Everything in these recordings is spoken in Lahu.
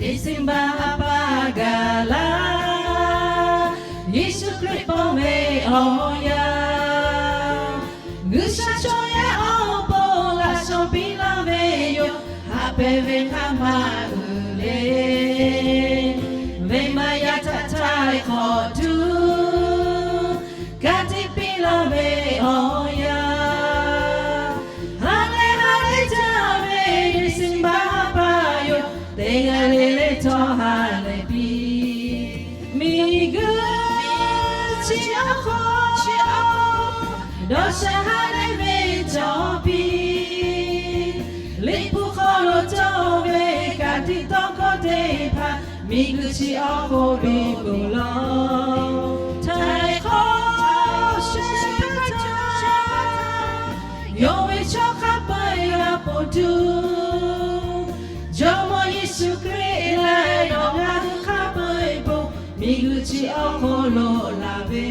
December ha pa gaˬ la, Yeˍsuˆ Hkriꞈ paw ve awˬ yanˇ, G'uiˬsha chaw yaˇ awˬ pon laꞈ shawnˍ piˇ laˇ ve yoˬ. Haꞈ pehˍ ve hk'aˇ maˇ uiˍ le. Venˇbaˆ yaˇ htaꞈ htaiˍ hk'awꞈ tuˬ, ka tiꞈ piˇ laˇ ve awˬ yanˇ, ha lehˬ ha lehˬ jaˇ ve December ha pa yoˬ. Teˇ g'aˇ le le htawˇ ha lehˬ piˇ. Miˬguiˬ chi awˬ hk'aw, dawˇ sha ha lehˬ ve cawˬ piˇ. Liꞈ hpu hk'aw lo cawˬ ve ka tiꞈ tawˇ hkawˇ teˇ hpaˍ, miˬguiˬ chi awˬ hk'aw biˇ peuˬ law. Htaiˍ hk'awꞈ shehˍ hpaˇ htaꞈ, yonˍ ve chaw hk'a peu-eˬ g'a ponˬ tuˬ, Jawˇmawˇ Yeˍsuˆ Hkriꞈ leh nawˬ ngaˬ hui hk'a peu-eˬ bon, miˬguiˬ chi awˬ hk'aw lo laˬ ve,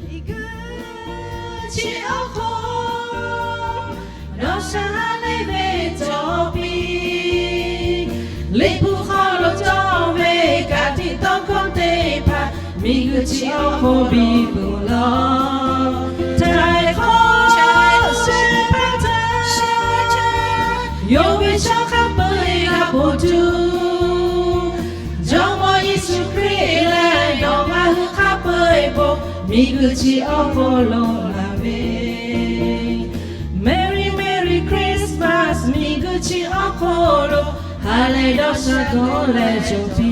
miˬguiˬ chi awˬ hk'aw dawˇ sha ha lehˬ ve cawˬ piˇ. Liꞈ hpu hk'aw lo cawˬ ve ka tiꞈ tawˇ hkawˇ teˇ hpaˍ, miˬguiˬ chi awˬ hk'aw biˇ peuˬ law. Htaiˍ hk'awꞈ shehˍ hpaˇ htaꞈ, yonˍ ve chaw hk'a peu-eˬ g'a ponˬ tuˬ, Jawˇmawˇ Yeˍsuˆ Hkriꞈ leh nawˬ ngaˬ hui hk'a peu-eˬ bon, miˬguiˬ chi awˬ hk'aw lo laˬ ve, Merry Merry Christmas, miˬguiˬ chi awˬ hk'aw lo ha lehˬ dawˇ sha gawˬ leh cawˬ piˇ.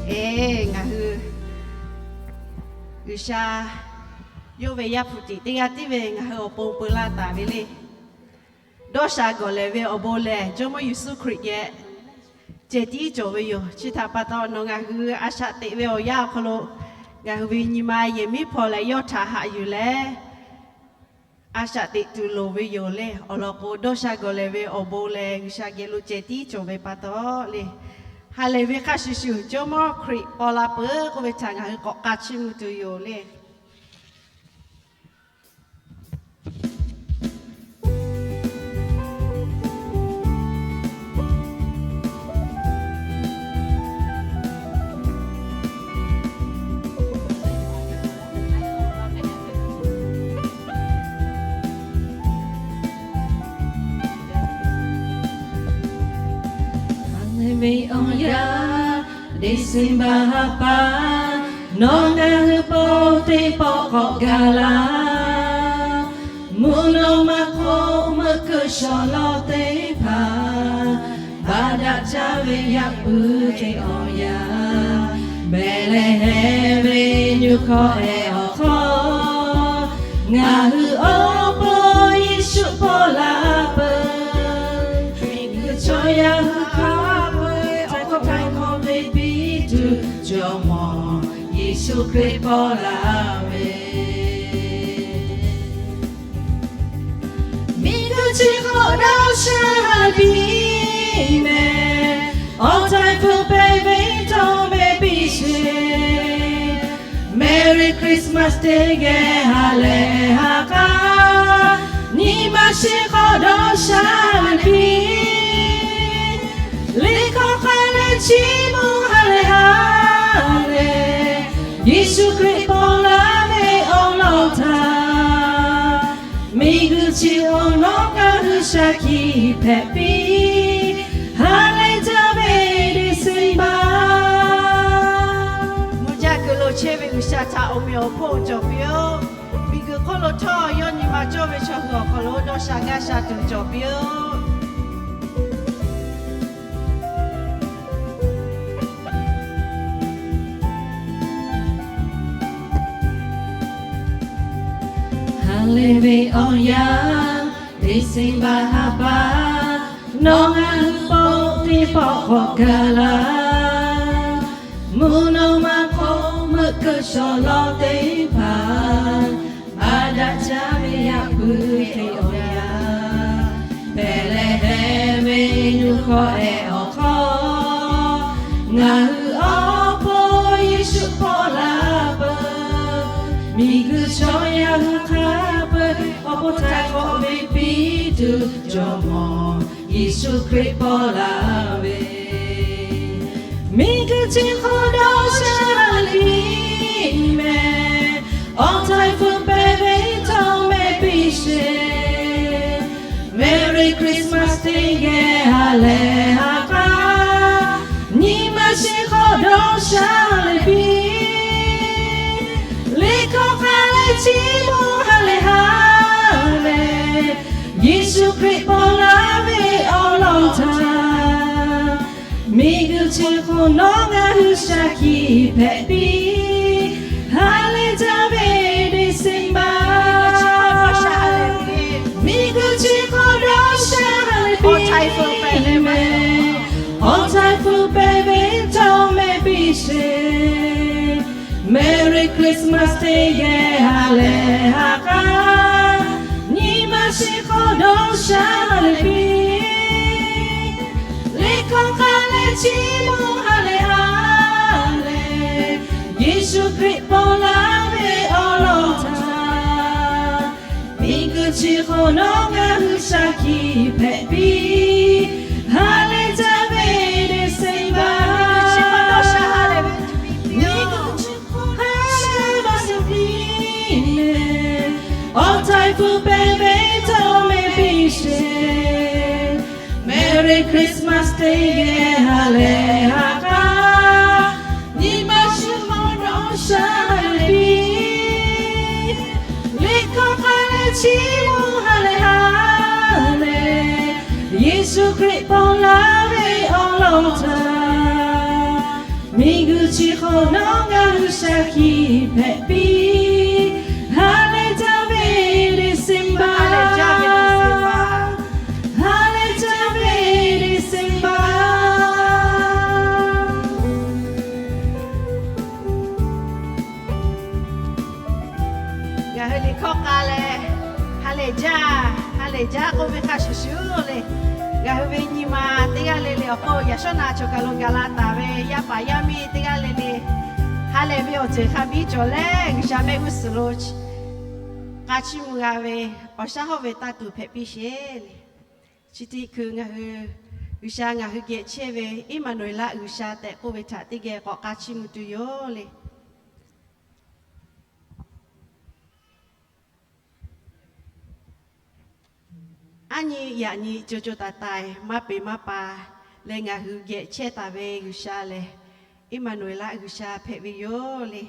Eˬ, ngaˬ hui G'uiˬsha yawˇ ve Yaˇ hpu tiꞈ teˇ g'aˇ tiˉ ve ngaˬ hui awˬ pon peu laˇ taˍ ve le. Dawˇ sha gawˬ lehˬ ve awˬ bon lehˬ, Jawˇmawˇ Yeˍsuˆ Hkriꞈ geh ceh tiˉ cawˬ ve yoˬ. Chi htaꞈ pa taw, nawˬ ngaˬ hui a shaꞈ teꞈ ve awˬ yanˇ awˬ hk'aw lo ngaˬ hui ve nyi ma yehˬ miˉ hpaw leh yawˇ htaꞈ haꞈ yuˬ leh, a shaꞈ teꞈ tuˬ loˍ ve yoˬ le. Awˬ lawn k'o, dawˇ sha gawˬ lehˬ ve awˬ bon lehˬ, G'uiˬsha geh lo ceh tiˉ cawˬ ve pa taw le, ha lehˬ ve hk'a shuˍ shuˍ Jawˇmawˇ Hkriꞈ paw la peuˬ k'oˆ ve htaꞈ ngaˬ hui k'awꞈ k'a chiˇ mvuh tuˬ yoˬ le. Haꞈ ve awˬ yanˇ, December ha pa, nawˬ ngaˬ hui paw teˇ pawˆ k'awꞈ gaˬ la. Mvuhˇ naw ma hk'oˆ meuˆ keu shawˍ lawˇ teˇ hpaˍ, baˆ daꞈ jaˇ ve yaꞈ puiˉ hk'e awˬ yanˇ, Behˍlehˍhehnˍ ve nyi hkawˇ ehˉ awˬ hk'aw, ngaˬ hui awˬ pon Yeˍsuˆ paw la peuˬ. Miˬguiˬ chaw yaˇ hui hk'a peu-eˬ awˬ hkawˇ htaiˍ hk'awꞈ ve piˇ tuˬ, Jawˇmawˇ Yeˍsuˆ Hkriꞈ paw la ve, miˬguiˬ chi hk'aw dawˇ sha ha lehˬ piˇ mehˍ. Awˬ htaiˍ hpfuhˇ pehˍ ve tawˇ mehˍ piˇ sheˍ. Merry Christmas teˇ geh ha lehˬ ha k'a, nyi ma chi hk'aw dawˇ sha ha lehˬ piˇ. Liꞈ hkawˇ hk'a lehˬ chiˇ mvuh ha lehˬ ha lehˬ, Yeˍsuˆ Hkriꞈ paw laˇ ve awˬ lawn htaꞈ, miˬguiˬ chi awˬ nawˉ ngaˬ hui shaˍ hkiˆ hpehꞈ piˇ. Ha lehˬ jaˇ ve December, mvuhˇ jaˇ kuiˬ lo chehˇ ve G'uiˬsha htaꞈ awˬ meꞈ awˬ hponˇ cawˬ piˇ-oˆ. Miˬguiˬ hk'oˆ lo htawˇ yawˇ nyi ma cawˇ ve chaw hui awˬ hk'aw lo dawˇ sha gaˇ sha tuˬ cawˬ piˇ-oˆ. Ha lehˬ ve awˬ yanˇ, December ha pa, nawˬ ngaˬ hui paw teˇ pawˆ k'awꞈ gaˬ la. Mvuhˇ naw ma hk'oˆ meuˆ keu shawˍ lawˇ teˇ hpaˍ, baˆ daꞈ jaˇ ve yaꞈ puiˉ hk'e awˬ yanˇ, Behˍlehˍhehnˍ ve nyi hkawˇ ehˉ awˬ hk'aw, ngaˬ hui awˬ pon Yeˍsuˆ paw la peuˬ. Miˬguiˬ chaw yaˇ hui hk'a peu-eˬ awˬ pon htaiˍ hk'awꞈ ve piˇ tuˬ, Jawˇmawˇ Yeˍsuˆ Hkriꞈ paw laˇ ve, miˬguiˬ chi hk'aw dawˇ sha leh piˇ mehˍ. Awˬ htaiˍ hpfuhˇ pehˍ ve tawˇ mehˆ piˇ sheˍ. Merry Christmas teˇ geh ha lehˬ ha k'aˉ, nyi ma chi hk'aw dawˇ sha leh piˇ. Liꞈ hkawˇ hk'a leh chiˇ mvuh ha lehˬ ha lehˬ, Yeˍsuˆ Hkriꞈ paw laˇ ve awˬ lawn htaꞈ, miˬguiˬ chi hk'aw nawˉ ngaˬ hui shaˍ hkiˆ hpehꞈ piˇ. Ha lehˬ jaˇ ve December, miˬguiˬ chi hk'aw dawˇ sha leh piˇ mehˍ. Awˬ htaiˍ hpfuhˇ pehˍ ve tawˇ mehˆ piˇ sheˍ. Merry Christmas teˇ geh ha lehˬ ha k'aˉ, nyi ma chi hk'aw dawˇ sha leh piˇ. Liꞈ hkawˇ hk'a leh chiˇ mvuh ha lehˬ ha lehˬ, Yeˍsuˆ Hkriꞈ paw laˇ ve awˬ lawn htaꞈ, miˬguiˬ chi hk'aw nawˉ ngaˬ hui shaˍ hkiˆ hpehꞈ piˇ. Ha lehˬ jaˇ ve December, miˬguiˬ chi hk'aw ha lehˬ ha lehˬ piˇ mehˍ. Awˬ htaiˍ hpfuhˇ pehˍ ve tawˇ mehˆ piˇ sheˍ. Merry Christmas teˇ geh ha lehˬ ha k'aˉ, nyi ma chi hk'aw dawˇ sha leh piˇ. Liꞈ hkawˇ hk'a leh chiˇ mvuh ha lehˬ ha lehˬ, Yeˍsuˆ Hkriꞈ paw laˇ ve awˬ lawn htaꞈ, miˬguiˬ chi hk'aw nawˉ ngaˬ hui shaˍ hkiˆ hpehꞈ piˇ. Ha lehˬ jaˇ ve December, ha lehˬ jaˇ ve December. Ngaˬ hui liꞈ hkawˇ k'a leh, ha lehˬ jaˇ, ha lehˬ jaˇ k'oˆ ve hk'a shuˍ shuˍ le. Ngaˬ hui ve nyi ma teˇ g'aˇ le le awˬ hk'oˆ yaꞈ shawˉ na choˬ kaˬ lo gaˬ la taˍ ve yaˇ paˍ yaˇ miˇ teˇ g'aˇ le le, ha lehˬ ve awˬ ceuˬ hk'a biˇ cawˬ leh G'uiˬsha mehˆ g'uˇ suhˍ lo k'a chiˇ mvuh g'a ve awˬ shaˉ hawˉ ve tanˇ tuˬ hpehꞈ piˇ sheˍ le. Chi htiꞈ hkui ngaˬ hui, G'uiˬsha ngaˬ hui geh chehˇ ve Iˉmaˍnuˍeˍlaˆ G'uiˬsha tehꞈ k'oˆ ve htaꞈ teˇ geh k'awꞈ k'a chiˇ mvuh tuˬ yoˬ le. Aˉ nyi yaꞈ nyi co co taiˍ taiˍ maˇ peˍ maˇ pa leh ngaˬ hui geh chehˇ taˍ ve G'uiˬsha lehˬ, Iˉmaˍnuˍeˍlaˆ G'uiˬsha hpehꞈ ve yoˬ le.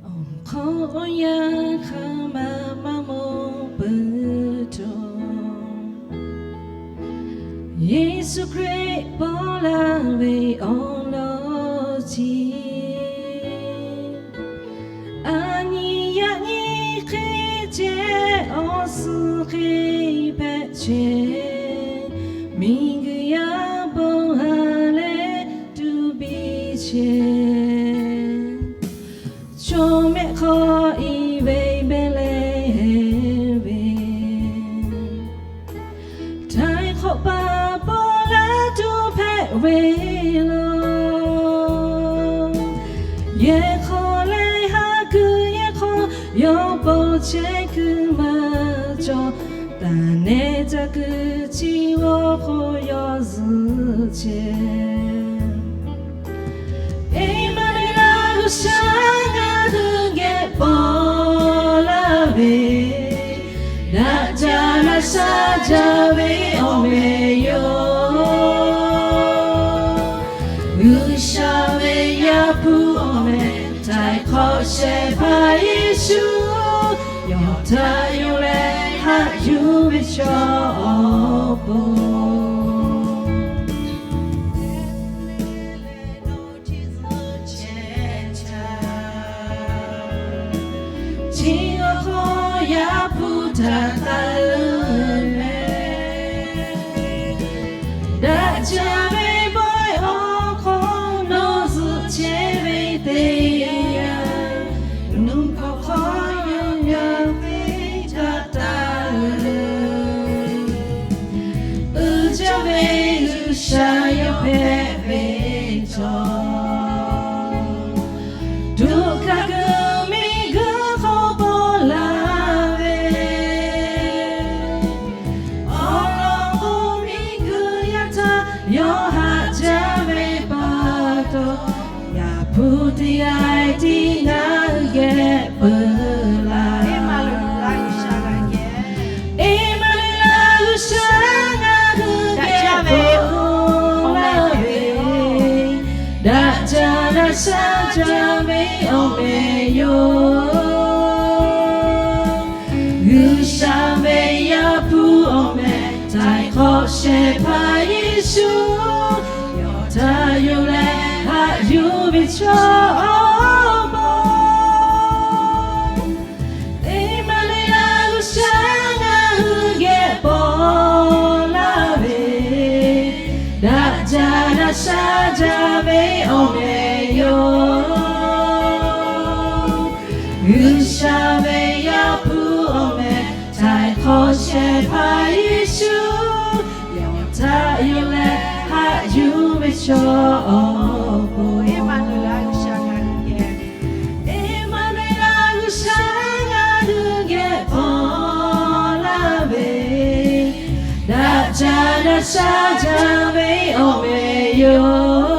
Awˬ hk'aw yaˇ hk'aˇ ma maˇ mawˬ peuˬ cawˬ, Yeˍsuˆ Hkriꞈ paw laˇ ve awˬ lawn chi, aˉ nyi yaꞈ nyi hk'e ceh awˬ suhˍ hk'e hpehꞈ chehˇ, miˬguiˬ yaˇ bon ha leh tuˬ piˇ chehˇ. Chaw mehˆ hk'aw i ve Behˍlehˍhehnˍ ve, htaiˍ hk'awꞈ paˍ paw laˇ tuˬ hpehꞈ ve laˬ. Yehˬ hk'aw leh ha kuiˬ yehˬ hk'aw yawˇ paw chehˇ kuiˬ maˇ cawˬ, taˍ nehˬ ca kuiˬ chi g'awˇ hk'aw yawˇ zuhˆ chehˇ. Iˉmaˍnuˍeˍlaˆ G'uiˬsha ngaˬ hui geh paw laˇ ve, daꞈ jaˇ naˍ shaˉ jaˇ ve awˬ meh yoˬ. G'uiˬsha ve Yaˇ hpu awˬ meh, htaiˍ hk'awꞈ shehˍ hpaˇ Yeˍsuˆ, yawˇ htaꞈ yonˍ leh haꞈ yuˬ ve chaw awˬ pon chi awˬ hk'aw Yaˇ hpu htaꞈ taˇ leuˉ mehˍ. Daꞈ jaˇ ve bawehˇ awˬ hk'aw nawˬ zuhˆ chehˇ ve teˇ yanˇ, nuˇ hkawˇ hk'aw yawˇ ngaˬ hui htaꞈ taˇ leuˉ hk'awꞈ shehˍ hpaˇ Yeˍsuˆ, yawˇ htaꞈ yonˍ leh haꞈ yuˬ ve chaw awˬ pon, Eˍmaˍnuˍeˍlaˆ, G'uiˬsha ngaˬ hui geh paw laˇ ve, daꞈ jaˇ daꞈ sha jaˇ ve awˬ meh yoˬ. G'uiˬsha ve Yaˇ hpu awˬ meh htaiˍ hk'awꞈ shehˍ hpaˇ Yeˍsuˆ, yawˇ htaꞈ yonˍ leh haꞈ yuˬ ve chaw awˬ pon, Eˍmaˍnuˍeˍlaˆ, G'uiˬsha ngaˬ hui geh, Eˍmaˍnuˍeˍlaˆ, G'uiˬsha ngaˬ hui geh paw laˇ ve, daꞈ jaˇ daꞈ sha jaˇ ve awˬ meh yoˬ.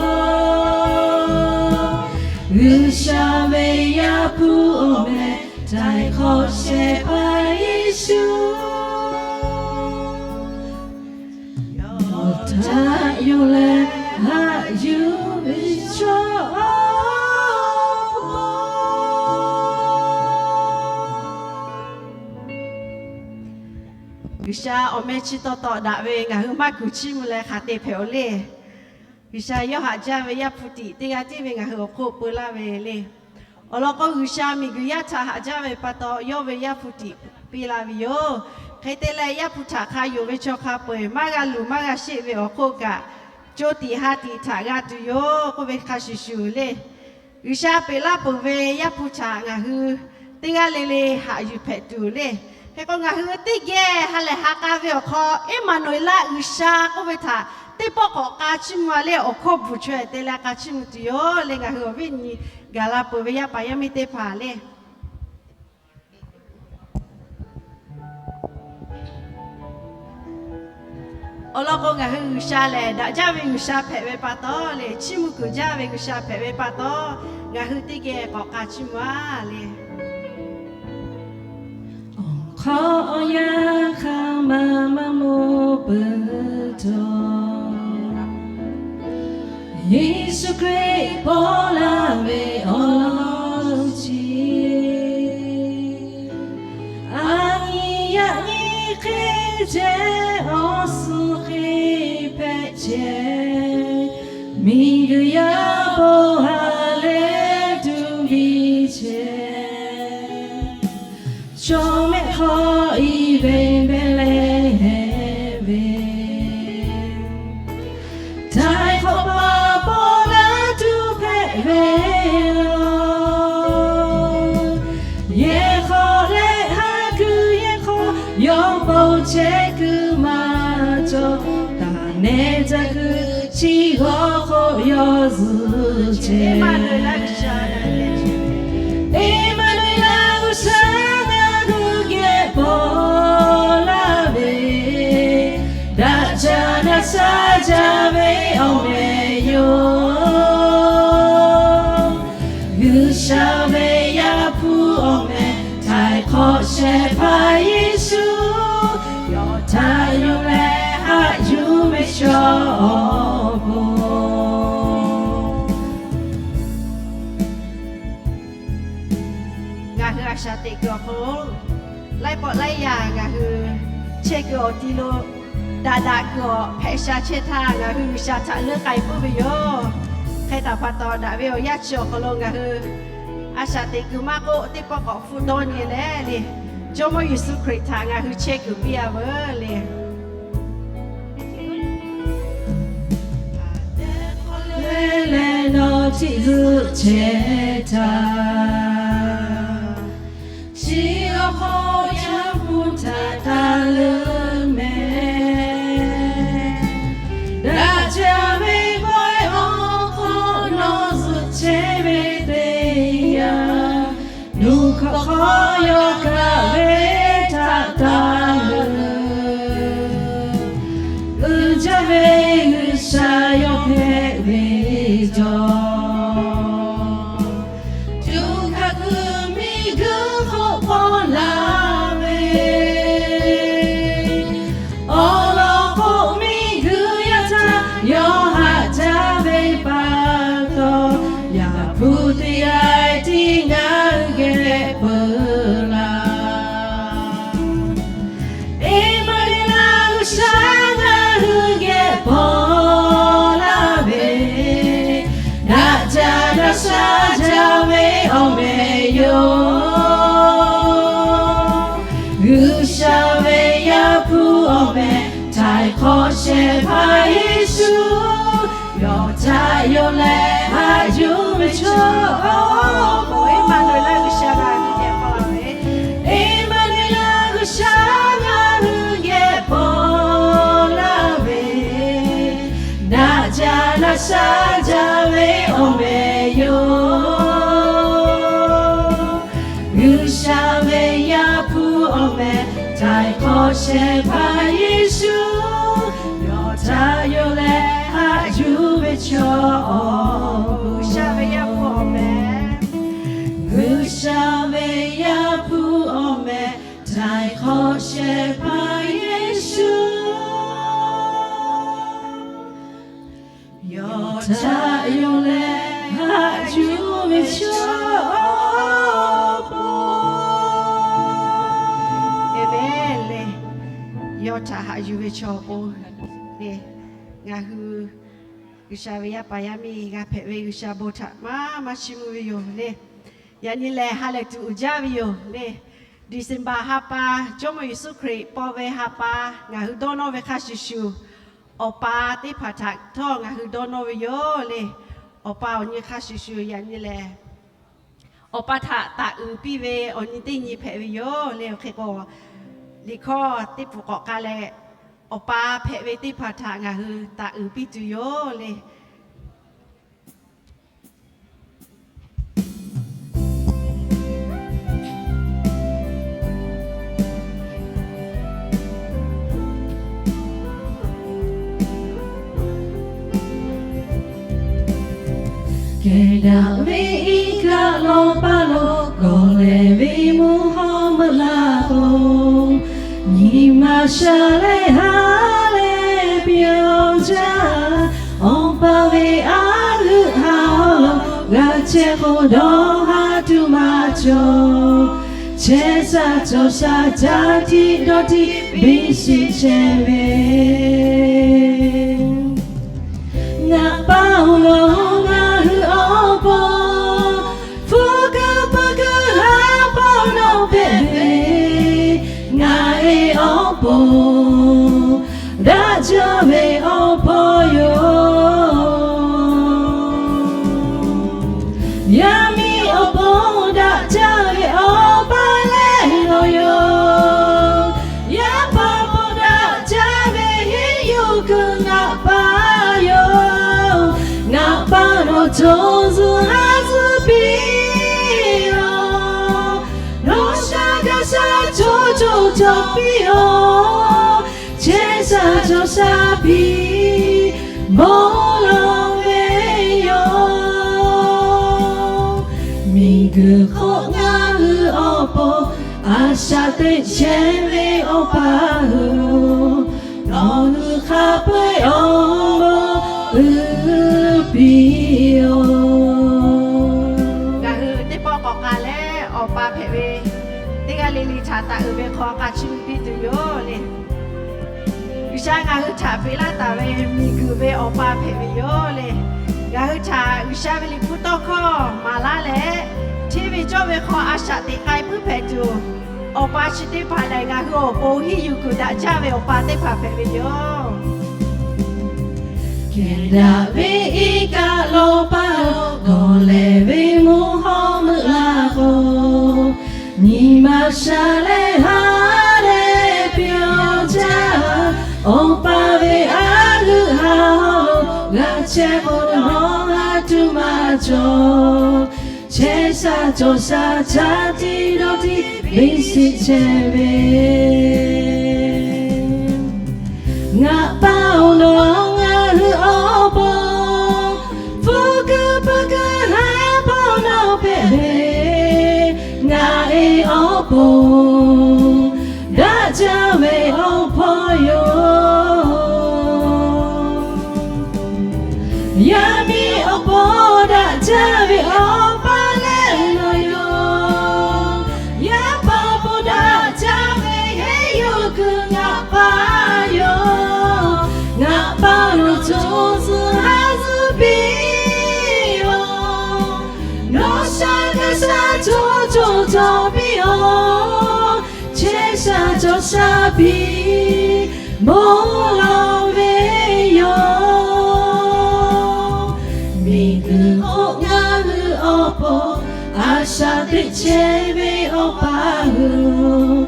G'uiˬsha ve Yaˇ hpu awˬ meh htaiˍ hk'awꞈ shehˍ hpaˇ Yeˍsuˆ, yawˇ htaꞈ yonˍ leh haꞈ yuˬ ve chaw awˬ pon, G'uiˬsha awˬ meh chi taw taw daꞈ ve ngaˬ hui maˇ kuˬ chiˇ mvuh leh hk'aˬ te hpehꞈ-oˬ le. G'uiˬsha yawˇ haꞈ jaˇ ve Yaˇ hpu tiꞈ teˇ g'aˇ tiˉ ve ngaˬ hui awˬ hk'oˆ peu laˇ ve le. Awˬ lawn k'o, G'uiˬsha miˬguiˬ yaˇ htaꞈ haꞈ jaˇ ve pa taw, yawˇ ve Yaˇ hpu tiꞈ piˇ laˇ ve yoˬ. Hk'e te leh, Yaˇ hpu htaꞈ hk'a yonˍ ve chaw hk'a peu-eˬ maˇ g'a luˬ maˇ g'a sheˆ ve awˬ hk'oˆ kaꞈ, co tiꞈ ha tiꞈ htaꞈ g'a tuˬ yoˬ k'oˆ ve hk'a shuˍ shuˍ le. G'uiˬsha peꞈ laˇ peuˬ ve Yaˇ hpu htaꞈ ngaˬ hui teˇ g'aˇ le le haꞈ yuˬ hpehꞈ tuˬ le. Hk'e k'o, ngaˬ hui teˇ geh ha lehˬ ha k'a ve awˬ hk'aw, Eˍmaˍnuˍeˍlaˆ, G'uiˬsha k'oˆ ve htaꞈ teˇ pawˆ k'awꞈ k'a chiˇ mvuh a le. Awˬ hkawˇ bvuhˬ chaweh te leh k'a chiˇ mvuh tuˬ yoˬ le. Ngaˬ hui awˬ viˉ nyi gaˬ la peuˬ ve yaˇ paˍ yaˇ miˇ teˇ hpaˍ le. Awˬ lawn k'o, ngaˬ hui G'uiˬsha lehˬ daꞈ jaˇ ve G'uiˬsha hpehꞈ ve pa taw le, chiˇ mvuh kuiˬ jaˇ ve G'uiˬsha hpehꞈ ve pa taw, ngaˬ hui teˇ geh k'awꞈ k'a chiˇ mvuh a le. Awˬ hk'awꞈ awˬ yanˇ hk'aˇ maˇ maˇ mawˬ peuˬ taw, Yeˍsuˆ Hkriꞈ paw laˇ ve awˬ lawn chi, a nyi yaꞈ nyi hk'e ceh awˬ suhˍ hk'e hpehꞈ chehˇ, miˬguiˬ yaˇ bon ha leh tuˬ biˇ chehˇ, chaw mehˆ hk'aw i ve Behˍlehˍhehnˍ ve, htaiˍ hk'awꞈ paˍ paw laˇ tuˬ hpehꞈ ve yoˬ. Yehˬ hk'aw leh ha kuiˬ yehˬ hk'aw yawˇ bon chehˇ kuiˬ maˇ cawˬ, taˇ nehˬ ca kuiˬ chi g'awˇ hk'oˆ yawˇ zuhˆ chehˇ. Eˍmaˍnuˍeˍlaˆ, G'uiˬsha ngaˬ hui geh paw laˇ ve, daꞈ jaˇ daꞈ sha jaˇ ve awˬ meh yoˬ. G'uiˬsha ve Yaˇ hpu awˬ meh htaiˍ hk'awꞈ shehˍ hpaˇ Yeˍsuˆ, yawˇ htaꞈ yonˍ leh haꞈ yuˬ ve chaw awˬ pon, ngaˬ hui a shaꞈ teꞈ kuiˬ awˬ hk'aw lo, laiˉ pawˆ laiˉ yaˇ ngaˬ hui chehˇ kuiˬ awˬ ti lo daꞈ daꞈ kuiˬ awˬ hpehꞈ sha chehˇ htaˇ, ngaˬ hui G'uiˬsha htaꞈ leuˉ k'ai puiˉ ve yoˬ. Hk'e taˍ pa taw, daꞈ ve awˬ yanˇ chi awˬ hk'aw lo ngaˬ hui a shaꞈ teꞈ kuiˬ maˇ k'oˆ, teˇ pawˆ k'awꞈ hpfuhˆ dawˇ nyi leh le, Jawˇmawˇ Yeˍsuˆ Hkriꞈ htaꞈ ngaˬ hui chehˇ kuiˬ piˇ a veuˬ le. Leh leh nawˬ htiꞈ zuhˆ chehˇ htaˇ, chi awˬ hk'aw Yaˇ hpu htaꞈ taˇ leuˉ mehˍ. Daꞈ jaˇ ve pawehˇ awˬ hk'aw nawˬ zuhˆ chehˇ ve teˇ yanˇ, nuˇ hkawˇ hk'aw yawˇ kaꞈ ve htaꞈ taˇ leuˉ. Uiˍ jaˇ ve G'uiˬsha yawˇ hpehꞈ ve cawˬ, tuꞈ hkaꞈ kuiˬ miˬguiˬ hk'oˆ paw laˇ ve, G'uiˬsha ve Yaˇ hpu awˬ meh htaiˍ hk'awꞈ shehˍ hpaˇ Yeˍsuˆ, yawˇ htaꞈ yonˍ leh haꞈ yuˬ ve chaw awˬ pon, Eˇmaˍnuˍeˍlaˆ G'uiˬsha ngaˬ hui geh paw la ve, Eˇmaˍnuˍeˍlaˆ G'uiˬsha ngaˬ hui geh paw la ve, daꞈ jaˇ laꞈ shaˉ jaˇ ve awˬ meh yoˬ. G'uiˬsha ve Yaˇ hpu awˬ meh htaiˍ hk'awꞈ shehˍ hpaˇ Yeˍsuˆ, yawˇ htaꞈ yonˍ leh haꞈ yuˬ ve chaw awˬ pon, G'uiˬsha ve Yaˇ hpu awˬ meh, G'uiˬsha ve Yaˇ hpu awˬ meh htaiˍ hk'awꞈ shehˍ hpaˇ Yeˍsuˆ, yawˇ htaꞈ yonˍ leh haꞈ yuˬ ve chaw awˬ pon, Eˇmaˍnuˍeˍlaˆ, yawˇ htaꞈ haꞈ yuˬ ve chaw awˬ pon le. Ngaˬ hui G'uiˬsha ve yaˇ paˍ yaˇ miˇ g'a hpehꞈ ve G'uiˬsha bon htaꞈ maˇ maˇ chiˇ mvuh ve yoˬ le. Yaꞈ nyi lehˬ ha lehˬ tuˬ uiˍ jaˇ ve yoˬ le. December ha pa, Jawˇmawˇ Yeˍsuˆ Hkriꞈ paw ve ha pa, ngaˬ hui dawˇ nawˇ ve hk'a shuˍ shuˍ, awˬ pa teˇ hpaˍ htaꞈ htawˇ ngaˬ hui dawˇ nawˇ ve yoˬ le. Awˬ pa awˬ nyi hk'a shuˍ shuˍ yaꞈ nyi lehˬ, awˬ pa htaꞈ taˍ uiˍ piˇ ve awˬ nyi teˇ nyi hpehꞈ ve yoˬ le. Awˬ hk'e k'o, liꞈ hkawˇ teˇ pfuhˍ k'awꞈ k'ai leh, awˬ pa hpehꞈ ve teˇ hpaˍ htaꞈ ngaˬ hui taˍ uiˍ piˇ tuˬ yoˬ le. Kehˬ daꞈ ve iˉ kaˆ lawˇ paˇ lo, gawˬ lehˬ ve mvuhˇ hawˉ meuˆ laˇ k'o, nyi ma sha leh ha leh pyawˇ jaˇ. Awˬ pa ve aˉ g'euˆ ha hawˉ lo g'a chehˇ k'o, dawˇ haˉ tuˬ maˇ cawˬ. Chehˇ sha cawˬ sha caˇ tiꞈ dawˇ tiꞈ biˇ shiˍ chehˇ ve, ngaˬ pa awˬ lawn ngaˬ hui awˬ pon, hpu kuiˬ pa kuiˬ ha pa nawˬ hpehꞈ ve, ngaˬ e awˬ pon daꞈ jaˇ ve awˬ hpawˇ yoˬ. Yaˇ miˇ awˬ pon daꞈ jaˇ ve awˬ pa lehˬ nawˬ yoˬ. Yaˇ pa awˬ pon daꞈ jaˇ ve henˇ yuˬ kuiˬ ngaˬ pa yoˬ. Ngaˬ pa nawˬ co zuhˬ ha zuhˬ piˇ-oˬ. Nawˬ sha ga sha co co cawˬ piˇ-oˬ. Chehˇ sha cawˬ sha piˇ bon lawˬ ve yoˬ. Miˬguiˬ hk'oˆ ngaˬ hui awˬ pon a shaꞈ teꞈ chehˇ ve Awˬ pa hui, nawˬ hui hk'a peu-eˬ awˬ bon uiˍ piˇ-oˬ. Ngaˬ hui teˇ pawˆ k'awꞈ k'ai leh, Awˬ pa hpehꞈ ve teˇ g'aˇ le le htaꞈ taˍ uiˍ ve hk'aw k'a chiˇ mvuh piˇ tuˬ yoˬ le. G'uiˬsha ngaˬ hui htaꞈ peꞈ laˇ taˍ ve miˬguiˬ ve Awˬ pa hpehꞈ ve yoˬ le. Ngaˬ hui htaꞈ G'uiˬsha ve liꞈ hpu tawˇ hkawˇ maˍ laˇ leh, hteˇ ve cawˇ ve hk'aw a shaꞈ teꞈ k'ai puiˉ hpehꞈ tuˬ, Awˬ pa chi teˇ hpaˍ lehˬ ngaˬ hui awˬ pon henˇ yuˬ kuiˬ daꞈ jaˇ ve Awˬ pa teˇ hpaˍ hpehꞈ ve yoˬ. Kehˬ daꞈ ve iˉ kaˆ lawˇ paˇ lo, gawˬ lehˬ ve mvuhˇ hawˉ meuˆ laˇ k'o, nyi ma sha leh ha leh pyawˇ jaˇ. Awˬ pa ve aˉ g'euˆ ha hawˉ lo g'a chehˇ k'o, dawˇ haˉ tuˬ maˇ cawˬ. Chehˇ sha cawˬ sha caˇ tiꞈ dawˇ tiꞈ biˇ shiˍ chehˇ ve, ngaˬ pa awˬ lawn ngaˬ hui awˬ pon, hpu kuiˬ pa kuiˬ ha pa nawˬ hpehꞈ ve, ngaˬ e awˬ pon daꞈ jaˇ ve awˬ hpawˇ yoˬ. Yaˇ miˇ awˬ pon daꞈ jaˇ ve Awˬ pa lehˬ nawˬ yoˬ. Yaˇ pa awˬ pon daꞈ jaˇ ve henˇ yuˬ kuiˬ ngaˬ pa yoˬ. Ngaˬ pa nawˬ co zuhˬ ha zuhˬ piˇ-oˬ. Nawˬ sha ga sha co co shaˍ piˇ bon lawˬ ve yoˬ. Miˬguiˬ hk'oˆ ngaˬ hui awˬ pon a shaꞈ teꞈ chehˇ ve Awˬ pa hui,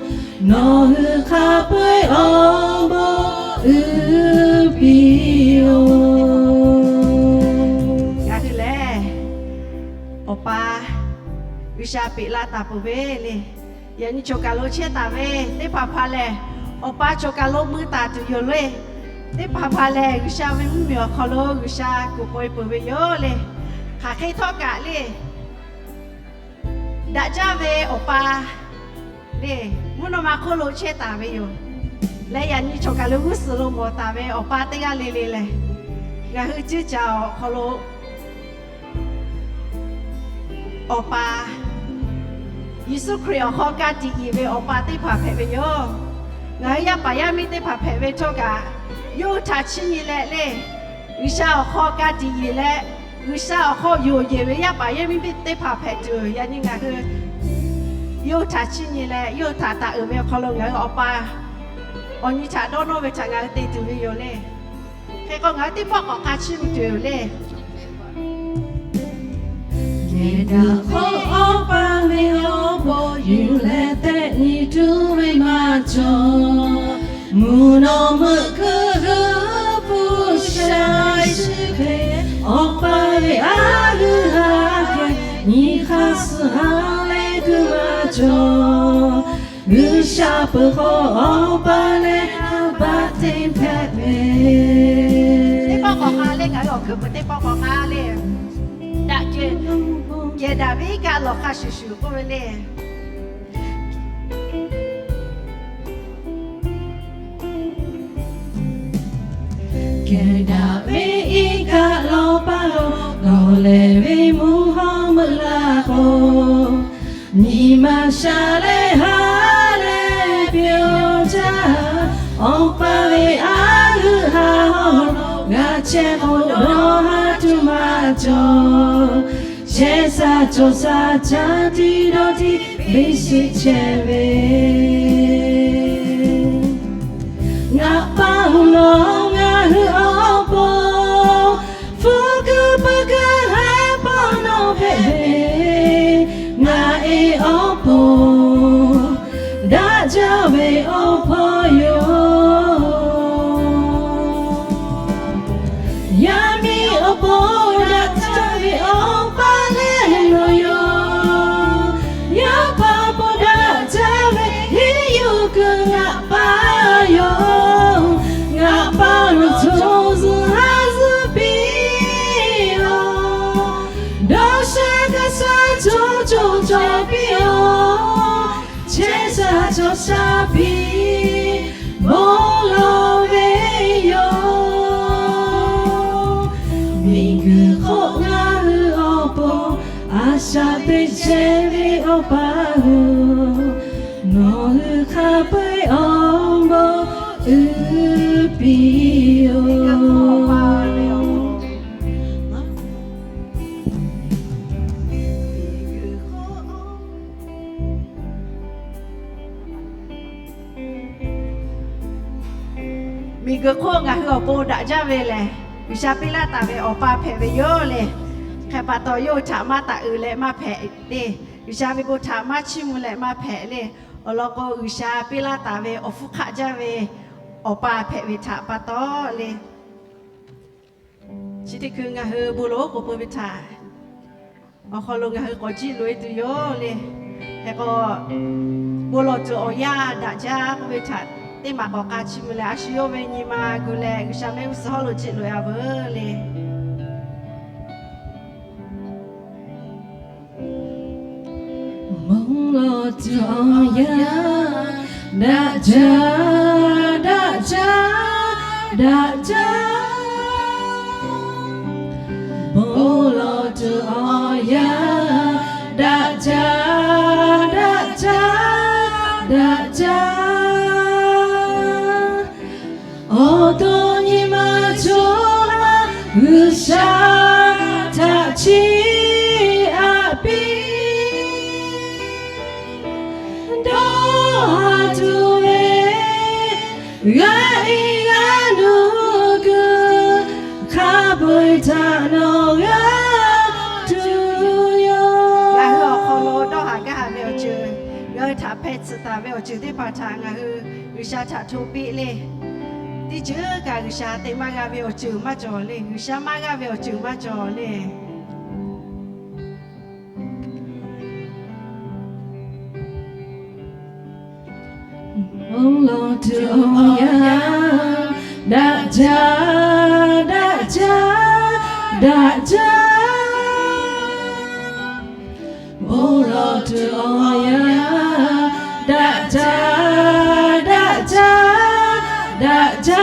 nawˬ hui hk'a peu-eˬ awˬ bon uiˍ piˇ-oˬ. Ngaˬ hui lehˬ, Awˬ pa G'uiˬsha peꞈ laˇ taˍ peuˬ ve le. Yaꞈ nyi choˬ kaˬ lo chehˇ taˍ ve teˇ hpaˍ hpaˍ lehˬ, Awˬ pa choˬ kaˬ lo mui taˍ tuˬ yoˬ le. Teˇ hpaˍ hpaˍ lehˬ, G'uiˬsha ve mvuhˇmiˬ awˬ hk'aw lo G'uiˬsha kuˬ peuˬ ve yoˬ le. Hk'aˬ hk'e htawˇ kaꞈ le, daꞈ jaˇ ve Awˬ pa le, mvuhˇ naw ma hk'oˆ lo chehˇ taˍ ve yoˬ. Leh yaꞈ nyi choˬ kaˬ lo g'uˇ suhˍ lo mawˬ taˍ ve Awˬ pa teˇ g'aˇ le le lehˬ, ngaˬ hui ceuˇ caˬ awˬ hk'aw lo Awˬ pa Yeˍsuˆ Hkriꞈ awˬ hk'aw ka tiꞈ yeˬ ve Awˬ pa teˇ hpaˍ hpehꞈ ve yoˬ. Ngaˬ hui yaˇ paˍ yaˇ miˇ teˇ hpaˍ hpehꞈ ve htawˇ kaꞈ, yawˇ hui htaꞈ chiˇ nyi leh le, G'uiˬsha awˬ hk'aw ka tiꞈ yeˬ leh, G'uiˬsha awˬ hk'aw yonˍ yeˬ ve yaˇ paˍ yaˇ miˇ teˇ hpaˍ hpehꞈ tuˬ, yaꞈ nyi ngaˬ hui yawˇ hui htaꞈ chiˇ nyi leh, yawˇ hui htaꞈ taˍ uiˍ ve awˬ hk'aw lo ngaˬ hui Awˬ pa awˬ nyi htaꞈ dawˇ nawˇ ve htaꞈ ngaˬ hui te tuˬ ve yoˬ le. Hk'e k'o, ngaˬ hui teˇ pawˆ k'awꞈ k'a chiˇ mvuh tuˬ yoˬ le. Yehˬ daꞈ hk'oˆ Awˬ pa ve awˬ bon yuˬ leh tehꞈ nyi tuˬ ve maˇ cawˬ. Mvuhˇ naw meuꞈ keu hui hpu sha shu hk'e, Awˬ pa ve a g'uiˬ ha hkeh nyi hk'aˇ suh ha leh kuiˬ maˇ cawˬ. G'uiˬsha peuˬ hk'aw Awˬ pa leh a baˆ teˇ hpehꞈ ve. Teˇ pawˆ k'awꞈ k'a le, ngaˬ hui awˬ hkuiˉ peuˬ teˇ pawˆ k'awꞈ k'a le. Daꞈ kehˬ, kehˬ daꞈ ve iˉ kaˆ lawˬ hk'a shuˍ shuˍ k'oˆ ve le. Kehˬ daꞈ ve iˉ kaˆ lawˬ paˇ lo, gawˬ lehˬ ve mvuhˇ hawˉ meuꞈ laˇ k'o, nyi ma sha leh ha leh pyawˇ jaˇ. Awˬ pa ve a g'uiˬ ha hawˉ lo g'a chehˇ k'o, dawˇ haˉ tuˬ maˇ cawˬ. Chehˇ sha cawˬ sha caˇ tiˉ dawˇ tiˉ biˇ shiˍ chehˇ ve. Ngaˬ pa mvuhˇ naw ngaˬ hui awˬ pon, hpu kuiˬ pu kuiˬ ha pawˆ nawˬ hpehꞈ ve. Ngaˬ e awˬ pon daꞈ jaˇ ve awˬ hpawˇ yoˬ. Yaˇ miˇ awˬ pon daꞈ jaˇ ve Awˬ pa lehˬ nawˬ yoˬ. Yaˇ paˍ pon daꞈ jaˇ ve hiˉ yuˬ kuiˬ ngaˬ pa yoˬ. Ngaˬ pa lo co zuhˬ ha zuhˬ piˇ-oˬ. Dawˇ sha kaꞈ sha cawˬ cawˬ cawˬ piˇ-oˬ. Chehˇ sha cawˬ sha piˇ bon lawˬ ve yoˬ. Miˬguiˬ hk'oˆ ngaˬ hui awˬ pon a shaꞈ teꞈ chehˇ ve Awˬ pa hui, nawˬ hui hk'a peu-eˬ awˬ bon uiˍ piˇ-oˬ. Miˬguiˬ hk'oˆ ngaˬ hui awˬ pon daꞈ jaˇ ve lehˬ, G'uiˬsha piˇ laˇ taˍ ve Awˬ pa hpehꞈ ve yoˬ le. Hk'e pa taw, yawˇ hui htaꞈ maˇ taˍ uiˍ leh maˇ hpehꞈ le. G'uiˬsha ve bon htaꞈ maˇ chiˇ mvuh leh maˇ hpehꞈ le. Awˬ lawn k'o, G'uiˬsha piˇ laˇ taˍ ve awˬ hpfuhˇ hk'aˆ jaˇ ve Awˬ pa hpehꞈ ve htaꞈ pa taw le. Chi teˇ hkui ngaˬ hui bon lawˬ k'oˍ pui ve htaꞈ awˬ hk'aw lo ngaˬ hui k'awꞈ jiˇ loꞈ-e tuˬ yoˬ le. Hk'e k'o, bon lawˬ tuˬ awˬ yanˇ daꞈ jaˇ k'oˆ ve htaꞈ teˇ maˬ k'awꞈ k'a chiˇ mvuh leh, a shu yawˇ ve nyi ma gu leh G'uiˬsha mehˆ g'uˇ suhˍ hawˉ lo jiˇ loꞈ-e a veuˬ le. Bon lawˬ tuˬ awˬ yanˇ daꞈ jaˇ, daꞈ jaˇ, daꞈ jaˇ. Bon lawˬ tuˬ awˬ yanˇ daꞈ jaˇ, daꞈ jaˇ, daꞈ jaˇ. Awˬ to nyi ma cawˬ ha G'uiˬsha htaꞈ chiˇ aꞈ piˇ. Dawˇ haˉ tuˬ ve taˍ ve awˬ ceuˬ teˇ hpaˍ htaꞈ ngaˬ hui G'uiˬsha htaꞈ hto piˇ le. Teˇ ceuˬ kaꞈ G'uiˬsha te maˇ g'a ve awˬ ceuˬ maˇ cawˬ le. G'uiˬsha maˇ g'a ve awˬ ceuˬ maˇ cawˬ le. Awˬ lawn tuˬ awˬ yanˇ daꞈ jaˇ, daꞈ jaˇ, daꞈ jaˇ. Bon lawˬ tuˬ awˬ yanˇ daꞈ jaˇ, daꞈ jaˇ, daꞈ jaˇ.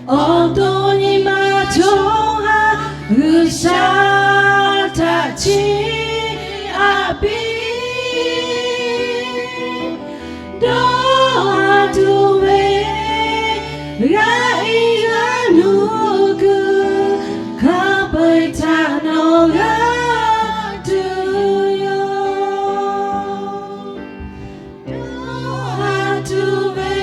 Awˬ to nyi ma chaw ha G'uiˬsha htaꞈ chiˇ aꞈ piˇ. Dawˇ haˍ tuˬ ve g'a iˉ g'aˇ nuˇ kuiˬ hk'a peu-eˬ htaꞈ nawˬ g'a tuˬ yoˬ. Dawˇ haˍ tuˬ ve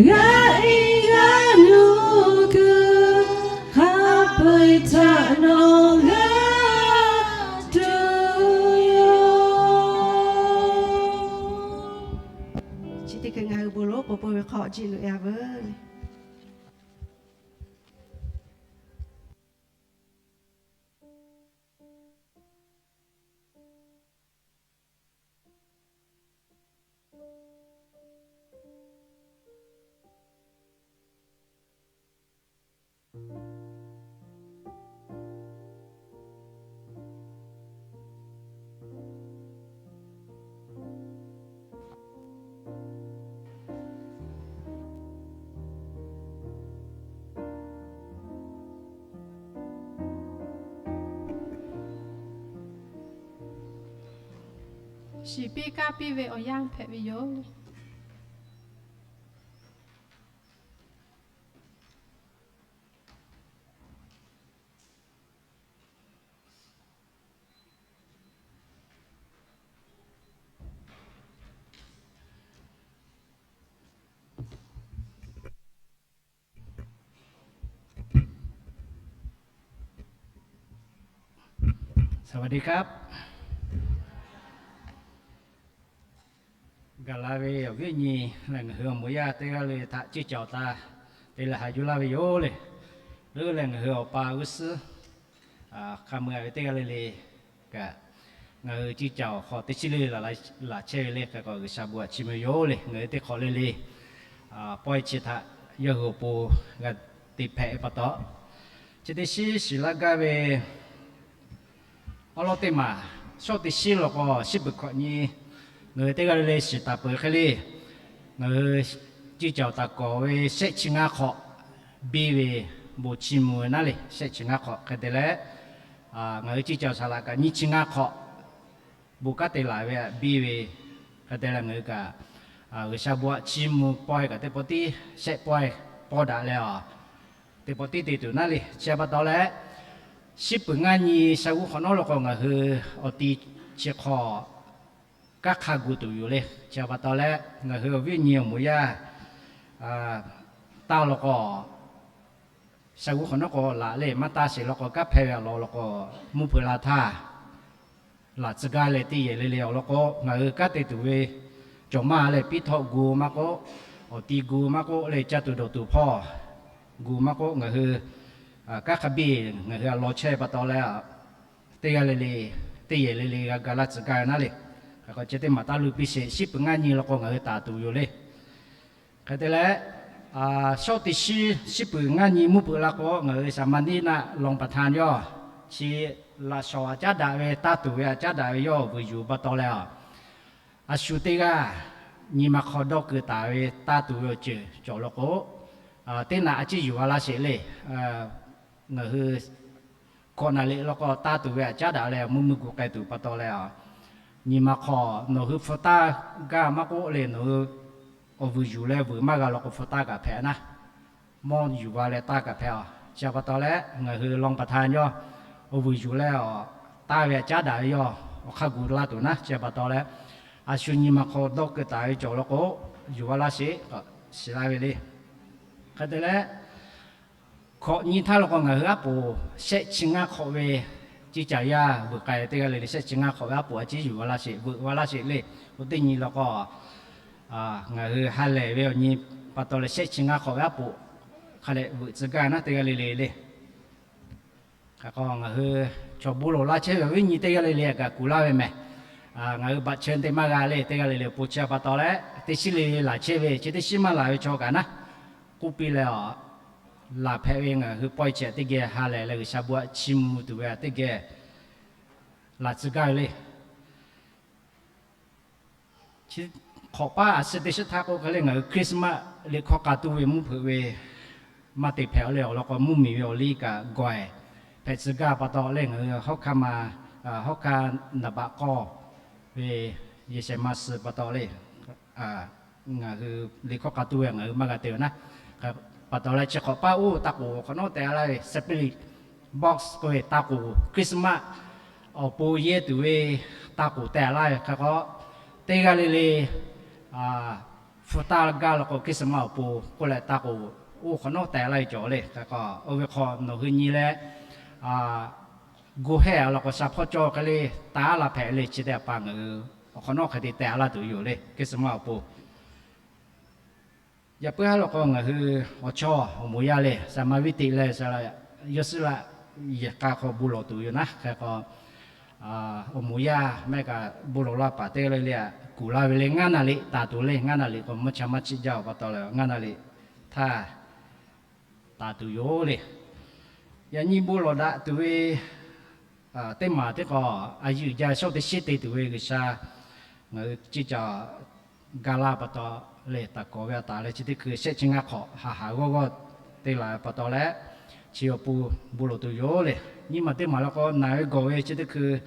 g'a iˉ g'aˇ nuˇ kuiˬ hk'a peu-eˬ htaꞈ nawˬ g'a tuˬ yoˬ. Chi teˇ hkui ngaˬ hui bon lonˉ k'oˍ pui ve hk'aw jiˇ loꞈ e a veuˬ. Shiˍ piˇ kaˇ piˇ ve awˬ yanˇ hpehꞈ ve yoˬ. Saˍ vaˍ diˆ kaˆ. Gaˬ la ve awˬ viˉ awˬ nyi leh ngaˬ hui awˬ moˍ yaˇ teˇ g'aˇ le htaꞈ ceˇ cawˬ taˍ te leh haꞈ yuˬ laˇ ve yoˬ le. Leuˉ leh ngaˬ hui awˬ pa g'uˇ suhˉ hk'a mui a ve teˇ g'aˇ le le kaꞈ, ngaˬ hui ceˇ cawˬ hk'aw teˇ chiˉ le laꞈ chehˇ ve le. Hk'e k'o G'uiˬsha bon htaꞈ chiˇ mvuh yoˬ le. Ngaˬ hui teˇ hk'awꞈ le le pawehˇ chi htaꞈ yawˇ hui awˬ pon g'a te hpehꞈ ve pa taw, chi teˇ shiˉ shiˍ laˇ gaˇ ve awˉ lawˉ teˇ maˬ, shawˉ teˇ shiˉ law k'o, shiˉ peuˬ hkawꞈ nyi ngaˬ hui teˇ g'aˇ le le shiˍ taˍ peuˬ hk'e le. Ngaˬ hui ceˇ cawˬ taˍ kawˍ ve shehˆ chi ngaˇ hk'awꞈ biˇ ve bon chiˇ mvuh ve naˉ le. Shehˆ chi ngaˇ hk'awꞈ hk'e te leh, ngaˬ hui ceˇ cawˬ saˍ laꞈ kaꞈ nyiˇ chi ngaˇ hk'awꞈ bon kanˉ te laˬ ve biˇ ve hk'e te leh, ngaˬ hui kaꞈ G'uiˬsha bon htaꞈ chiˇ mvuh pawehˇ kaꞈ teˇ pawˆ tiˉ shehˆ pawehˇ pawˇ daꞈ leh a, teˇ pawˆ tiˉ te tuˬ naˉ le. Chi pa taw leh, shiˉ peuˬ ngaˇ nyi sha g'uˇ hk'awꞈ nawˉ law k'o ngaˬ hui awˬ ti chi hk'aw kanˉ hk'a gu tuˬ yoˬ le. Chi pa taw leh, ngaˬ hui awˬ viˉ awˬ nyi awˬ moˍ yaˇ taˇ law k'o, sha g'uˇ hk'awꞈ nawˉ k'o laꞈ le maˇ taˇ sheˍ law k'o, kanˉ hpehˇ ve awˬ lawn law k'o, mvuhˇ hpeuꞈ la htaˇ laꞈ tcuh gaˇ leh teˇ yehˬ le le awˬ lawn k'o, ngaˬ hui kanˉ te tuˬ ve cawˬ maˇ leh piˇ htawˆ gu maˇ k'oˆ, awˬ ti gu maˇ k'oˆ leh caˇ tuˬ dawˬ tuˬ hpawˇ gu maˇ k'oˆ, ngaˬ hui kanˉ hk'a biˇ ngaˬ hui a law chehˇ pa taw leh, teˇ g'aˇ le le, teˇ yehˬ le le g'a ga laˇ tcuh gaˇ ve naˉ le. Hk'e k'o chi teˇ maˬ taˇ lu piˇ sheˍ. Shiˉ peuˬ ngaˇ nyi law k'o ngaˬ hui taˍ tuˬ yoˬ le. Hk'e te leh, shawˉ teˇ shiˉ shiˉ peuˬ ngaˇ nyi mvuhˇ hpeuꞈ la k'o, ngaˬ hui saˍ maˍ niˆ naˆ longˬ paˍ htaˇ yawˇ chi laꞈ shawˍ aꞈ caˉ daꞈ ve taˇ tuˬ ve aꞈ caˉ daꞈ ve yawˇ vuiˬ yuˬ pa taw leh a, a shu teˇ g'aˇ nyi ma hk'aw dawˇ keu taˍ ve taˇ tuˬ ve awˬ ceuˬ cawˬ law k'o, teˇ naꞈ a ciˉ yuˬ a laˇ sheˍ le. Ngaˬ hui hkawꞈ naˍ liꞈ law k'o taˇ tuˬ ve aꞈ caˉ daꞈ leh mvuhˇ miˬ gu k'ai tuˬ pa taw leh a, nyi ma hk'aw nawˬ hui hpu taˇ gaˇ maˇ k'oˆ leh nawˬ hui awˬ vuiˬ yuˬ leh vuiˬ maˇ g'a law k'o hpu taˇ kaꞈ hpehꞈ naˉ, mawˇ yuˬ va leh taˇ kaꞈ hpehꞈ a. Chi pa taw leh ngaˬ hui longˬ paˍ htaˇ yawˇ awˬ vuiˬ yuˬ leh a, taˇ ve aꞈ caˉ daꞈ ve yawˇ awˬ hk'aˇ gu laˇ tuˬ naˉ. Chi pa taw leh, a shu nyi ma hk'aw dawˇ keu taˍ ve cawˬ law k'o, yuˬ a laˇ sheˍ k'o, shiˍ laˇ ve le. Hk'e te leh, hkawꞈ nyi htaˇ law k'o ngaˬ hui aˉ poˍ shehˆ chi ngaˇ hk'awꞈ ve Ciˇ caˍ yaˇ veuꞈ k'ai teˇ g'aˇ le le shehˆ chi ngaˇ hk'awꞈ ve aˉ poꞈ a ciˉ yuˬ a laˇ sheˍ, veuꞈ a laˇ sheˍ le. Oˇ teˇ nyi law k'o, ngaˬ hui ha lehˬ ve awˬ nyi pa taw leh shehˆ chi ngaˇ hk'awꞈ ve aˉ poꞈ hk'a leh veuꞈ tcuh gaˇ naˉ teˇ g'aˇ le le le. Hk'e k'o ngaˬ hui chaw bon lawˬ laˇ chehˇ ve awˬ viˉ nyi teˇ g'aˇ le le kaꞈ kuˬ laˇ ve mehˬ. Ngaˬ hui baꞈ chehˇ teˇ maˇ g'a le, teˇ g'aˇ le le awˬ pon chi pa taw leh teˇ shiˉ le laˬ chehˇ ve, chi teˇ shiˉ maˇ laˬ ve chaw kaꞈ naˉ k'oˆ piˇ leh, laˬ hpehꞈ ve ngaˬ hui pawehˇ chi teˇ geh ha lehˬ leh G'uiˬsha bon a chiˇ mvuh tuˬ ve teˇ geh laˬ tcuh gaˇ ve le. Chi hk'awꞈ paˉ a suh teˇ shiˉ htaˇ k'o hk'e le ngaˬ hui Christmas liꞈ hkawˇ k'a tuˬ ve mvuhˇ hpeuꞈ ve maˇ te hpehꞈ le awˬ lawn k'o, mvuhˇmiˬ ve awˬ liˇ kaꞈ gawˬ ehˍ hpehꞈ tcuh gaˇ pa taw leh ngaˬ hui hawˉ hkanˇ ma, hawˉ hkanˇ naˍ baꞈ k'awˇ ve yehˬ shehˍ ma suh pa taw le ngaˬ hui liꞈ hkawˇ k'a tuˬ ve ngaˬ hui maˇ g'a te ve naˉ. Hk'e pa taw leh chi hk'awꞈ paˉ oˇ taˇ k'oˍ hk'awꞈ nawˉ teh laˇ ve spirit box k'oˆ ve taˇ k'oˍ Christmas awˬ pon yehˇ tuˬ ve taˇ k'oˍ teh laˇ ve hk'e k'o, teˇ g'aˇ le le hpu taˇ gaˇ law k'o Christmas awˬ pon k'oˆ leh taˇ k'oˍ oˇ hk'awꞈ nawˉ teh laˇ ve cawˬ le. Hk'e k'o oˇ ve hk'aw nawˬ hui nyi leh gu hehˇ a law k'o sha hpawˇ cawˇ hk'e le taˍ laˇ hpehꞈ le chi teˇ hpaˍ ngaˬ hui awˬ hk'awꞈ nawˉ hk'e te teh laˇ tuˬ yoˬ le Christmas awˬ pon. Yaꞈ puiˉ haˉ law k'o ngaˬ hui awˬ chawˇ awˬ moˍ yaˇ le saˍ maˍ viˉ teꞈ leh saˍ laꞈ yawˇ suhˉ laꞈ yehˬ k'a hk'aw bon lawˬ tuˬ yoˬ naˉ. Hk'e k'o awˬ moˍ yaˇ mehˆ kaꞈ bon lawˬ laˇ paˍ teˇ g'aˇ le le a kuˬ laˇ ve le ngaˇ naˍ liꞈ taˍ tuˬ le. Ngaˇ naˍ liꞈ k'o maˇ cha maˇ chiˆ jaˇ pa taw leh ngaˇ naˍ liꞈ htaˇ taˍ tuˬ yoˬ le. Yaꞈ nyi bon lawˬ daꞈ tuˬ ve teˇ maˬ teˇ k'o a yuˬ jaˇ shawˉ teˇ shiˉ te tuˬ ve G'uiˬsha ngaˬ hui ciˇ caˍ ga laˇ pa taw le taˍ kawˍ ve a taˍ leh chi teˇ hkui shehˆ chi ngaˇ hk'awꞈ haˍ haˍ g'awˇ g'awˇ te laˬ pa taw leh chi awˬ pon bon lawˬ tuˬ yoˬ le. Nyiˇ maˬ teˇ maˬ law k'o naˬ ve gawˬ ve chi teˇ hkui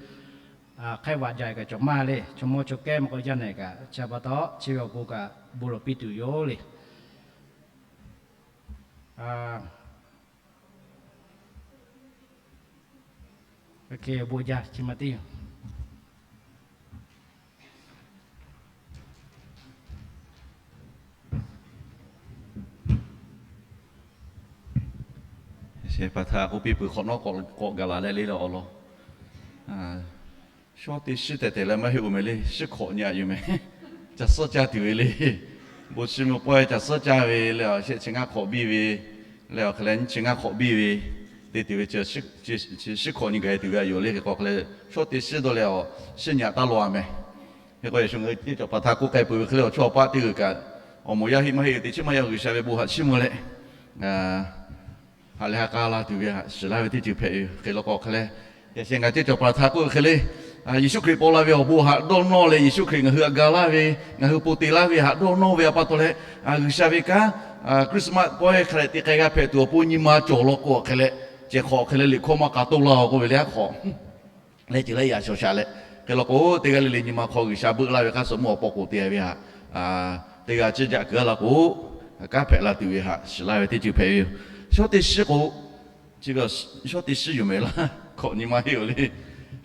hk'e vaꞈ jaˬ kaꞈ cawˬ maˇ le chaw mawˇ chaw kehˉ maˇ k'o yaˇ nehˬ kaꞈ chi pa taw chi ve awˬ pon kaꞈ bon lawˬ piˇ tuˬ yoˬ le. Bon jaˇ chi ma teˇ yoˬ. Paˍ htaꞈ k'oˆ piˇ peuˬ hk'awꞈ nawˉ k'awꞈ gaˬ laˬ leh le le awˬ lawn shawˉ teˇ shiˉ tehˬ tehˬ leh maˇ heˆ oˬ mehˍ le, shiˉ hkawꞈ nyi a yoˬ mehˍ. Ca suhˉ caˇ tuˬ ve le. Bon chi mvuh pawehˇ ca suhˉ caˇ ve le, shehˆ chi ngaˇ hk'awꞈ biˇ ve le, awˬ hk'e leh nyiˇ chi ngaˇ hk'awꞈ biˇ ve te tuˬ ve, chi shiˉ hkawꞈ nyi gaˬ tuˬ ve a yoˬ le. Hk'e k'o hk'e leh shawˉ teˇ shiˉ dawˇ leh awˬ shiˉ nyi a taˇ law a mehˍ. Hk'e k'o yaꞈ shu ngaˬ hui teˇ cawˬ paˍ htaꞈ k'oˆ k'ai peuˬ ve hk'e le, awˬ chawˇ awˬ paˆ teˇ g'uiˬ kaꞈ awˬ moˍ yaˇ heˆ maˇ heˆ teˇ chiˉ maˇ yaˇ G'uiˬsha ve bon htaꞈ chiˇ mvuh leh haꞈ leh ha k'a la tuˬ ve haꞈ shiˍ laˇ ve teˇ ceuˬ hpehꞈ ve yoˬ. Hk'e law k'o hk'e leh yaꞈ sheh ngaˬ teˇ cawˬ paˍ htaꞈ k'oˆ ve hk'e le, Yeˍsuˆ Hkriꞈ paw la ve awˬ bon haꞈ dawˇ nawˇ leh Yeˍsuˆ Hkriꞈ ngaˬ hui htaꞈ ga laˇ ve, ngaˬ hui pon te laˇ ve haꞈ dawˇ nawˇ ve a pa taw leh, G'uiˬsha ve kanˉ Christmas pawehˇ hk'a leh te k'ai g'a hpehꞈ tuˬ awˬ pon nyi ma cawˬ law k'o hk'e leh, ceh hk'awꞈ hk'e leh liꞈ hkawˇ maˇ k'a toˇ laˇ k'oˆ ve le, aˉ hk'awꞈ leh ceuˬ leh yaꞈ shawˍ shaꞈ leh. Hk'e law k'o teˇ g'aˇ le le nyi ma hk'aw G'uiˬsha beuˆ laˇ ve hk'a shuˍ mvuhˇ awˬ paw k'oˍ te ve haꞈ teˇ g'aˇ ciˇ jaˆ kuiˬ a la k'o, kanˉ hpehꞈ la tuˬ ve haꞈ shiˍ laˇ ve teˇ ceuˬ hpehꞈ ve yoˬ. Shawˉ teˇ shiˉ k'o, chi ve shawˉ teˇ shiˉ yoˬ mehˍ laˇ hk'awꞈ nyi ma heˆ oˬ le.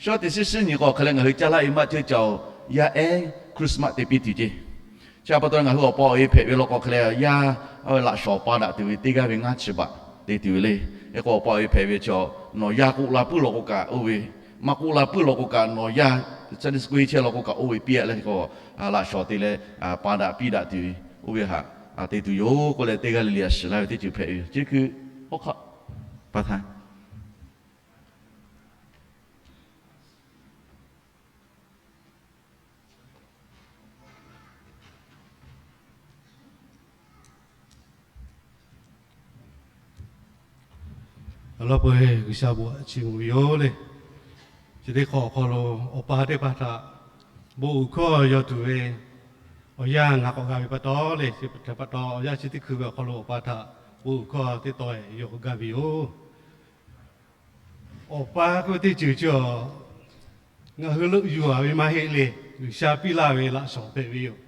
Shawˉ teˇ shiˉ shiˉ nyi k'o hk'e leh ngaˬ hui caˇ laˇ e maˇ ceuˇ ca oˬ, yaˇ ehˉ Christmas te piˇ tuˬ ceˇ. Chi pa taw ngaˬ hui awˬ pa awˬ e hpehꞈ ve law k'o hk'e leh yaˇ a ve laꞈ shawnˍ pa daꞈ tuˬ ve teˇ g'aˇ ve ngaˇ chi baꞈ te tuˬ ve le. Hk'e k'o awˬ pa awˬ e hpehꞈ ve chaw nawˬ yaˇ k'oˆ la puiˉ law k'o kaꞈ oˇ ve, maˇ k'oˆ la puiˉ law k'o kaꞈ nawˬ yaˇ Sunday school chehˇ law k'o kaꞈ oˇ ve piˇ a leh hk'e k'o laꞈ shawnˍ te leh pa daꞈ piˇ daꞈ tuˬ ve oˇ ve haꞈ te tuˬ yoˬ k'oˆ leh teˇ g'aˇ le le a shiˍ laˇ ve teˇ ceuˬ hpehꞈ ve yoˬ. Chi hkui hawˉ hk'aˆ pa htaˇ Awˬ lawn peu-eˬ G'uiˬsha bon htaꞈ chiˇ mvuh ve yoˬ le. Chi teˇ hk'awꞈ awˬ hk'aw lo awˬ pa teˇ hpaˍ htaꞈ bon uiˍ hkawˇ yaw tuˬ ve awˬ yanˇ ngaˬ k'awꞈ g'a ve pa taw le, chi htaꞈ pa taw awˬ yanˇ chi teˇ hkui ve awˬ hk'aw lo awˬ pa htaꞈ bon uiˍ hkawˇ teˇ taw yaw k'awꞈ gaˇ ve yoˬ. Awˬ pa k'oˆ ve teˇ ceuˬ chi a ngaˬ hui leuˆ yuˬ a ve maˇ heˆ le. G'uiˬsha piˇ laˇ ve laꞈ shawnˍ hpehꞈ ve yoˬ.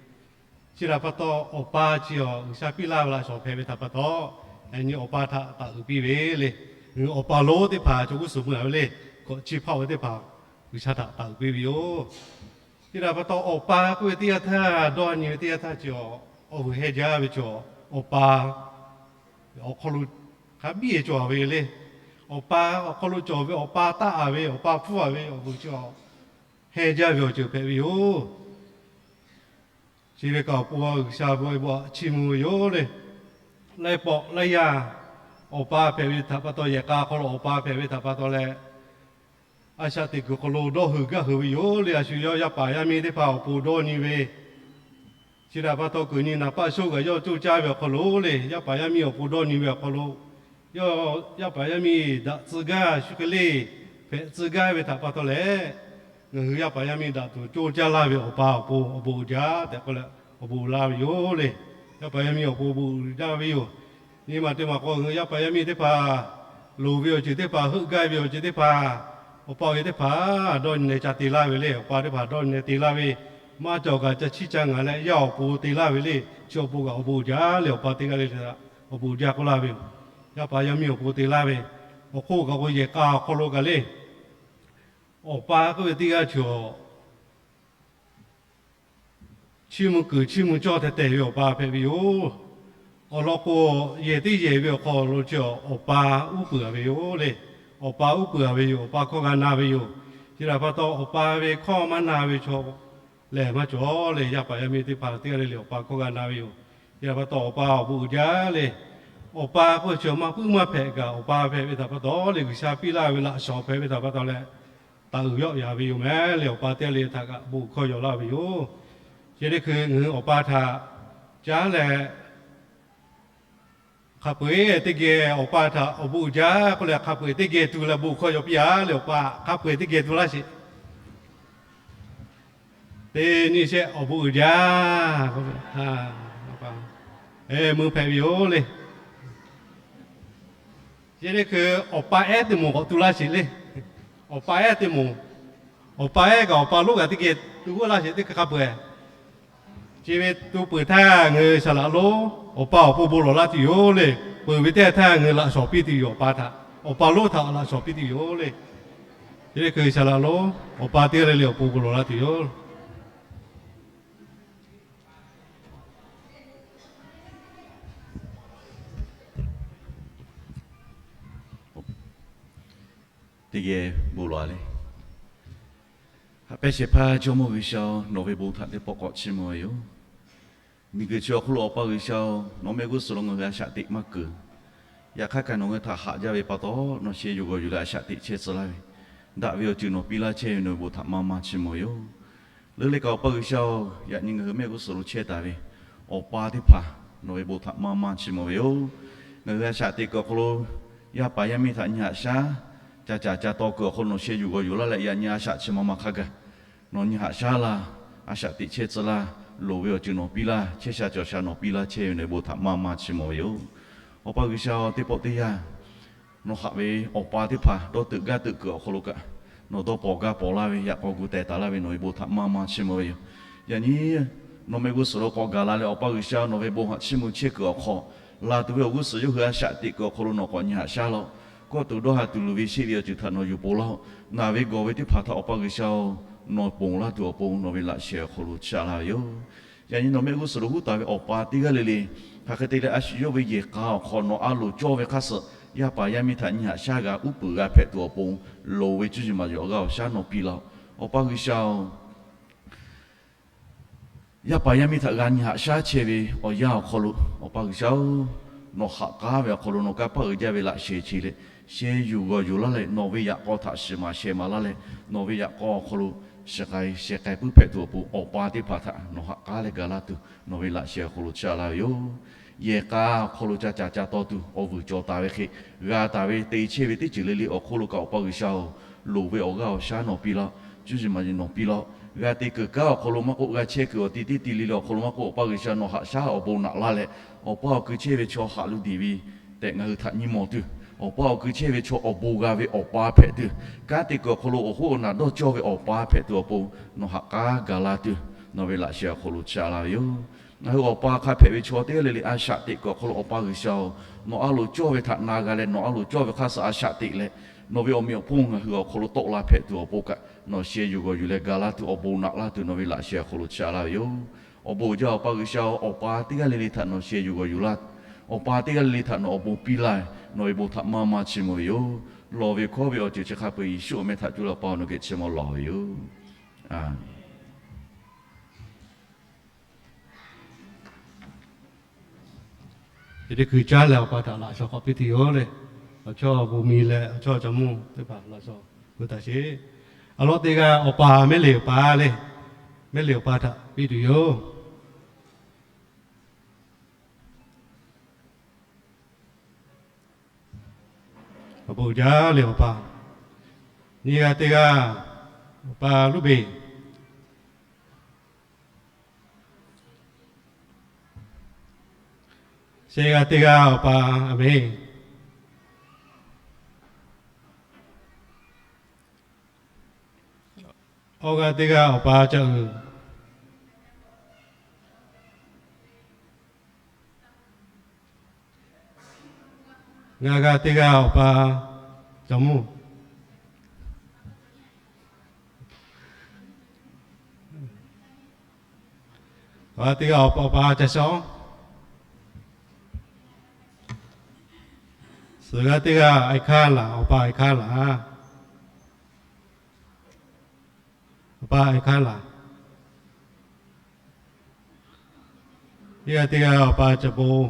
Chi htaꞈ pa taw awˬ pa chi a G'uiˬsha piˇ laˇ ve laꞈ shawnˍ hpehꞈ ve htaꞈ pa taw, yaꞈ nyi awˬ pa htaꞈ taˍ uiˍ piˇ ve le. Awˬ pa lonˉ teˇ hpaˍ cawˬ g'uˇ suhˍ mvuh a ve le. K'awꞈ chi hpaˆ ve teˇ hpaˍ G'uiˬsha htaꞈ taˍ uiˍ piˇ ve yoˬ. Chi htaꞈ pa taw awˬ pa k'oˆ ve teˇ yanˇ htaˇ, dawˇ nyi ve teˇ yanˇ htaˇ chi a awˬ vuiˬ heh jaˇ ve chaw awˬ pa awˬ hk'aw lo hk'a biˇ e cawˬ ve le. Awˬ pa awˬ hk'aw lo cawˬ ve, awˬ pa taˆ-a ve, awˬ pa hpfuhˇ-a ve awˬ vuiˬ chi hehnˇ jaˇ ve awˬ ceuˬ hpehꞈ ve yoˬ. Chi ve kaꞈ awˬ pon G'uiˬsha ve awˬ bon chiˇ mvuh ve yoˬ le. Laiˉ pawˆ laiˉ yaˇ awˬ pa hpehꞈ ve htaꞈ pa taw, yehˬ k'a hk'aw lo awˬ pa hpehꞈ ve htaꞈ pa taw leh, a shaꞈ teꞈ kuiˬ hk'aw lo dawˇ heuˬ gaˇ heuˬ ve yoˬ le. A shu yawˇ yaˇ paˍ yaˇ miˇ teˇ hpaˍ awˬ pon dawˇ nyi ve, chi htaꞈ pa taw kuiˬ nyi naˍ paˆ shoˆ g'aˬ yawˇ coˇ caˇ ve awˬ hk'aw lo le, yaˇ paˍ yaˇ miˇ awˬ pon dawˇ nyi ve awˬ hk'aw lo, yawˇ yaˇ paˍ yaˇ miˇ daꞈ tcuh gaˇ shu hk'e le, hpehꞈ tcuh gaˇ ve htaꞈ pa taw leh, ngaˬ hui yaˇ paˍ yaˇ miˇ daꞈ tuˬ coˇ caˇ laˇ ve awˬ pa awˬ pon awˬ bon uiˍ jaˇ tehꞈ k'oˆ leh awˬ bon laˇ ve yoˬ le. Yaˇ paˍ yaˇ miˇ awˬ pon awˬ bon uiˍ jaˇ ve yoˬ. Nyi ma teˇ maˬ k'o, yaˇ paˍ yaˇ miˇ teˇ hpaˍ loˍ ve awˬ ceuˬ teˇ hpaˍ, heuˆ gaˇ ve awˬ ceuˬ teˇ hpaˍ, awˬ pa awˬ e teˇ hpaˍ dawˇ nyi leh ca te laˇ ve le. Awˬ pa teˇ hpaˍ dawˇ nyi leh te laˇ ve, maˇ cawˬ kaꞈ ca chiˇ ca ngaˍ leh yaˇ awˬ pon te laˇ ve le. Chi awˬ pon kaꞈ awˬ bon uiˍ jaˇ le. Awˬ pa teˇ g'aˇ le le htaꞈ awˬ bon uiˍ jaˇ k'oˆ laˇ ve yoˬ. Yaˇ paˍ yaˇ miˇ awˬ pon te laˇ ve, awˬ hk'oˆ kaꞈ k'o yehˬ k'a awˬ hk'aw lo kaꞈ le, awˬ pa k'oˆ ve teˇ g'aˇ cawˬ chiˇ mvuh kuiˬ chiˇ mvuh cawˇ teh teh ve awˬ pa hpehꞈ ve yoˬ. Awˬ lawn k'o, yehˬ teˇ yehˬ ve awˬ hk'aw lo chi awˬ pa uˉ peunˍ-a ve yoˬ le. Awˬ pa uˉ peunˍ-a ve yoˬ. Awˬ pa hkawˇ g'a na ve yoˬ. Chi htaꞈ pa taw, awˬ pa ve hkawˇ maˇ na ve chaw lehˬ maˇ cawˬ le. Yaˇ paˍ yaˇ miˇ teˇ hpaˍ teˇ g'aˇ le le awˬ pa hkawˇ g'a na ve yoˬ. Chi htaꞈ pa taw, awˬ pa awˬ bon uiˍ jaˇ le. Awˬ pa k'oˆ ve chi awˬ ma puiˉ maˇ hpehꞈ kaꞈ, awˬ pa hpehꞈ ve htaꞈ pa taw le, G'uiˬsha piˇ laˇ ve laꞈ shawnˍ hpehꞈ ve htaꞈ pa taw leh, taˍ uiˍ yawˆ yaˍ ve yoˬ mehˍ le. Awˬ pa teˇ g'aˇ le htaꞈ kaꞈ bon hkawˇ yaw laˇ ve yoˬ. Chi teˇ hkui ngaˬ hui awˬ pa htaꞈ caˉ leh, hk'a peu-eˬ teˇ geh awˬ pa htaꞈ awˬ bon uiˍ jaˇ k'oˆ leh, hk'a peu-eˬ teˇ geh tu leh bon hkawˇ yaw piˇ-a le. Awˬ pa hk'a peu-eˬ teˇ geh tu laˇ sheˍ. Teˇ nyi shehˆ, awˬ bon uiˍ jaˇ. Mui hpehꞈ ve yoˬ le. Chi teˇ hkui awˬ pa ehˉ teˇ moˍ k'awꞈ tu laˇ sheˍ le. Awˬ pa ehˉ teˇ moˍ, awˬ pa ehˉ kaꞈ awˬ pa lonˉ kaꞈ teˇ geh tu g'oˆ laˇ sheˍ teˇ hkui hk'a peu-eˬ. Chi ve tu peuˬ htaˇ ngaˬ hui shaˍ laꞈ lonˉ awˬ pa awˬ pon bon lawˬ laˇ tuˬ yoˬ le. Peuˬ ve teˇ htaˇ ngaˬ hui laꞈ shawnˍ piˇ tuˬ yoˬ. Awˬ pa htaꞈ, awˬ pa lonˉ htaꞈ laꞈ shawnˍ piˇ tuˬ yoˬ le. Chi teˇ hkui shaˍ laꞈ lonˉ awˬ pa teˇ g'aˇ le le awˬ pon bon lawˬ laˇ tuˬ yoˬ. Teˇ geh bon lawˬ-a le. Haꞈ pehnˇ shehˍ hpaˇ Jawˇmawˇ G'uiˬsha-oˬ, nawˬ ve bon htaꞈ teˇ pawˆ k'awꞈ chiˇ mvuh ve yoˬ. Miˬguiˬ chi awˬ hk'oˆ lo Awˬ pa G'uiˬsha-oˬ, nawˬ mehˆ g'uˇ suhˍ lo ngaˬ hui a shaꞈ teꞈ maˇ keunˍ. Yaꞈ hk'aˇ kaꞈ nawˬ ngaˬ hui htaꞈ haꞈ jaˇ ve pa taw, nawˬ sheh yuˬ g'awˬ yuˬ leh a shaꞈ teꞈ chehˇ tcuh laˇ ve, daꞈ ve awˬ ceuˬ nawˬ piˇ laˇ chehˇ ve nawˬ ve bon htaꞈ maˇ maˇ chiˇ mvuh ve yoˬ. Leuˉ leh kaꞈ Awˬ pa G'uiˬsha-oˬ, yaꞈ nyi ngaˬ hui mehˆ g'uˇ suhˍ lo chehˇ taˍ ve awˬ pa teˇ hpaˍ nawˬ ve bon htaꞈ maˇ maˇ chiˇ mvuh ve yoˬ. Ngaˬ hui a shaꞈ teꞈ kuiˬ awˬ hk'aw lo yaˇ paˍ yaˇ miˇ htaꞈ nyi haꞈ shaˉ, ca caˍ ca taw kuiˬ awˬ hk'aw lo nawˬ sheh yuˬ g'awˬ yuˬ laˇ leh yaꞈ nyi a shaꞈ chi ma ma hk'a gaˬ nawˬ nyi haꞈ shaˉ laˇ, a shaꞈ teꞈ chehˇ tcuh laˇ, loˍ ve awˬ ceuˬ nawˬ piˇ laˇ, chehˇ sha cawˬ sha nawˬ piˇ laˇ chehˇ ve nawˬ ve bon htaꞈ maˇ maˇ chiˇ mvuh ve yoˬ. Awˬ pa G'uiˬsha-oˬ, teˇ pawˆ teˇ yanˇ nawˬ haꞈ ve awˬ pa teˇ hpaˍ dawˇ teuꞈ gaˇ teuꞈ kuiˬ awˬ hk'aw lo kaꞈ nawˬ dawˇ pawnˍ gaˇ pawnˍ laˇ ve, yaꞈ k'aw gu teh taˍ laˇ ve nawˬ ve bon htaꞈ maˇ maˇ chiˇ mvuh ve yoˬ. Yaꞈ nyi nawˬ mehˆ g'uˇ suhˍ lo k'awꞈ gaˬ la leh Awˬ pa G'uiˬsha nawˬ ve bon haꞈ chiˇ mvuh chehˇ kuiˬ awˬ hk'aw, laˬ tuˬ ve awˬ g'uˇ suhˍ yawˇ hui a shaꞈ teꞈ kuiˬ awˬ hk'aw lo nawˬ k'awꞈ nyi haꞈ shaˉ laˇ-oˆ. Kawˆ tuˬ dawˇ ha tuˬ luˬ ve sheˆ ve awˬ ceuˬ htaꞈ nawˬ yuˬ po laˇ-oˆ. Naˬ ve gawˬ ve teˇ hpaˍ htaꞈ Awˬ pa G'uiˬsha-oˬ, nawˬ ponˬ laˇ tuˬ awˬ pon nawˬ ve laꞈ sheh awˬ hk'aw lo chaꞈ la ve yoˬ. Yaꞈ nyi nawˬ mehˆ g'uˇ suhˍ lo huˉ taˍ ve awˬ pa teˇ g'aˇ le le, hk'aˬ hk'e te leh a shu yawˇ ve yehˬ k'a awˬ hk'aw nawˬ a loˍ cawˇ ve hk'aˇ suh yaˇ paˍ yaˇ miˇ htaꞈ nyi haꞈ shaˉ g'a uˉ peunˍ g'a hpehꞈ tuˬ awˬ pon, loˍ ve cuˇ yiˍ maˍ yiˍ awˬ g'aˇ awˬ shaˉ nawˬ piˇ laˇ-oˆ. Awˬ pa G'uiˬsha-oˬ, yaˇ paˍ yaˇ miˇ htaꞈ g'a nyi haꞈ shaˉ chehˇ ve awˬ yanˇ awˬ hk'aw lo, Awˬ pa G'uiˬsha-oˬ, nawˬ haꞈ k'aˉ ve awˬ hk'aw lo nawˬ kanˇ paˆ uiˍ jaˇ ve laꞈ sheh che leh, sheh yuˬ g'awˬ yuˬ laˇ leh nawˬ ve yaꞈ k'aw htaꞈ shiˍ maˍ sheh maˍ laˇ leh, nawˬ ve yaꞈ k'aw awˬ hk'aw lo shiˍ k'ai sheh k'ai puiˉ hpehꞈ tuˬ awˬ pon Awˬ pa teˇ hpaˍ htaꞈ nawˬ haꞈ k'aˉ leh ga laˇ tuˬ nawˬ ve laꞈ sheh awˬ hk'aw lo chaꞈ la ve yoˬ. Yehˬ k'a awˬ hk'aw lo ca caˍ ca taw tuˬ awˬ vuiˬ cawˬ taˍ ve hk'e, g'a taˍ ve te chehˇ ve teˇ ceuˬ le le awˬ hk'oˆ lo kaꞈ Awˬ pa G'uiˬsha-oˬ, loˍ ve awˬ g'aˇ awˬ shaˉ nawˬ piˇ laˇ-oˆ. Cuˇ yiˍ maˍ yiˍ nawˬ piˇ laˇ-oˆ. G'a te kuiˬ kanˉ awˬ hk'aw lo maˇ k'oˆ, g'a chehˇ kuiˬ awˬ ti teˇ ti le le awˬ hk'aw lo maˇ k'oˆ, Awˬ pa G'uiˬsha nawˬ haꞈ shaˉ awˬ bon naꞈ laˇ leh, Awˬ pa awˬ kui chehˇ ve chaw haꞈ lu diˬ ve tehꞈ ngaˬ hui htaꞈ nyi mawˬ tuˬ, Awˬ pa awˬ kui chehˇ ve chaw awˬ bon g'a ve Awˬ pa hpehꞈ tuˬ, kanˉ te kuiˬ awˬ hk'aw lo awˬ hoˉ awˬ naˬ dawˇ cawˇ ve Awˬ pa hpehꞈ tuˬ awˬ pon nawˬ haꞈ k'aˉ ga laˇ tuˬ nawˬ ve laꞈ sheh awˬ hk'aw lo chaꞈ la ve yoˬ. Ngaˬ hui Awˬ pa hk'a hpehꞈ ve chaw teˇ g'aˇ le le a shaꞈ teꞈ kuiˬ awˬ hk'aw lo Awˬ pa G'uiˬsha-oˬ, nawˬ a loˍ cawˇ ve htaꞈ na g'a leh nawˬ a loˍ cawˇ ve hk'aˇ suh a shaꞈ teꞈ leh, nawˬ ve awˬ meꞈ awˬ hponˇ ngaˬ hui awˬ hk'aw lo tawˆ la hpehꞈ tuˬ awˬ pon kaꞈ nawˬ sheh yuˬ g'awˬ yuˬ leh ga laˇ tuˬ awˬ bon naꞈ laˇ tuˬ nawˬ ve laꞈ sheh awˬ hk'aw lo chaꞈ la ve yoˬ. Awˬ bon uiˍ jaˇ Awˬ pa G'uiˬsha-oˬ, Awˬ pa teˇ g'aˇ le le htaꞈ nawˬ sheh yuˬ g'awˬ yuˬ laˇ, Awˬ pa teˇ g'aˇ le le htaꞈ nawˬ awˬ bon piˇ laˇ, nawˬ ve bon htaꞈ maˇ maˇ chiˇ mvuh ve yoˬ. lawˬ ve hkawˇ ve awˬ ceuˬ chi hk'a peu-eˬ Yeˍsuˆ awˬ meh htaꞈ cuˇ leh Awˬ pa awˬ nu geh chi maw lawˬ ve yoˬ. Chi teˇ hkui caˉ leh Awˬ pa htaꞈ laꞈ shawnˍ k'awꞈ piˇ tuˬ yoˬ le. Awˬ chawˇ bon miˬ leh awˬ chawˇ caˇ mvuhˇ teˇ hpaˍ laꞈ shawnˍ gu taˍ sheˍ. Awˬ lawn teˇ g'aˇ Awˬ pa mehˉ le Awˬ pa le, mehˉ le Awˬ pa htaꞈ piˇ tuˬ yoˬ. Awˬ bon jaˇ le Awˬ pa. Nyiˇ g'aˇ teˇ g'aˇ Awˬ pa Luˉbeˬ. Shehˆ g'aˇ teˇ g'aˇ Awˬ pa Aˍmeˍ. Awˇ g'aˇ teˇ g'aˇ Awˬ pa Caˇ uiˍ. Ngaˇ g'aˇ teˇ g'aˇ Awˬ pa Caˇ mvuhˇ. Awˬ g'aˇ teˇ g'aˇ Awˬ pa Caˇ shawˉ. Suhˍ g'aˇ teˇ g'aˇ Aiˍ hkanˇ laˬ, Awˬ pa Aiˍ hkanˇ laˬ. Awˬ pa Aiˍ hkanˇ laˬ. Teˇ g'aˇ teˇ g'aˇ Awˬ pa Caˇ bon,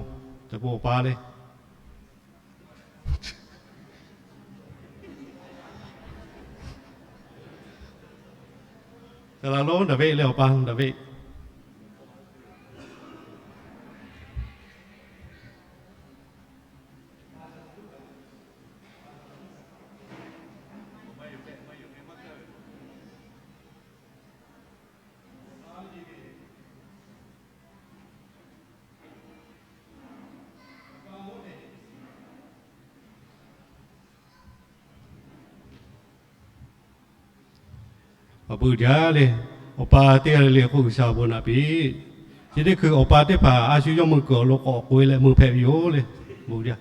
Caˇ bon Awˬ pa le. Caˇ la lonˉ Daˍviˆ le, Awˬ pa Daˍviˆ. Awˬ bon jaˇ le. Awˬ pa teˇ g'aˇ le le k'o G'uiˬsha awˬ bon naꞈ piˇ. Chi teˇ hkui awˬ pa teˇ hpaˍ a shu yawˇ meuˇ kuiˬ awˬ lawn k'awꞈ k'oꞈ e leh mui hpehꞈ ve yoˬ le. Bon jaˇ.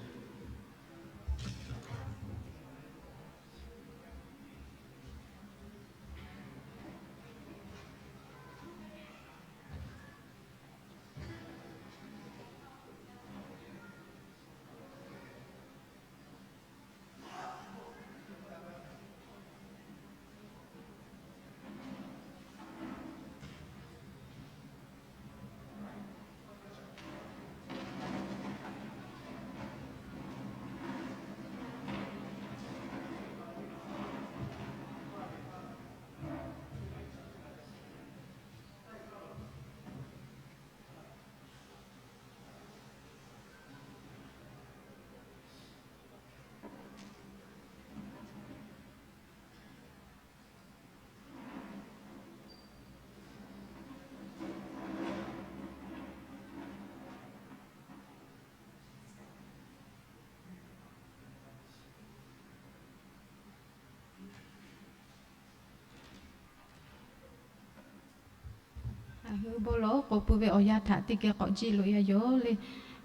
Ngaˬ hui bon lawˬ k'oˍ pui ve awˬ yanˇ htaꞈ teˇ geh k'awꞈ jiˆ loꞈ e a yoˬ le.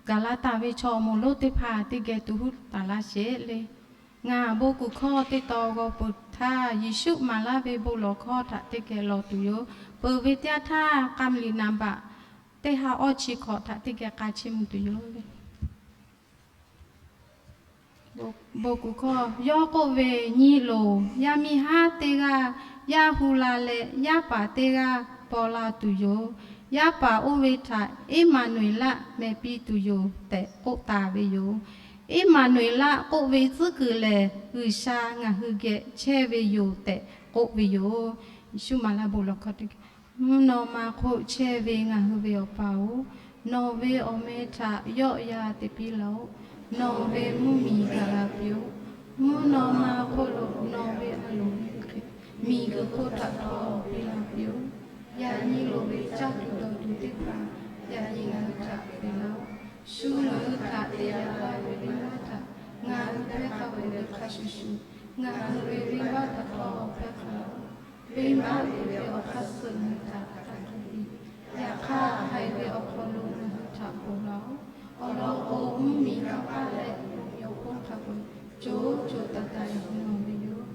Gaˍlaˍtaˍ ve chaw awˬ moˍ lonˉ teˇ hpaˍ teˇ geh tuˬ huˉ taˍ laˇ sheˍ le. Ngaˬ bon kuˬ hkawˇ teˇ taw g'aw peuˬ htaˇ, Yeˍsuˆ maˍ laˇ ve bon lawˬ hkawˇ htaꞈ teˇ geh lawˬ tuˬ yoˬ. Peuˬ ve teˇ yanˇ htaˇ, k'a mvuh liꞈ naˍ baꞈ teˇ ha awˇ chi hkawꞈ htaꞈ teˇ geh k'a chiˇ mvuh tuˬ yoˬ le. Bon kuˬ hkawˇ yawˇ k'oˆ ve, Nyi loˬ, yaˇ miˇ haˉ teˇ g'aˇ yaˇ hu la leh, yaˇ paˍ teˇ g'aˇ paw la tuˬ yoˬ. Yaˇ paˍ oˇ ve htaꞈ Eˇmaˍnuˍeˍlaˆ meh piˇ tuˬ yoˬ tehꞈ k'oˆ taˍ ve yoˬ. Eˇmaˍnuˍeˍlaˆ k'oˆ ve tcuhˉ kuiˬ lehˬ, G'uiˬsha ngaˬ hui geh chehˇ ve yoˬ tehꞈ k'oˆ ve yoˬ. Yeˍsuˆ maˍ laˇ bon lawˬ hkawˇ teˇ geh, Mvuhˇ naw ma hk'oˆ chehˇ ve ngaˬ hui ve Awˬ pa-oˬ, nawˬ ve awˬ meh htaꞈ yawˆ yan te piˇ laˇ-oˆ. Nawˬ ve mvuhˇmiˬ gaˬ la piˇ-oˆ. Mvuhˇ naw ma hk'oˆ lo nawˬ ve a loˍ ve hk'e, miˬguiˬ hk'oˆ htaꞈ htawˇ piˇ la piˇ-oˆ. Yaꞈ nyi loˍ ve caˇ tuˬ dawˬ tuˬ teˇ hpaˍ yaꞈ nyi ngaˬ hui htaꞈ te laˇ-oˆ. Shu ngaˬ hui htaꞈ te yaꞈ la ve venˇbaˆ htaꞈ ngaˬ hui hpehˇ k'a peuˬ ve hk'a shuˍ shuˍ, ngaˬ hui ve venˇbaˆ htaꞈ htawˇ hpehˇ k'a laˇ-oˆ. Venˇbaˆ ve awˬ hk'aˇ suh ngaˬ hui htaꞈ hk'a hk'e piˇ. Yaꞈ hk'aˇ, haiˬ ve awˬ hk'aw lo ngaˬ hui htaꞈ ponˬ laˇ-oˆ. Awˬ lawn k'o, mvuhˇmiˬ kanˇ paˆ leh mvuhˇmiˬ awˬ hponˇ hk'a peu-eˬ co co taiˍ taiˍ nawˬ ve yoˬ.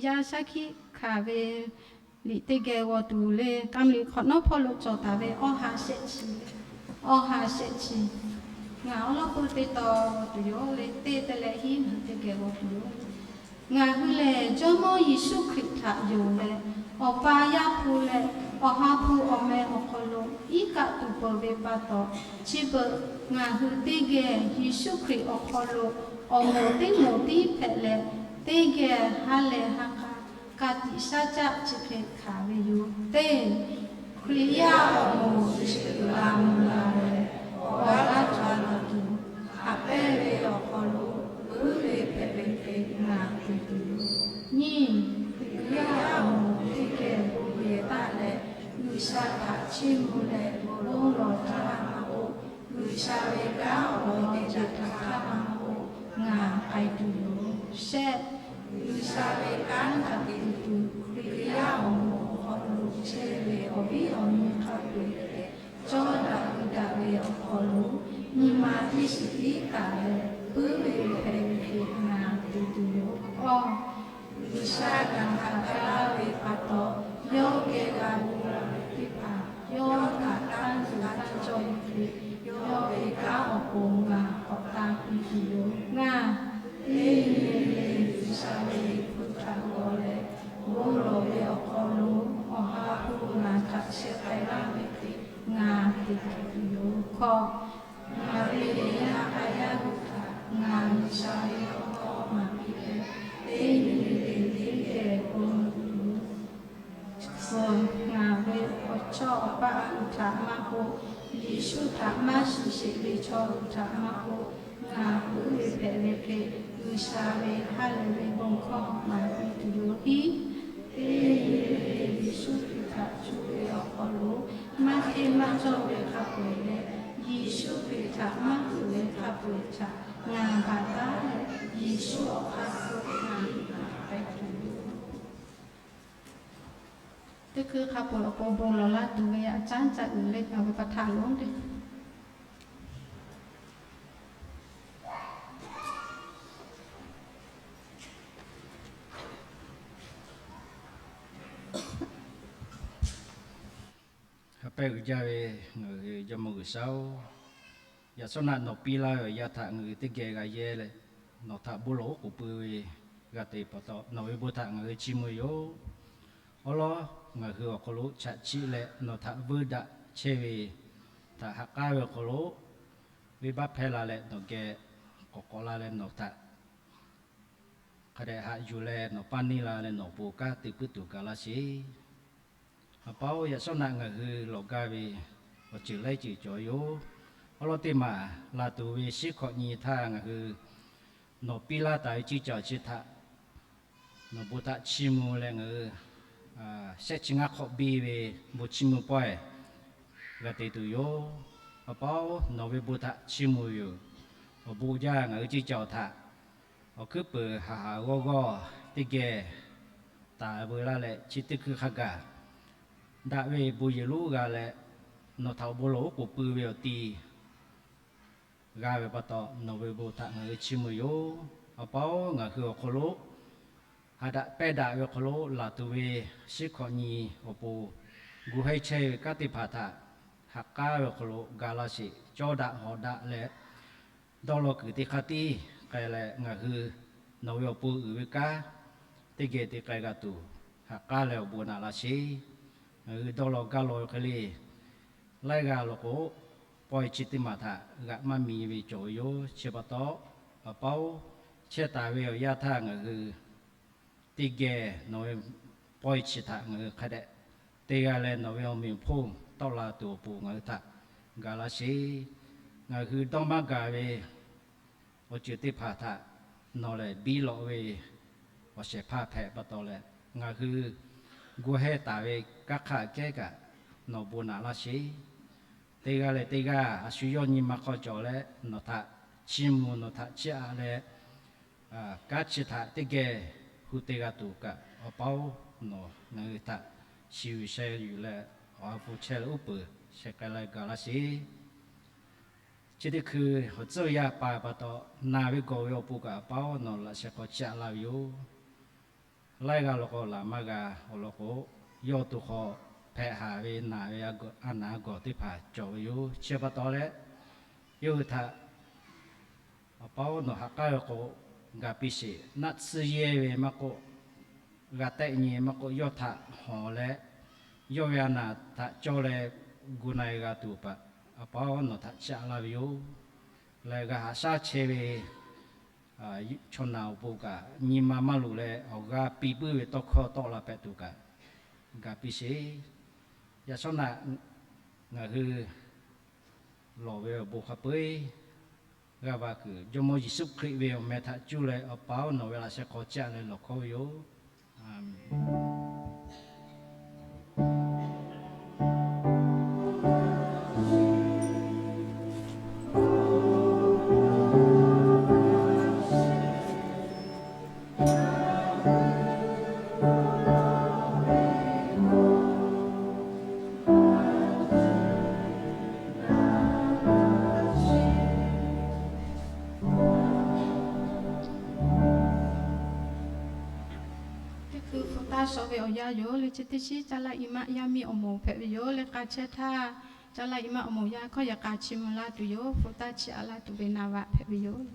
Yaˇ shaˉ hkiˆ hkanˍ ve liꞈ teˇ geh g'aw tuˬ le. Ka mvuh liꞈ hk'awꞈ nawˉ hpawˇ lo cawˬ taˍ ve awˇ ha shehˆ chi, awˇ ha shehˆ chi. Ngaˬ awˉ lawˉ peu teˇ taw g'aw tuˬ yoˬ le. Teˇ te leh hiˉ ngaˬ hui teˇ geh g'aw tuˬ yoˬ. Ngaˬ hui lehˬ Jawˇmawˇ Yeˍsuˆ Hkriꞈ htaꞈ yonˍ leh, Awˬ pa Yaˇ hpu leh Awˬ ha hpu awˬ meh awˬ hk'aw lo iˉ kaˆ tuˬ peuˬ ve pa taw, chi beuꞈ ngaˬ hui teˇ geh Yeˍsuˆ Hkriꞈ awˬ hk'aw lo awˬ moˍ teˇ moˍ tiˉ hpehꞈ leh, teˇ geh ha lehˬ ha k'a ka tiꞈ shaˉ caˆ chi hk'e hkanˍ ve yoˬ. Teˇ, Hkriꞈ yaˇ awˬ moˍ chi uiˍ la mvuh la leh, awˬ g'aˇ cawˬ la tuˬ, haꞈ pehnˇ ve awˬ hk'aw lo puiˉ ve hpehꞈ ve hk'e ngaˬ te tuˬ yoˬ. Nyiˇ, Hkriꞈ yaˇ awˬ moˍ teˇ geh bon yehˬ taˆ leh, G'uiˬsha htaꞈ chiˇ mvuh leh bon lawˬ htaˇ maˇ k'oˆ, G'uiˬsha ve kanˉ awˬ lawn geh caˇ htaˇ maˇ k'oˆ, ngaˬ k'ai tuˬ yoˬ. Shehˆ, G'uiˬsha ve kanˉ htaꞈ te tuˬ, Hkriꞈ yaˇ awˬ moˍ awˬ hk'aw lo chehˇ ve awˬ viˉ awˬ nyi hk'a peu-eˬ lehˬ, cawˇ daꞈ hui daꞈ ve awˬ hk'aw lo nyi ma teˇ shiˍ tiˉ taˍ leh, puiˉ ve hpehꞈ ve hk'e ngaˬ te tuˬ yoˬ. Awˬ, G'uiˬsha gaˬ htaꞈ ga laˇ ve pa taw, yawˇ geh g'a gu la ve teˇ hpaˍ yawˇ htaꞈ tanˇ tuˬ tanˇ cawˇ ve hk'e, yawˇ ve kanˉ awˬ pon ngaˬ k'awꞈ tanˇ piˇ tuˬ yoˬ. Ngaˬ, teˇ nyi le le G'uiˬsha ve Liꞈ hpu htaꞈ g'aw leh, bon lawˬ ve awˬ hk'aw lo Awˬ ha hpu ngaˬ htaꞈ sheh k'ai laˇ ve hk'e ngaˬ te hpehꞈ tuˬ yoˬ. Hkawꞈ, ngaˬ ve yaˇ k'a yaˇ hui htaꞈ ngaˬ G'uiˬsha ve awˬ hkawˇ maˍ piˇ leh, teˇ nyi le le teˇ geh bon lawˬ tuˬ yoˬ. Suhˍ, ngaˬ ve awˬ chawˇ awˬ paˆ hui htaꞈ maˇ k'oˆ, Yeˍsuˆ htaꞈ maˇ shiˍ sheˍ ve chaw hui htaꞈ maˇ k'oˆ, ngaˬ puiˉ ve hpehꞈ ve hk'e G'uiˬsha ve ha lehˬ ve bon hkawˇ maˍ piˇ tuˬ yoˬ. Hiˉ, teˇ nyi le le Yeˍsuˆ Hkriꞈ htaꞈ cuˇ ve awˬ hk'aw lo maˇ hteˇ maˇ cawˇ ve hk'a peu-eˬ leh, Yeˍsuˆ Hkriꞈ htaꞈ maˇ heuꞈ ve hk'a peu-eˬ htaꞈ ngaˬ baˬ taˉ leh, Yeˍsuˆ awˬ hk'aˇ suh ngaˬ hui htaꞈ k'ai tuˬ yoˬ. Teˇ hkui hk'a peu-eˬ awˬ pon bon lawˬ laˇ tuˬ ve aꞈ caˉ caˆ uiˍ leh ngaˬ ve pa htaꞈ lonˉ teˇ Ha pehˇ uiˍ jaˇ ve ngaˬ hui Jawˇmawˇ G'uiˬsha-oˬ, yaꞈ shawˉ naˆ nawˬ piˇ laˇ ve awˬ yanˇ htaꞈ ngaˬ hui teˇ geh g'a yehˇ leh, nawˬ htaꞈ bon lawˬ oˉ k'oˍ pui ve g'a te pa taw, nawˬ ve bon htaꞈ ngaˬ hui chiˇ mvuh yoˬ. Awˉ lawˉ ngaˬ hui awˬ hk'aw lo chaꞈ chiˆ leh nawˬ htaꞈ vuiˇ daꞈ chehˇ ve htaꞈ ha k'aˉ ve awˬ hk'aw lo, venˇbaˆ hpehˇ la leh nawˬ geh k'awꞈ k'awꞈ la leh nawˬ htaꞈ hk'a dehꞈ haꞈ yuˬ leh nawˬ paˇ neˇ la leh nawˬ awˬ pon kanˉ te puiˉ tuˬ gaˬ laˇ sheˍ. A pa-oˬ, yaꞈ shawˉ naˆ ngaˬ hui lawˬ gaˇ ve awˬ ceuˬ laiˉ ceuˬ cawˬ yoˬ. Awˉ lawˉ teˇ maˬ laˬ tuˬ ve shiˉ hkawꞈ nyi htaˇ ngaˬ hui nawˬ piˇ laˇ taˍ ve ceˇ cawˬ chi htaꞈ nawˬ bon htaꞈ chiˇ mvuh leh ngaˬ hui shehˆ chi ngaˇ hk'awꞈ biˇ ve bon chiˇ mvuh pawehˇ g'a te tuˬ yoˬ. A pa-oˬ, nawˬ ve bon htaꞈ chiˇ mvuh yoˬ. Awˬ bon jaˇ ngaˬ hui ceˇ cawˬ htaꞈ awˬ hkuiˉ peuˬ haˍ haˍ g'awˇ g'awˇ teˇ geh taˍ veu laˇ leh, chi teˇ hkui hk'a gaˬ daꞈ ve bon yehˬ lonˉ g'a leh, nawˬ htaꞈ awˬ bon lawˬ oˉ k'oˍ pui ve awˬ ti g'a ve pa taw, nawˬ ve bon htaꞈ ngaˬ hui chiˇ mvuh yoˬ. A pa-oˬ, ngaˬ hui awˬ hk'aw lo ha daꞈ pehˇ daꞈ ve awˬ hk'aw lo laˬ tuˬ ve shiˉ hkawꞈ nyi awˬ pon gu hehˇ chehˇ ve kanˉ teˇ hpaˍ htaꞈ ha k'aˉ ve awˬ hk'aw lo ga laˇ sheˍ. Cawˇ daꞈ hawꞈ daꞈ leh dawˇ law kuiˬ teˇ hk'aˇ tiˉ k'ai leh, ngaˬ hui nawˬ ve awˬ pon uiˍ ve kanˉ teˇ geh te k'ai g'a tuˬ, ha k'aˉ leh awˬ bon naꞈ laˇ sheˍ. Ngaˬ hui dawˇ law gaˇ law ve hk'e le, laiˉ g'aˇ law k'o, pawehˇ chi teˇ maˬ htaꞈ g'aꞈ maˇ mi ve cawˬ ve yoˬ. Chi pa taw, a pa-oˬ, chehˇ taˍ ve awˬ yanˇ htaˇ ngaˬ hui teˇ geh nawˬ ve pawehˇ chi htaꞈ ngaˬ hui hk'a dehꞈ te g'a leh, nawˬ ve awˬ meꞈ awˬ hponˇ tawˆ la tuˬ awˬ pon ngaˬ hui htaꞈ ga laˇ sheˍ. Ngaˬ hui dawˇ maˇ gaˬ ve awˬ ceuˬ teˇ hpaˍ htaꞈ nawˬ lehˬ biˇ lawꞈ ve awˬ shehˍ hpaˇ hpehꞈ pa taw leh, ngaˬ hui gu hehˇ taˍ ve kanˉ hk'aˇ kehˉ kaꞈ nawˬ bon naꞈ laˇ sheˍ. Teˇ g'aˇ leh teˇ g'aˇ a shu yawˇ nyi ma hk'aw cawˬ leh nawˬ htaꞈ chiˇ mvuh, nawˬ htaꞈ chiˇ aꞈ leh, kanˉ chi htaꞈ teˇ geh hu te g'a tuˬ kaꞈ, a pa-oˬ, nawˬ ngaˬ hui htaꞈ shiˍ yuˬ sheh yuˬ leh, awˬ ha hpu chehˇ leh uˉ peunˍ sheh k'ai la gaˬ laˇ sheˍ. Chi teˇ hkui awˬ tcuhˇ yaˇ pa pa taw, na ve gawˬ ve awˬ pon kaꞈ, a pa-oˬ, nawˬ laꞈ sheh hk'aw chiˇ aꞈ laˇ ve yoˬ. laiˉ g'aˇ law k'o laꞈ maˇ g'a awˬ lawn k'o, yawˇ to hk'aw hpehꞈ haꞈ ve naˬ ve a naˬ a gawˬ teˇ hpaˍ cawˬ ve yoˬ. Chi pa taw leh, yawˇ hui htaꞈ Awˬ pa-oˬ, nawˬ ha k'aˉ ve k'o, gaˬ piˇ sheˍ. Naˆ tsuhˇ yehˇ ve maˇ k'oˆ, g'a tehˆ nyi maˇ k'oˆ, yawˇ htaꞈ hawˬ leh, yawˇ ve a naˬ htaꞈ cawˇ leh gu na-e g'a tuˬ paˍ, Awˬ pa-oˬ, nawˬ htaꞈ chiˇ aꞈ laˇ ve yoˬ. Leh g'a haꞈ shaˉ chehˇ ve chaw naˬ awˬ pon kaꞈ nyi ma maˇ loꞈ leh, awˬ g'aˇ piˇ puiˉ ve tawˇ hkawˇ tawˆ la hpehꞈ tuˬ kaꞈ, gaˬ piˇ sheˍ. Yaꞈ shawˉ naꞈ ngaˬ hui lawˬ ve awˬ bon hk'a peu-eˬ g'aˇ va kuiˬ, Jawˇmawˇ Yeˍsuˆ Hkriꞈ ve awˬ meh htaꞈ cuˇ leh Awˬ pa-oˬ, nawˬ ve laꞈ sheh hk'aw chiˇ aꞈ leh lawˬ hkawˉ ve yoˬ. A menˬ. Teˇ hkui hpu taˇ shawˍ ve awˬ yanˇ yoˬ. Leh chi teˇ shiˉ caˇ laˇ i maˆ yaˇ miˇ awˬ moˍ hpehꞈ ve yoˬ. Leh k'a chehˇ htaˇ, caˇ laˇ i maˆ awˬ moˍ yaˇ hkawˇ yaꞈ k'a chi mvuh laˇ tuˬ yoˬ. Hpu taˇ chiˇ aꞈ laˇ tuˬ ve naˍ vaꞈ hpehꞈ ve yoˬ.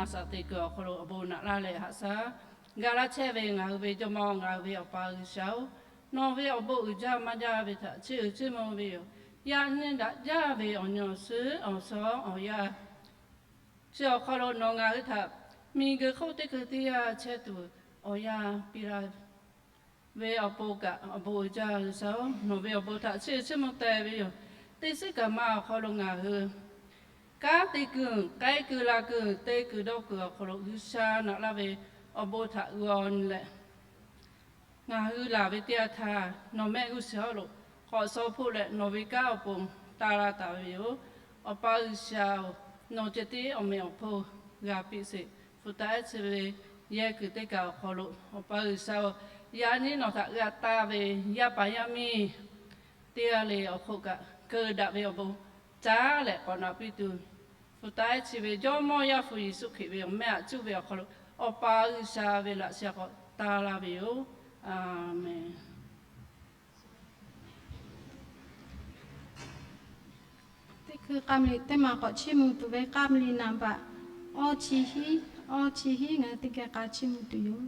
a shaꞈ teꞈ kuiˬ awˬ hk'aw lo awˬ bon naꞈ laˇ leh haꞈ shaˉ gaˇ laˇ chehˇ ve ngaˬ hui ve Jawˇmawˇ, ngaˬ hui ve Awˬ pa G'uiˬsha-oˬ, nawˬ ve awˬ bon uiˍ jaˇ maˇ jaˇ ve htaꞈ chiˇ uiˍ chiˇ mvuh ve yoˬ. Yaꞈ nyi daꞈ jaˇ ve awˬ nyi awˬ suhˉ awˬ shawˉ awˬ yanˇ chi awˬ hk'aw lo nawˬ ngaˬ hui htaꞈ miˬguiˬ hk'oˆ teˇ hkui teˇ yanˇ chehˇ tuˬ awˬ yanˇ piˇ laˇ ve awˬ pon kaꞈ, awˬ bon uiˍ jaˇ G'uiˬsha-oˬ, nawˬ ve awˬ bon htaꞈ chiˇ uiˍ chiˇ mvuh teh ve yoˬ. Teˇ shiˉ kaꞈ ma awˬ hk'aw lo ngaˬ hui kanˉ te kuiˬ, k'ai kuiˬ la kuiˬ, te kuiˬ dawˇ kuiˬ awˬ hk'aw lo G'uiˬsha naꞈ laˇ ve awˬ bon htaꞈ g'aw nyi leh, ngaˬ hui laˬ ve teˇ yanˇ htaˇ nawˬ mehˆ g'uˇ suhˍ lo k'awꞈ shaw hpoˆ leh nawˬ ve kanˉ awˬ pon taˇ laˇ taˍ ve yoˬ. Awˬ pa G'uiˬsha-oˬ, nawˬ ceh tiˉ awˬ meꞈ awˬ hponˇ g'a piˇ sheˍ. Hpu taˍ ehˉ chi ve yehˇ kuiˬ teˇ kaꞈ awˬ hk'aw lo Awˬ pa G'uiˬsha-oˬ, yaꞈ nyi nawˬ htaꞈ g'a taˇ ve yaˇ paˍ yaˇ miˇ teˇ g'aˇ le awˬ hk'oˆ kaꞈ keu daꞈ ve awˬ bon caˉ leh k'awꞈ naꞈ piˇ tuˬ, hpu taˍ ehˉ chi ve Jawˇmawˇ Yaˇ hpu Yeˍsuˆ Hkriꞈ ve awˬ mehˆ aꞈ cuˇ ve awˬ hk'aw lo Awˬ pa G'uiˬsha ve laꞈ sheh k'awꞈ taˇ laˇ ve yoˬ. A menˍ. Teˇ hkui k'a mvuh liꞈ teˇ maˬ k'awꞈ chiˇ mvuh tuˬ ve k'a mvuh liꞈ naˍ baꞈ awˇ chi hiˉ, awˇ chi hiˉ ngaˬ hui teˇ geh k'a chiˇ mvuh tuˬ yoˬ.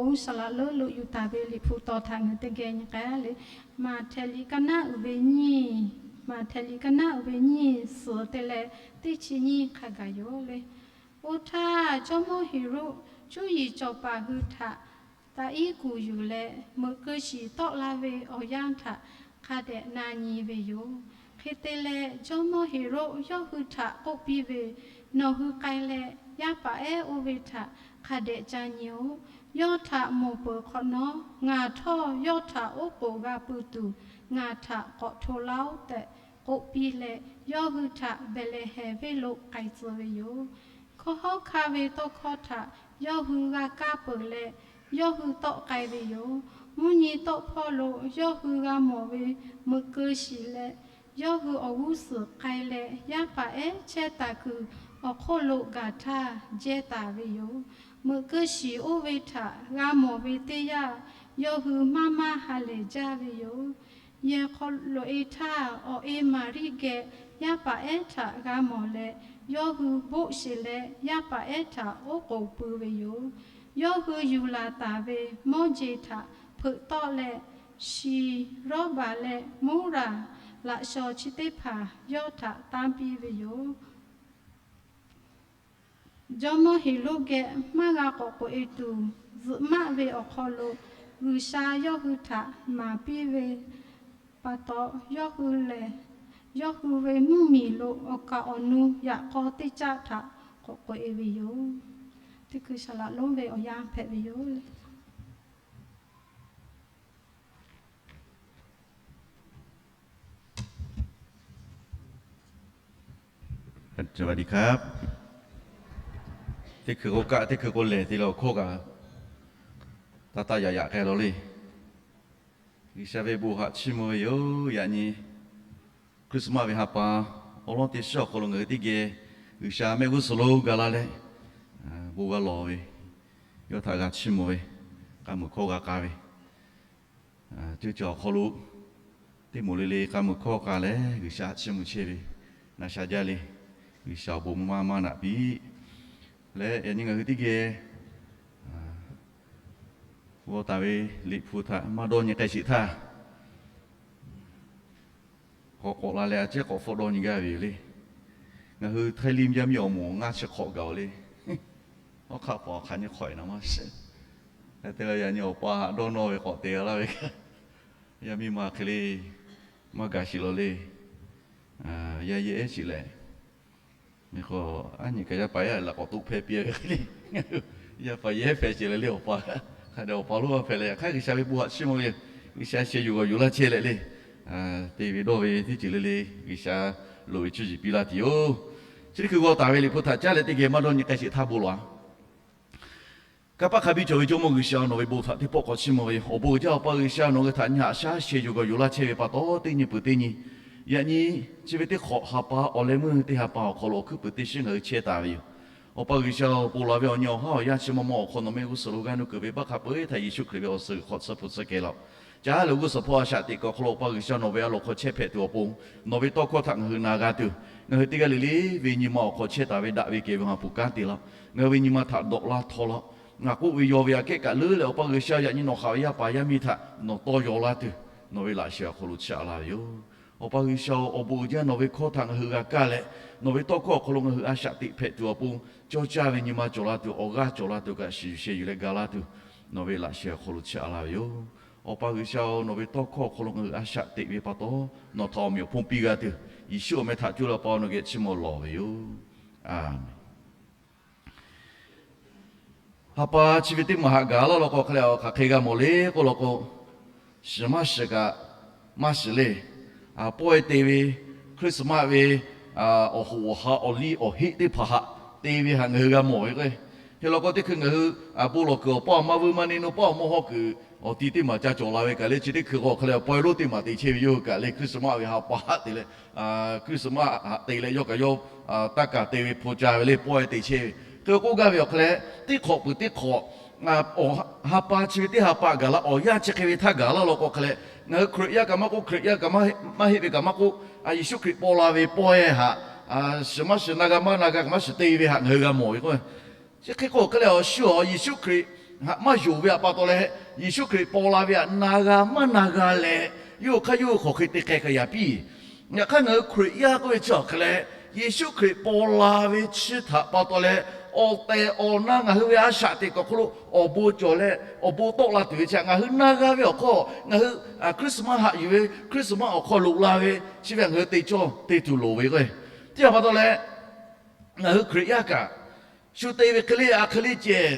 Oˇ saˍ laꞈ lonˉ lo yuˬ taˍ ve Liꞈ hpu taw htaꞈ ngaˬ hui teˇ geh nyi k'ai le. Maꞈhtehˍ liꞈ ka naˉ uiˍ ve nyiˇ, Maꞈhtehˍ liꞈ ka naˉ uiˍ ve nyiˇ suhˍ te leh teˇ chi nyiˇ hk'a gaˬ yoˬ le. Oˇ htaˇ, jawˇmawˇ Heˍroˆ cuˇ yiˍ cawˬ paˍ hui htaꞈ taꞈ iˉ kuˬ yuˬ leh, meuꞈ keu shiˍ tawˆ la ve awˬ yanˇ htaꞈ hk'a dehꞈ na nyi ve yoˬ. Hk'e te leh, jawˇmawˇ Heˍroˆ yawˇ hui htaꞈ k'oˆ piˇ ve, Nawˬ hui k'ai leh, yaˇ paˍ ehˉ oˇ ve htaꞈ hk'a dehꞈ ca nyi-oˬ. Yawˇ htaꞈ mawˬ peuˬ hk'awꞈ nawˉ, ngaˬ htawˇ yawˇ htaꞈ oˉ k'oˍ g'a pui tuˬ ngaˬ htaꞈ k'awꞈ hto laˇ-oˆ tehꞈ k'oˆ piˇ leh, yawˇ hui htaꞈ Behˍlehˍhehnˍ venˇ lo k'ai tcuh ve yoˬ. Hkawˇ hawˉ hkanˇ ve tawˇ hkawˇ htaꞈ yawˇ hui g'a kaˇ peuˬ leh, yawˇ hui tawˆ k'ai ve yoˬ. Mvuhˇ nyi tawˆ hpawˇ lo yawˇ hui g'a mawˬ ve meuꞈ keu shiˍ leh, yawˇ hui awˬ g'uˇ suhˍ k'ai leh, yaˇ paˍ ehˉ chehˇ taˍ kuiˬ awˬ hk'oˆ lo gaˬ htaˇ jehˇ taˍ ve yoˬ. Meuꞈ keu shiˍ oˇ ve htaꞈ g'a mawˬ ve teˇ yanˇ, yawˇ hui maˇ maˇ ha lehˬ jaˇ ve yoˬ. Yehˬ hk'aw loꞈ-e htaˇ, awˬ e Maˍriˆ geh yaˇ paˍ ehˉ htaꞈ g'a mawˬ leh, yawˇ hui boˆ sheˬ leh yaˇ paˍ ehˉ htaꞈ oˉ k'oˍ pui ve yoˬ. Yawˇ hui yuˬ laˬ taˍ ve mawˇ jeˬ htaꞈ hpeuꞈ tawˆ leh, shiˍ, rawˇbaˬ leh muˉraˍ laꞈ shaw chi teˇ hpaˍ yawˇ htaꞈ tanˇ piˇ ve yoˬ. Jawˇmawˇ Heˍroˆ geh maˇ g'a k'awꞈ k'oꞈ-e tuˬ, zuhꞈ maˆ ve awˬ hk'aw lo G'uiˬsha yawˇ hui htaꞈ maˍ piˇ ve pa taw, yawˇ hui lehˬ, yawˇ hui ve mvuhˇmiˬ lo awˬ kaˍ awˬ nu yaꞈ k'aw teˇ caˆ htaꞈ k'awꞈ k'oꞈ-e ve yoˬ. Teˇ hkui saˍ laꞈ lonˉ ve awˬ yanˇ hpehꞈ ve yoˬ. Teˇ hkui k'o kaˆ, teˇ hkui k'o lehˬ te leh awˬ hkawˇ kaꞈ taˇ taˇ yaꞈ yaꞈ k'ai la le. G'uiˬsha ve bon haꞈ chiˇ mvuh ve yoˬ. Yaꞈ nyi Christmas ve ha pa awˬ lawn teˇ shiˉ awˬ hk'aw lo ngaˬ hui teˇ geh G'uiˬsha mehˆ g'uˇ suhˍ lo gaˬ la leh, bon g'a lawˬ ve, yawˇ htaꞈ g'a chiˇ mvuh ve, k'a muiˬ hkawˇ g'a k'a ve, co cawˬ awˬ hk'aw lo teˇ moˍ le le k'a muiˬ hkawˇ k'a leh G'uiˬsha haꞈ chiˇ mvuh chehˇ ve na sha jaˇ le. G'uiˬsha awˬ bon maˇ maˇ naꞈ piˇ leh, yaꞈ nyi ngaˬ hui teˇ geh g'aw taˍ ve Liꞈ hpu htaꞈ maˇ dawˇ nyi k'ai sheˍ htaˇ, k'awꞈ k'awꞈ la leh a ciˉ k'awꞈ hpfuhˆ dawˇ nyi gaˇ ve yoˬ le. Ngaˬ hui Htaiˇ liˇ yaˇ miˇ awˬ moˍ ngaˇ chi hk'awꞈ gaˬ-oˬ le. Awˉ hk'aˆ paˍ awˬ hk'aˬ nyi hk'awꞈ-e na maˇ shiˍ. Hk'e te leh yaꞈ nyi awˬ pa haꞈ dawˇ nawˇ ve k'awꞈ te g'a laˇ ve kaꞈ, yaˇ miˇ ma hk'e le maˇ gaˬ sheˍ la le. Yaˇ yehˉ ehˉ sheˍ leh, meh k'o, aˉ nyi kaꞈ yaˇ paˍ yaˇ laꞈ k'awꞈ toˆ hpehˇ piˇ ve hk'e le. Yaˇ paˍ yehˉ hpehꞈ sheˍ leh le awˬ pa hk'a dehꞈ awˬ pa lonˉ maˇ hpehꞈ leh, yaꞈ hk'aˇ G'uiˬsha ve bon haꞈ chiˇ mvuh ve yoˬ. G'uiˬsha sheh yuˬ g'awˬ yuˬ laˇ chehˇ leh le, te ve dawˇ ve teˇ ceuˬ le le G'uiˬsha loꞈ ve cuˇ yiˍ piˇ laˇ tuˬ yoˬ. Chi teˇ hkui g'aw taˍ ve Liꞈ hpu htaꞈ caˉ leh teˇ geh maˇ dawˇ nyi k'ai sheˍ htaˇ bon lawˬ-a. Kanˇ paˆ hk'a biˇ cawˬ ve Jawˇmawˇ G'uiˬsha, nawˬ ve bon htaꞈ teˇ pawˆ k'awꞈ chiˇ mvuh ve yoˬ. Awˬ bon uiˍ jaˇ Awˬ pa G'uiˬsha, nawˬ hui htaꞈ nyi haꞈ shaˉ sheh yuˬ g'awˬ yuˬ laˇ chehˇ ve pa taw, teˇ nyi peuˬ teˇ nyi, yaꞈ nyi chi ve teˇ hk'awꞈ ha pa awˬ leh meuˇ teˇ ha pa awˬ hk'aw lo awˬ hkuiˉ puiˍ teˇ shiˉ ngaˬ hui chehˇ taˍ ve yoˬ. Awˬ pa G'uiˬsha, ponˬ laˬ ve awˬ nyi awˬ haˉ awˬ yanˇ chi maw maw awˬ hk'aw nawˬ mehˆ g'uˇ suhˍ lo g'aˇ nuˇ kuiˬ ve baˆ hk'a peu-eˬ htaꞈ Yeˍsuˆ Hkriꞈ ve awˬ suhˍ g'uiˬ hk'aw tsuhˇ hpu tsuhˇ kehˬ laˇ-oˆ. Caˉ leh g'uˇ suhˍ hpawˇ a shaꞈ teꞈ kuiˬ awˬ hk'aw lo Awˬ pa G'uiˬsha nawˬ ve a loˍ hk'aw chehˇ hpehꞈ tuˬ awˬ pon, nawˬ ve tawˇ hkawˇ htaꞈ ngaˬ hui na g'a tuˬ, ngaˬ hui teˇ g'aˇ le le ve nyi ma awˬ hk'aw chehˇ taˍ ve daꞈ ve kehˬ ve awˬ ha hpu kanˉ te laˇ-oˆ. Ngaˬ hui ve nyi ma htaꞈ dawꞈ laˇ htawˇ laˇ-oˆ. Ngaˬ k'oˆ ve yaw ve aꞈ kehˉ kaꞈ leuˉ leh Awˬ pa G'uiˬsha, yaꞈ nyi nawˬ haꞈ ve yaˇ paˍ yaˇ miˇ htaꞈ nawˬ tawˇ yaw laˇ tuˬ, nawˬ ve laꞈ sheh awˬ hk'aw lo chiˇ aꞈ laˇ ve yoˬ. Awˬ pa G'uiˬsha-oˬ, awˬ bon uiˍ jaˇ nawˬ ve hkawˇ htaꞈ ngaˬ hui g'a kaˇ leh, nawˬ ve tawˇ hkawˇ awˬ hk'aw lo ngaˬ hui a shaꞈ teꞈ hpehꞈ tuˬ awˬ pon, cawˇ caˇ ve nyi ma cawˬ la tuˬ, awˬ g'aˇ cawˬ la tuˬ kaꞈ shiˍ yuˬ sheh yuˬ leh ga laˇ tuˬ, nawˬ ve laꞈ sheh awˬ hk'aw lo chiˇ aꞈ laˇ ve yoˬ. Awˬ pa G'uiˬsha-oˬ, nawˬ ve tawˇ hkawˇ awˬ hk'aw lo ngaˬ hui a shaꞈ teꞈ ve pa taw, nawˬ htaꞈ awˬ meꞈ awˬ hponˇ piˇ g'a tuˬ, Yeˍsuˆ awˬ meh htaꞈ coˇ leh Awˬ pa nawˬ geh chiˇ mvuh lawˬ ve yoˬ. Aˬ, ha pa chi ve teˇ maˬ haꞈ gaˬ laˇ law k'o hk'a leh, hk'aˬ hk'e g'a mawˬ le k'oˆ law k'o, shiˍ maˇ shiˍ kaꞈ maˇ shiˍ le. Pawehˇ te ve, Christmas ve awˬ hoꞈ awˬ ha awˬ liˇ awˬ heˆ teˇ hpaˍ haꞈ te ve haꞈ ngaˬ hui g'a mawˬ ve k'o, hk'e law k'o teˇ hkui ngaˬ hui bon lawˬ kuiˬ awˬ paˇ awˬ maˇ vuiˇ maˇ neˇ nuˇ paˆ awˬ mawˇ hawˉ kuiˬ awˬ ti teˇ maˬ ca cawˬ la ve kaꞈ le, chi teˇ hkui k'o hk'a leh pawehˇ lonˉ teˇ maˬ te chehˇ ve yoˬ kaꞈ le, Christmas ve ha pa haꞈ te leh, Christmas haꞈ te leh yawˇ kaꞈ yawˇ taˇ kaˍ te ve hpu ca ve le, pawehˇ te chehˇ ve. Hk'e k'oˆ gaˇ ve awˬ hk'a leh, teˇ hk'awꞈ peuˬ teˇ hk'awꞈ, ha pa chi ve teˇ ha pa gaˬ la, awˬ yanˇ chi hk'e ve htaˇ gaˬ laˇ law k'o hk'a leh, ngaˬ hui Hkriꞈ yaˇ kaꞈ maˇ k'oˆ, Hkriꞈ yaˇ kaꞈ maˇ heˆ ve kaꞈ maˇ k'oˆ, Yeˍsuˆ Hkriꞈ paw la ve pawehˇ haꞈ, shiˍ maˇ shiˍ na g'a maˇ na g'a kaꞈ maˇ shiˍ te ve haꞈ ngaˬ hui g'a mawˬ ve k'o, chi hk'e k'o hk'a leh awˬ shu awˬ Yeˍsuˆ Hkriꞈ htaꞈ maˇ yonˍ ve htaꞈ pa taw leh, Yeˍsuˆ Hkriꞈ paw la ve htaꞈ na g'a maˇ na g'a leh, yawˇ hui hk'aˇ yawˇ hui hk'aˬ hk'e te k'ai kaꞈ yaꞈ piˇ. Yaꞈ hk'aˇ, ngaˬ hui Hkriꞈ yaˇ k'oˆ ve chi awˬ hk'e leh, Yeˍsuˆ Hkriꞈ paw la ve chi htaꞈ pa taw leh, awˬ tehˬ awˬ na ngaˬ hui ve a shaꞈ teꞈ kuiˬ awˬ hk'aw lo awˬ bon cawˬ leh awˬ bon tawˆ la tuˬ ve chi htaꞈ ngaˬ hui na g'a ve awˬ hk'aw, ngaˬ hui Christmas haꞈ yuˬ ve, Christmas awˬ hk'aw loꞈ la ve chi ve htaꞈ ngaˬ hui te cawˇ te tuˬ loˍ ve k'o, teˇ htaˇ pa taw leh, ngaˬ hui Hkriꞈ yaˇ kaꞈ shu te ve hk'e le, a hk'e le ceh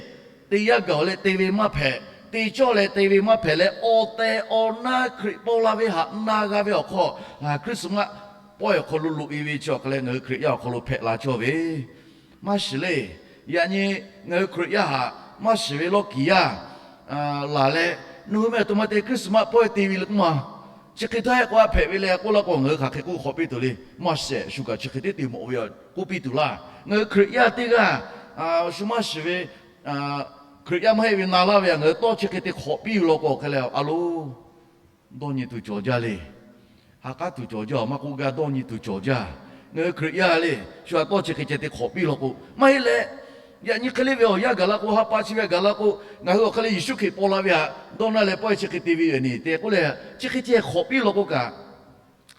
te yaˇ gaˬ leh te ve maˇ hpehꞈ, te cawˇ leh te ve maˇ hpehꞈ leh, awˬ tehˬ awˬ na Hkriꞈ paw la ve htaꞈ na g'a ve awˬ hk'aw, Christmas pawehˇ awˬ hk'aw lo loꞈ e ve chi awˬ hk'e leh ngaˬ hui Hkriꞈ yaˇ awˬ hk'aw lo hpehꞈ la cawˇ ve maˇ shiˍ le. Yaꞈ nyi ngaˬ hui Hkriꞈ yaˇ htaꞈ maˇ shiˍ ve lawˇ kiˍ yaˇ laˬ leh, nawˬ hui meh aˬ htoꞈ ma te Christmas pawehˇ te ve le k'oˆ ma, chi hk'e htaˇ ehˉ k'o a hpehꞈ ve le k'oˆ laˇ k'o, ngaˬ hui hk'aˬ hk'e k'oˆ hk'awꞈ piˇ tuˬ le. Maˇ shehˍ, shu kaꞈ chi hk'e teˉ te mawˬ ve yoˬ k'oˆ piˇ tuˬ laˇ. Ngaˬ hui Hkriꞈ yaˇ teˇ g'aˇ shu maˇ shiˍ ve Hkriꞈ yaˇ maˇ heˆ ve na laˇ ve htaꞈ ngaˬ hui tawˇ chi hk'e te hk'awꞈ piˇ ve law k'o, hk'e leh a loˬ, dawˇ nyi tuˬ cawˬ jaˇ le. Ha k'aˉ tuˬ cawˬ jaˇ, maˇ k'oˆ gaˇ dawˇ nyi tuˬ cawˬ jaˇ. Ngaˬ hui Hkriꞈ yaˇ le, shu ha tawˇ chi hk'e ceh te hk'awꞈ piˇ law k'o, maˇ heˆ leh, yaꞈ nyi hk'e le ve awˬ yanˇ gaˬ la k'o, ha pa chi ve gaˬ la k'o, ngaˬ hui awˬ hk'e leh Yeˍsuˆ Hkriꞈ paw la ve htaꞈ dawˇ na leh pawehˇ chi hk'e te ve yoˬ ne tehꞈ k'oˆ leh, chi hk'e ceh hk'awꞈ piˇ law k'o kaꞈ,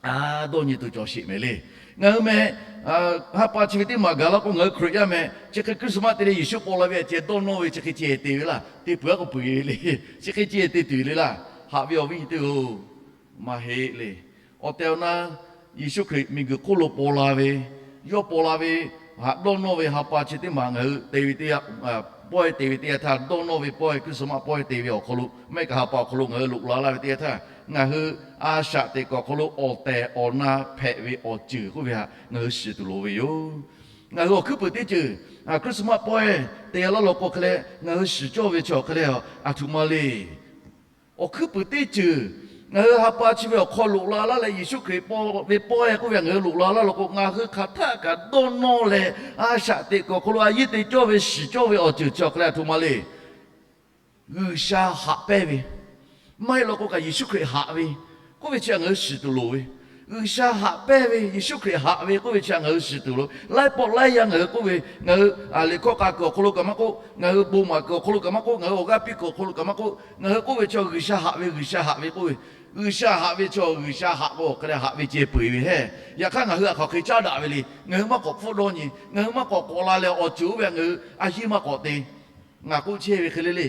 a, dawˇ nyi tuˬ cawˬ sheˍ mehˍ le. Ngaˬ hui meh ha pa chi ve teˇ maˬ gaˬ la k'o, ngaˬ hui Hkriꞈ yaˇ meh chi hk'e Christmas te leh Yeˍsuˆ paw la ve htaꞈ ceh dawˇ nawˇ ve chi hk'e ceh te ve laˇ. Te peuˬ a k'o peuˬ ve le. Chi hk'e ceh te tuˬ le laˇ. Haꞈ ve awˬ viˉ nyi teˇ-oˬ, maˇ heˆ le. Awˬ tehˬ awˬ na Yeˍsuˆ Hkriꞈ miˬguiˬ hk'oˆ lo paw la ve, yawˇ paw la ve htaꞈ dawˇ nawˇ ve ha pa chi teˇ maˬ ngaˬ hui te ve teˇ yanˇ, pawehˇ te ve teˇ yanˇ htaˇ, dawˇ nawˇ ve pawehˇ, Christmas pawehˇ te ve awˬ hk'aw lo, maˇ heˆ kaꞈ ha pa awˬ hk'aw lo ngaˬ hui loꞈ la laˇ ve teˇ yanˇ htaˇ, ngaˬ hui a shaꞈ teꞈ kuiˬ awˬ hk'aw lo awˬ tehˬ awˬ na hpehꞈ ve awˬ ceuˬ k'oˆ ve htaꞈ ngaˬ hui shiˍ tuˬ loˍ ve yoˬ. Ngaˬ hui awˬ hkuiˉ puiˍ teˇ ceuˬ Christmas pawehˇ te laˇ law k'o, hk'e leh ngaˬ hui shiˍ cawˇ ve chi awˬ hk'e leh, aˬ htoꞈ ma le. Awˬ hkuiˉ puiˍ teˇ ceuˬ ngaˬ hui ha pa chi ve awˬ hk'aw loꞈ la laˇ leh, Yeˍsuˆ Hkriꞈ paw ve pawehˇ k'oˆ ve htaꞈ ngaˬ hui loꞈ la laˇ law k'o, ngaˬ hui hk'aˬ htaˆ kaꞈ dawˇ nawˇ leh, a shaꞈ teꞈ kuiˬ awˬ hk'aw lo a yiˇ te cawˇ ve shiˍ cawˇ ve awˬ ceuˬ chi awˬ hk'e leh aˬ htoꞈ ma le. G'uiˬsha haꞈ pehnˇ ve, maˇ heˆ law k'o kaꞈ Yeˍsuˆ Hkriꞈ haꞈ ve k'oˆ ve chi htaꞈ ngaˬ hui shiˍ tuˬ loˍ ve. G'uiˬsha haꞈ pehnˇ ve, Yeˍsuˆ Hkriꞈ haꞈ ve k'oˆ ve chi htaꞈ ngaˬ hui shiˍ tuˬ loˍ. Laiˉ pawˆ laiˉ yaˇ ngaˬ hui k'oˆ ve, ngaˬ hui liꞈ hkawˇ k'a kuiˬ awˬ hk'aw lo kaꞈ maˇ k'oˆ, ngaˬ hui bon maˍ kuiˬ awˬ hk'aw lo kaꞈ maˇ k'oˆ, ngaˬ hui awˬ g'aˇ piˇ kuiˬ awˬ hk'aw lo kaꞈ maˇ k'oˆ, ngaˬ hui k'oˆ ve chi G'uiˬsha haꞈ ve, G'uiˬsha haꞈ ve k'oˆ ve. G'uiˬsha haꞈ ve chi G'uiˬsha haꞈ k'o hk'e leh haꞈ ve ceh peuˬ ve hehˉ. Yaꞈ hk'aˇ ngaˬ hui htaꞈ hk'aˬ hk'e caˉ daꞈ ve le. Ngaˬ hui maˇ k'awꞈ hpfuhˆ dawˇ nyi, ngaˬ hui maˇ k'awꞈ k'awꞈ la leh awˬ ceuˬ oˇ ve htaꞈ ngaˬ hui a yiˇ maˇ k'awꞈ te. Ngaˬ k'oˆ chehˇ ve hk'e le le.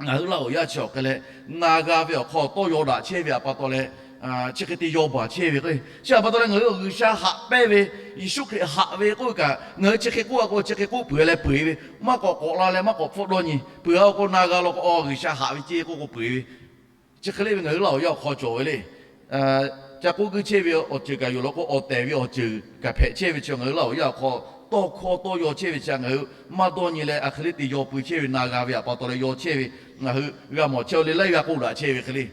Ngaˬ hui Laˇ huˍ yaˇ chi awˬ hk'e leh, na g'a ve awˬ hk'aw tawˇ yaw daꞈ chehˇ ve htaꞈ pa taw leh, chi hk'e te yaw baˬ chehˇ ve k'o, chi htaꞈ pa taw leh ngaˬ hui G'uiˬsha haꞈ pehnˇ ve, Yeˍsuˆ Hkriꞈ haꞈ ve k'oˆ ve kaꞈ, ngaˬ hui chi hk'e k'oˆ a k'o chi hk'e k'oˆ peuˬ leh peuˬ ve, maˇ k'awꞈ k'awꞈ la leh maˇ k'awꞈ hpfuhˆ dawˇ nyi, peuˬ a k'o na g'a law k'o, G'uiˬsha haꞈ ve ceh k'oˆ k'o peuˬ ve. Chi hk'e le ve ngaˬ hui Laˇ huˍ yaˇ awˬ hk'aw cawˬ ve le. Ca k'oˆ guiˇ chehˇ ve awˬ ceuˬ kaꞈ yoˬ law k'o, awˬ tehˬ ve awˬ ceuˬ kaꞈ hpehꞈ chehˇ ve chi ngaˬ hui Laˇ huˍ yaˇ awˬ hk'aw tawˇ hkawˇ tawˇ yaw chehˇ ve chi ngaˬ hui maˇ dawˇ nyi leh, a hk'e le te yaw pui chehˇ ve na g'a ve htaꞈ pa taw leh yaw chehˇ ve, ngaˬ hui g'a mawˬ chehˇ le, laiˉ g'aˇ k'oˆ daꞈ chehˇ ve hk'e le.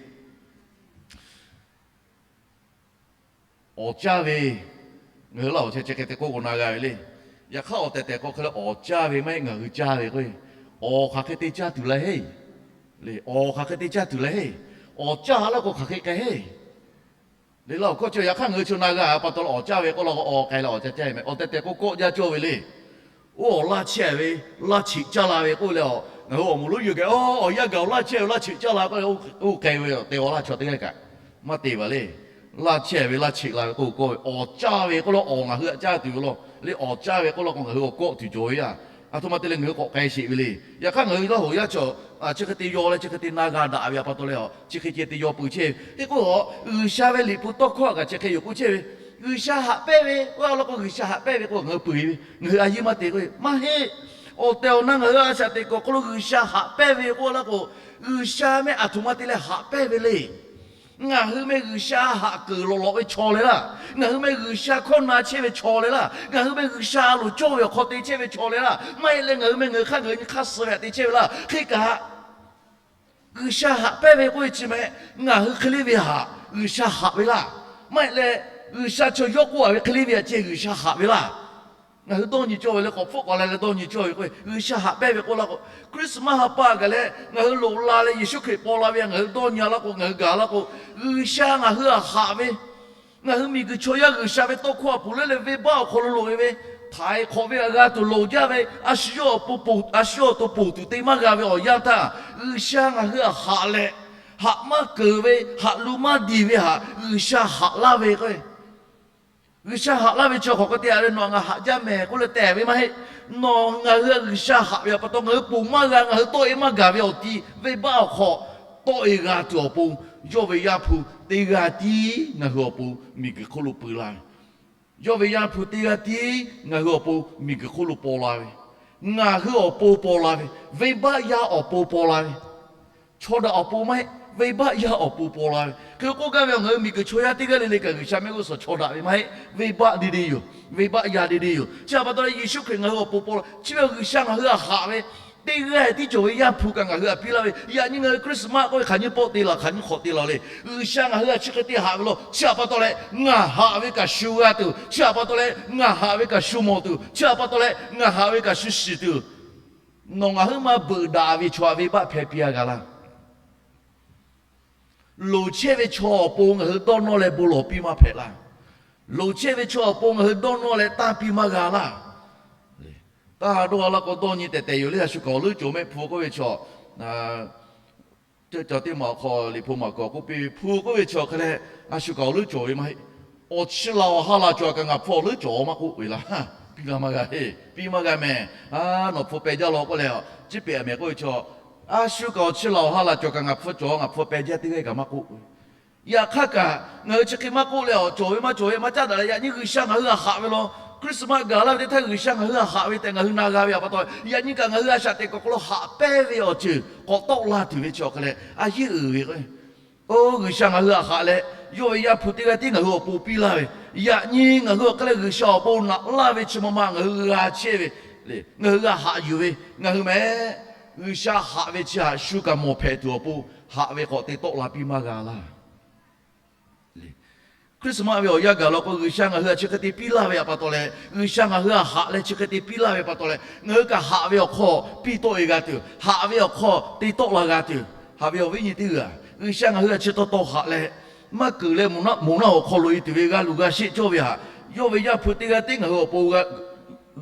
Awˬ caˇ ve, ngaˬ hui Laˇ huˍ chi chi hk'e te k'oˆ k'o na g'a ve le. Yaꞈ hk'aˇ awˬ tehˬ tehˬ k'o hk'e le, awˬ caˇ ve maˇ heˆ, ngaˬ hui caˇ ve k'o, awˬ hk'aˬ hk'e te caˇ tuˬ la heˆ le. Awˬ hk'aˬ hk'e te caˇ tuˬ la heˆ. Awˬ caˇ laˇ k'o hk'aˬ hk'e k'ai heˆ le. Laˇ huˍ hkawˇ chi yaꞈ hk'aˇ ngaˬ hui chi na g'a pa taw leh awˬ caˇ ve k'oˆ law k'o, awˬ k'ai leh awˬ caˇ caˇ ve meh. Awˬ tehˬ tehˬ k'o kawˆ jaˇ cawˇ ve le. Oˇ awˬ laˇ chehˇ ve, laˇ cheꞈ caˇ la ve k'oˆ leh, ngaˬ hui awˬ moˍ lonˉ yuˬ kehˬ, oˇ awˬ yanˇ gaˬ awˬ laˇ chehˇ ve laˇ cheꞈ caˇ la k'oˆ leh, oˇ k'ai ve awˬ te awˬ laˇ chaw teˇ g'aˇ kaꞈ maˇ te baˬ le. Laˇ chehˇ ve laˇ cheꞈ la ve k'oˆ kawˆ ve, awˬ caˇ ve k'oˆ leh awˬ ngaˬ hui htaꞈ caˇ tuˬ ve law le. Awˬ caˇ ve k'oˆ law k'o ngaˬ hui awˬ kawˆ tuˬ cawˬ ve yaˇ. Aˬ htoꞈ ma te leh ngaˬ hui k'awꞈ k'ai sheˍ ve le. Yaꞈ hk'aˇ ngaˬ hui Laˇ huˍ yaˇ chaw chi hk'e te yaw leh chi hk'e te na g'a daꞈ ve htaꞈ pa taw leh, chi hk'e ceh te yaw pui chehˇ ve. Hk'e k'o, G'uiˬsha ve liꞈ hpu tawˇ hkawˇ kaꞈ chi hk'e yoˬ k'oˆ chehˇ ve, G'uiˬsha haꞈ pehnˇ ve k'oˆ law k'o, G'uiˬsha haꞈ pehnˇ ve k'o ngaˬ hui peu eˬ ve, ngaˬ hui a yiˇ maˇ te k'o maˇ heˆ. Awˬ tehˬ awˬ na ngaˬ hui a shaꞈ teꞈ kuiˬ awˬ hk'aw lo G'uiˬsha haꞈ pehnˇ ve k'oˆ law k'o, G'uiˬsha mehˆ aˬ htoꞈ ma te leh haꞈ pehnˇ ve le. Ngaˬ hui meh G'uiˬsha haꞈ keunˍ lawꞈ lawꞈ ve chaw leh laˇ. Ngaˬ hui meh G'uiˬsha hkawˇ na chehˇ ve chaw leh laˇ. Ngaˬ hui meh G'uiˬsha loˍ cawˇ ve awˬ hk'aw te chehˇ ve chaw leh laˇ. Maˇ heˆ leh ngaˬ hui meh ngaˬ hui hk'aˇ ngaˬ hui nyi hk'aˇ suh ve htaꞈ te chehˇ ve laˇ. Hk'e kaꞈ, G'uiˬsha haꞈ pehnˇ ve k'oˆ ve chi meh, ngaˬ hui hk'e le ve htaꞈ G'uiˬsha haꞈ ve laˇ. Maˇ heˆ leh, G'uiˬsha chaw yawˇ k'oˆ a ve hk'e le ve htaꞈ ceh G'uiˬsha haꞈ ve laˇ. Ngaˬ hui dawˇ nyi cawˇ ve le, k'awꞈ hpfuhˆ k'awꞈ la leh dawˇ nyi cawˇ ve k'o, G'uiˬsha haꞈ pehnˇ ve k'oˆ laˇ k'o, Christmas ha pa kaꞈ leh ngaˬ hui loꞈ la leh Yeˍsuˆ Hkriꞈ paw la ve ngaˬ hui dawˇ nyi a laˇ k'o, ngaˬ hui gaˬ laˇ k'o, G'uiˬsha ngaˬ hui htaꞈ haꞈ ve, ngaˬ hui miˬguiˬ chaw yaˇ G'uiˬsha ve tawˇ hkawˇ a puˍ leuˉ leh venˇbaˆ awˬ hk'aw lo loꞈ e ve Htaiˍ hk'awꞈ ve htaꞈ g'a tuˬ loˍ jaˇ ve, a shu yawˇ awˬ to ponˬ tuˬ te maˇ g'a ve awˬ yanˇ htaˇ, G'uiˬsha ngaˬ hui htaꞈ haꞈ leh, haꞈ maˇ keunˍ ve, haꞈ lu maˇ diˬ ve htaꞈ G'uiˬsha haꞈ laˇ ve k'o, G'uiˬsha haꞈ laˇ ve chi hk'awꞈ hk'e te a ve, nawˬ ngaˬ haꞈ jaˇ mehˍ k'oˆ leh te ve maˇ heˆ. Nawˬ ngaˬ hui htaꞈ G'uiˬsha haꞈ ve awˬ pa taw ngaˬ hui ponˬ maˇ g'a, ngaˬ hui tawˆ e maˇ gaˬ ve awˬ ti venˇbaˆ awˬ hk'aw tawˆ e g'a tuˬ awˬ pon, yawˇ ve Yaˇ hpu teˇ g'aˇ tiˉ ngaˬ hui awˬ pon miˬguiˬ hk'oˆ lo peu laˇ ve. Yawˇ ve Yaˇ hpu teˇ g'aˇ tiˉ ngaˬ hui awˬ pon miˬguiˬ hk'oˆ lo paw la ve, ngaˬ hui awˬ pon paw la ve, venˇbaˆ yaˇ awˬ pon paw la ve, chaw daꞈ awˬ pon maˇ heˆ, venˇbaˆ yaˇ awˬ pon paw la ve. Hk'e k'oˆ gaˇ ve, ngaˬ hui miˬguiˬ chaw yaˇ teˇ g'aˇ le le kaꞈ G'uiˬsha mehˆ g'uˇ suhˍ chaw daꞈ ve maˇ heˆ, venˇbaˆ deˇ deˇ yoˬ, venˇbaˆ yaˇ deˇ deˇ yoˬ. Chi htaꞈ pa taw leh Yeˍsuˆ Hkriꞈ ngaˬ hui awˬ pon paw la, chi ve G'uiˬsha ngaˬ hui htaꞈ haꞈ ve teˇ g'aˇ tiˉ cawˬ ve Yaˇ hpu kaꞈ ngaˬ hui htaꞈ piˇ laˇ ve. Yaꞈ nyi ngaˬ hui Christmas k'oˆ ve hk'aˬ nyiˇ pawˆ te laˬ, hk'aˬ nyiˇ hk'awꞈ te laˬ le. G'uiˬsha ngaˬ hui htaꞈ chi hk'e te haꞈ ve law. Chi htaꞈ pa taw leh ngaˬ haꞈ ve kaꞈ shu g'a tuˬ, chi htaꞈ pa taw leh ngaˬ haꞈ ve kaꞈ shu mawˬ tuˬ, chi htaꞈ pa taw leh ngaˬ haꞈ ve kaꞈ shu shiˍ tuˬ, nawˬ ngaˬ huiˉ ma beuꞈ daꞈ ve chaw htaꞈ venˇbaˆ hpehˇ piˇ a g'a laˇ. Loˍ chehˇ ve chaw awˬ pon ngaˬ hui dawˇ nawˇ leh bon lawˬ piˇ maˇ hpehꞈ laˇ. Loˍ chehˇ ve chaw awˬ pon ngaˬ hui dawˇ nawˇ leh tanˇ piˇ maˇ g'a laˇ. Taˇ dawˇ a laˇ k'o dawˇ nyi tehˬ tehˬ yoˬ le. A shu kaꞈ awˬ leuˉ cawˬ mehˆ hpu k'oˆ ve chaw, cawˇ cawˬ teˇ maˬ awˬ hk'aw liꞈ hpu maˬ kawꞈ k'oˆ piˇ ve, hpu k'oˆ ve chaw hk'e leh, a shu kaꞈ awˬ leuˉ cawˬ ve maˇ heˆ. Awˬ chi laˬ awˬ ha laˬ cawˬ kaꞈ ngaˬ hpu awˬ leuˉ cawˬ maˇ k'oˆ ve laˇ. Piˇ g'a maˇ g'a heˆ, piˇ maˇ g'a mehˍ. A, nawˬ hpu peh jaˇ law k'oˆ leh, ciˉ pehˍ mehˍ k'oˆ ve chaw, a shu kaꞈ awˬ chi laˬ awˬ ha laˬ cawˬ kaꞈ ngaˬ hpu cawˬ, ngaˬ hpu peh jaˇ teˇ g'aˇ kaꞈ maˇ k'oˆ ve. Yaꞈ hk'aˇ kaꞈ ngaˬ hui chi hk'e maˇ k'oˆ leh, awˬ cawˬ ve maˇ cawˬ ve maˇ caˉ daꞈ leh, yaꞈ nyi G'uiˬsha ngaˬ hui htaꞈ haꞈ ve law. Christmas gaˬ laˇ ve teˇ htaˇ G'uiˬsha ngaˬ hui htaꞈ haꞈ ve tehꞈ ngaˬ hui na g'a ve awˬ pa taw, yaꞈ nyi kaꞈ ngaˬ hui a shaꞈ teꞈ k'awꞈ hk'aw lo haꞈ pehnˇ ve awˬ ceuˬ k'awꞈ tawˆ la tuˬ ve chi awˬ hk'e leh a yeˇ uiˍ ve k'o, oˇ G'uiˬsha ngaˬ hui htaꞈ haꞈ leh, yawˇ ve Yaˇ hpu teˇ g'aˇ tiˉ ngaˬ hui awˬ pon piˇ laˇ ve, yaꞈ nyi ngaˬ hui awˬ hk'e leh G'uiˬsha awˬ pon naꞈ laˇ ve chi ma ma ngaˬ hui g'a chehˇ ve, ngaˬ hui g'a haꞈ yuˬ ve, ngaˬ hui mehˍ G'uiˬsha haꞈ ve chi htaꞈ shu kaꞈ mawˬ hpehꞈ tuˬ awˬ pon haꞈ ve k'awꞈ te tawˆ la piˇ maˇ g'a laˇ. Christmas ve awˬ yanˇ gaˬ law k'o, G'uiˬsha ngaˬ hui htaꞈ chi hk'e te piˇ laˇ ve htaꞈ pa taw leh, G'uiˬsha ngaˬ hui htaꞈ haꞈ leh chi hk'e te piˇ laˇ ve pa taw leh, ngaˬ hui kaꞈ haꞈ ve awˬ hk'aw piˇ tawˆ e g'a tuˬ, haꞈ ve awˬ hk'aw te tawˆ la g'a tuˬ, haꞈ ve awˬ viˉ nyi teˇ g'aˇ, G'uiˬsha ngaˬ hui htaꞈ chi taw taw haꞈ leh, maˇ keunˍ leh moˬ naˆ awˬ hk'aw loꞈ e tuˬ ve g'a luˬ g'a sheˆ cawˇ ve htaꞈ, yawˇ ve Yaˇ hpu teˇ g'aˇ tiˉ ngaˬ hui awˬ pon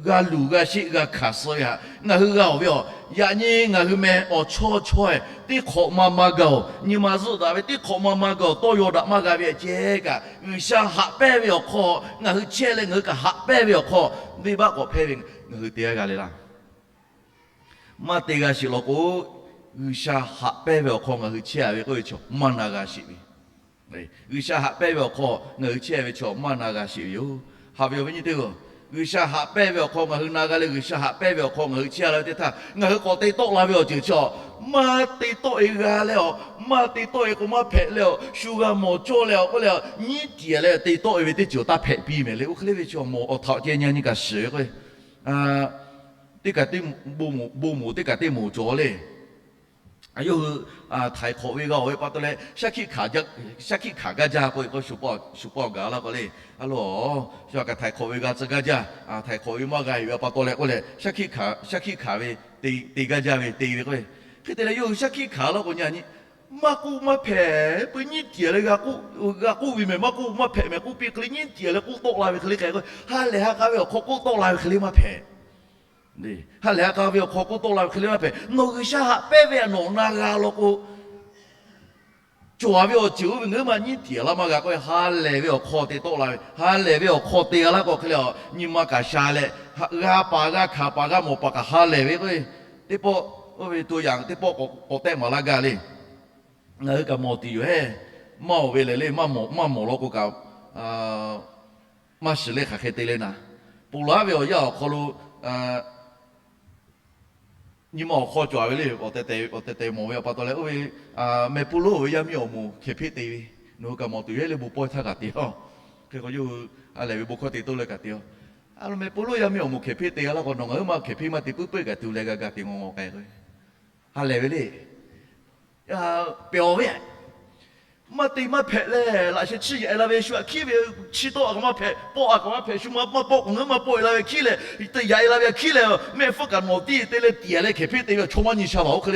g'a luˬ g'a sheˆ g'a hkanˍ suh ve htaꞈ ngaˬ hui g'a awˬ ve awˬ, yaꞈ nyi ngaˬ hui meh awˬ chawˇ chaweh teˇ hk'awꞈ ma ma gaˬ-oˬ, nyi ma zuhˆ daꞈ ve teˇ hk'awꞈ ma ma gaˬ-oˬ, tawˇ yaw daꞈ maˇ g'a ve ceh kaꞈ, G'uiˬsha haꞈ pehnˇ ve awˬ hk'aw ngaˬ hui chehˇ leh ngaˬ hui kaꞈ haꞈ pehnˇ ve awˬ hk'aw, venˇbaˆ k'awꞈ hpehˇ ve ngaˬ hui te g'a g'a le laˇ. Maˇ te g'a sheˍ law k'o, G'uiˬsha haꞈ pehnˇ ve awˬ hk'aw ngaˬ hui chehˇ a ve k'oˆ ve chaw maˇ na g'a sheˍ ve. G'uiˬsha haꞈ pehnˇ ve awˬ hk'aw ngaˬ hui chehˇ ve chaw maˇ na g'a sheˍ ve yoˬ. Haꞈ ve awˬ viˉ nyi teˇ g'aˇ, G'uiˬsha haꞈ pehnˇ ve awˬ hk'aw ngaˬ hui na g'a leh, G'uiˬsha haꞈ pehnˇ ve awˬ hk'aw ngaˬ hui chehˇ a la ve teˇ htaˇ, ngaˬ hui k'awꞈ te tawˆ la ve awˬ ceuˬ chi, maˇ te tawˆ e g'a leh awˬ, maˇ te tawˆ e k'o maˇ hpehꞈ leh awˬ, shu g'a mawˬ cawˇ leh awˬ k'oˆ leh, nyiˉ tiˍ leh te tawˆ e ve teˇ ceuˬ awˬ taˇ hpehꞈ piˇ mehˍ le. Oˇ hk'e le ve chi mawˬ awˬ htaꞈ awˬ ceh nyi nyi kaꞈ shiˍ ve k'o, teˇ kaꞈ teˇ, bon moˍ teˇ kaꞈ teˇ moˍ cawˬ le. Yawˇ hui htaiˍ hk'awꞈ ve g'a awˬ ve pa taw leh, shaˉ hkiˆ hkanˍ gaˇ jaˇ k'oˆ ve k'o, shu pawˆ awˬ gaˬ laˇ k'o le. A lo, shu kaꞈ htaiˍ hk'awꞈ ve g'a tcuh gaˇ jaˇ, htaiˍ hk'awꞈ ve maˇ g'a heˍ ve pa taw leh k'oˆ leh, shaˉ hkiˆ hkanˍ ve te gaˇ jaˇ ve te ve k'o, hk'e te leh yawˇ hui shaˉ hkiˆ hkanˍ laˇ k'o nyi a nyi, maˇ k'oˆ maˇ hpehꞈ, peu nyiˉ tiˍ leh g'a k'oˆ ve mehˍ, maˇ k'oˆ maˇ hpehꞈ mehˍ k'oˆ piˇ hk'e le, nyiˉ tiˍ leh k'oˆ tawˆ la ve hk'e le k'o, ha lehˬ ha k'a ve awˬ hk'aw k'oˆ tawˆ la ve hk'e le maˇ hpehꞈ. Ha lehˬ ha k'a ve awˬ hk'aw k'oˆ tawˆ la ve hk'e le maˇ hpehꞈ. Nawˬ G'uiˬsha haꞈ pehnˇ ve htaꞈ nawˬ na g'a law k'o, cawˬ ve awˬ ceuˬ oˇ ve ngaˬ hui maˇ nyiˉ tiˍ laˇ maˇ g'a k'oˆ ve, ha lehˬ ve awˬ hk'aw te tawˆ la ve, ha lehˬ ve awˬ hk'aw te g'a laˇ k'o hk'e le, nyi ma kaꞈ sha leh, g'a paˍ g'a hkanˍ paˍ g'a mawˬ paˍ kaꞈ ha lehˬ ve k'o, teˇ pawˆ oˇ ve to yaꞈ teˇ pawˆ k'awꞈ tehˆ maˍ laˇ gaˇ le. Ngaˬ hui kaꞈ mawˬ tuˬ yoˬ hehˉ. Maˇ awˬ ve lehˬ le, maˇ mawˬ law k'o kaꞈ, maˇ shiˍ leh hk'aˬ hk'e te le naˍ. Ponˬ laˉ ve awˬ yanˇ awˬ hk'aw lo nyi ma awˬ hk'aw cawˬ ve le, awˬ tehˬ tehˬ mawˬ ve awˬ pa taw leh oˇ ve, meh Pawˇluˆ ve yaˇ miˇ awˬ moˍ hkehˍ hpeˆ te ve, nawˬ hui kaꞈ mawˬ tuˬ yoˬ hehˉ le, bon pawehˇ htaˇ kaꞈ te-a. Hk'e k'o yawˇ hui ha lehˬ ve bon hkawˇ te toˇ leh kaꞈ te-a. A lo meh Pawˇluˆ yaˇ miˇ awˬ moˍ hkehˍ hpeˆ te g'a laˇ k'o, nawˬ ngaˬ hui maˇ hkehˍ hpeˆ maˇ te puiˉ peuˬ kaꞈ tuˬ leh g'a ga te ngawˬ ngawˬ k'ai k'o, ha lehˬ ve le. Pehˬ awˬ ve, maˇ te maˇ hpehꞈ leh, laꞈ sheh chiˇ yaꞈ e la ve shu aꞈ hkiˉ ve, chiˇ tawˆ a kaꞈ maˇ hpehꞈ, pawˆ a kaꞈ maˇ hpehꞈ, shu maˇ pawˆ k'o ngaˬ hui maˇ pawˆ e la ve hkiˉ leh, yaꞈ e la ve aꞈ hkiˉ leh, mehˆ hpfuhˇ kaꞈ nawˬ tiˇ te leh tiꞈ a leh hkehˍ hpeˆ te ve awˬ chaw maˇ nyi sha vaˬ oˇ hk'e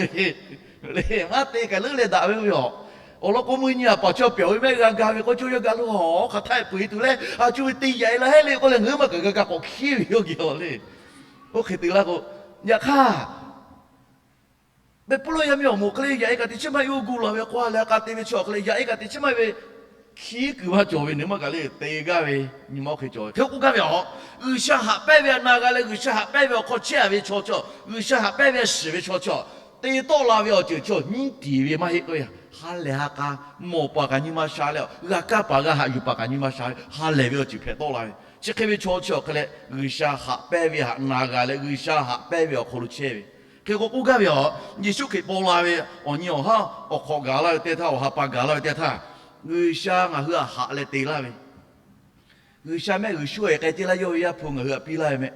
le. Maˇ te kaꞈ leuˉ leh daꞈ ve yoˬ. Awˬ lawn k'o, mvuhˇ nyi a paˍ chaw pehˬ ve mehˆ g'a ga ve k'o, co yaˇ ga lo a hk'aˬ htaˇ peuˬ e tuˬ leh a cuˇ ve te yaꞈ e la heˆ le k'oˆ leh, ngaˬ hui maˇ kaꞈ g'a ga k'awꞈ hkiˉ ve yoˬ geh a le. Oˇ hk'e te laˇ k'o, yaꞈ hk'aˇ Beˍpuˆluˆ yaˇ miˇ awˬ moˍ hk'e le, yaꞈ e kaꞈ teꞈ chiˉ maˇ heˆ, oˇ gu laˬ ve k'o a leh a k'a te ve chaw hk'e le, yaꞈ e kaꞈ teꞈ chiˉ maˇ heˆ ve, hkiˉ kuiˬ maˇ cawˬ ve, nawˬ maˇ kaꞈ le te gaˇ ve nyi ma oˇ hk'e cawˬ ve. Hk'e k'oˆ gaˇ ve a, G'uiˬsha haꞈ pehnˇ ve a na g'a leh G'uiˬsha haꞈ pehnˇ ve awˬ hk'aw chehˇ a ve chaw chaw, G'uiˬsha haꞈ pehnˇ ve a shiˍ ve chaw chaw, te tawˆ la ve awˬ ceuˬ chaw nyiˉ tiˍ ve maˇ heˆ k'o, ha lehˬ ha k'a, mawˬ paˍ kaꞈ nyi ma sha leh, g'a kaˇ paˍ g'a haꞈ yuˬ paˍ kaꞈ nyi ma sha ve, ha lehˬ ve awˬ ceuˬ hpehꞈ tawˆ la ve. Chi hk'e ve chaw chi awˬ hk'e leh, G'uiˬsha haꞈ pehnˇ ve htaꞈ na g'a leh G'uiˬsha haꞈ pehnˇ ve awˬ hk'aw lo chehˇ ve. Hk'e k'o k'oˆ gaˇ ve a, Yeˍsuˆ Hkriꞈ paw la ve awˬ nyi awˬ haˉ awˬ hk'awꞈ gaˬ laˇ ve teˇ htaˇ, awˬ ha pa gaˬ laˇ ve teˇ htaˇ, G'uiˬsha ngaˬ hui htaꞈ haꞈ leh te laˇ ve, G'uiˬsha mehˆ g'uiˬ shuˉ e k'ai te laˇ yawˇ ve Yaˇ hpu ngaˬ hui htaꞈ piˇ laˇ ve mehˆ.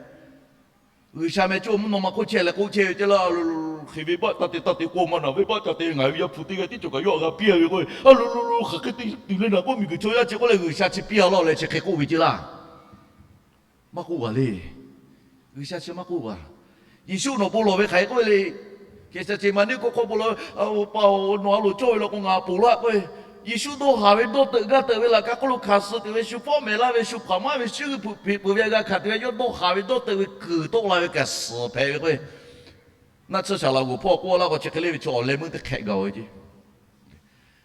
G'uiˬsha meh cawˇ mvuhˇ naw ma hk'oˆ chehˇ leh k'oˆ chehˇ ve ceˇ laˇ, hk'e venˇbaˆ taˇ te taˇ te k'oˆ maˇ naˬ, venˇbaˆ ca te ve ngaˬ hui ve Yaˇ hpu teˇ g'aˇ tiˉ cawˬ kaꞈ yawˇ htaꞈ g'a piˇ a ve k'o, a lo lo lo hk'aˬ hk'e te tuˬ le naˬ k'oˆ, miˬguiˬ chaw yaˇ chi k'oˆ leh G'uiˬsha chi piˇ a laˇ leh chi hk'e k'oˆ ve ceˇ laˇ. Maˇ k'oˆ gaˬ le. G'uiˬsha chi maˇ k'oˆ gaˬ. Yeˍsuˆ nawˬ bon lawˬ ve hk'aˬ hk'e k'oˆ ve le. Gethseˍsehˍmaˍniˆ hk'aw hk'aw bon lawˬ, Awˬ pa-oˬ, nawˬ a loˍ cawˇ ve law k'o ngaˬ ponˬ laˇ k'oˆ ve. Yeˍsuˆ dawˇ haˍ ve dawˇ teuꞈ gaˇ teuꞈ ve laꞈ ka hk'oˆ lo hkanˍ suh tuˬ ve, shu fawˉ mehˍ laˇ ve, shu hpaˍ maˇ ve, shu g'uiˇ hpu hpeꞈ peuˬ ve a g'a hkanˍ tuˬ ve, yawˇ dawˇ haˍ ve dawˇ teuꞈ ve kuiˬ tawˆ la ve kaꞈ suhˍ hpehꞈ ve k'o, naˆ tsuhˇ shaˍ laꞈ g'oˍ hpawˇ k'oˆ laˇ k'o, chi hk'e le ve chaw awˬ leh meuˇ teˇ hk'ehꞈ gaˬ-oˬ ve ceˇ.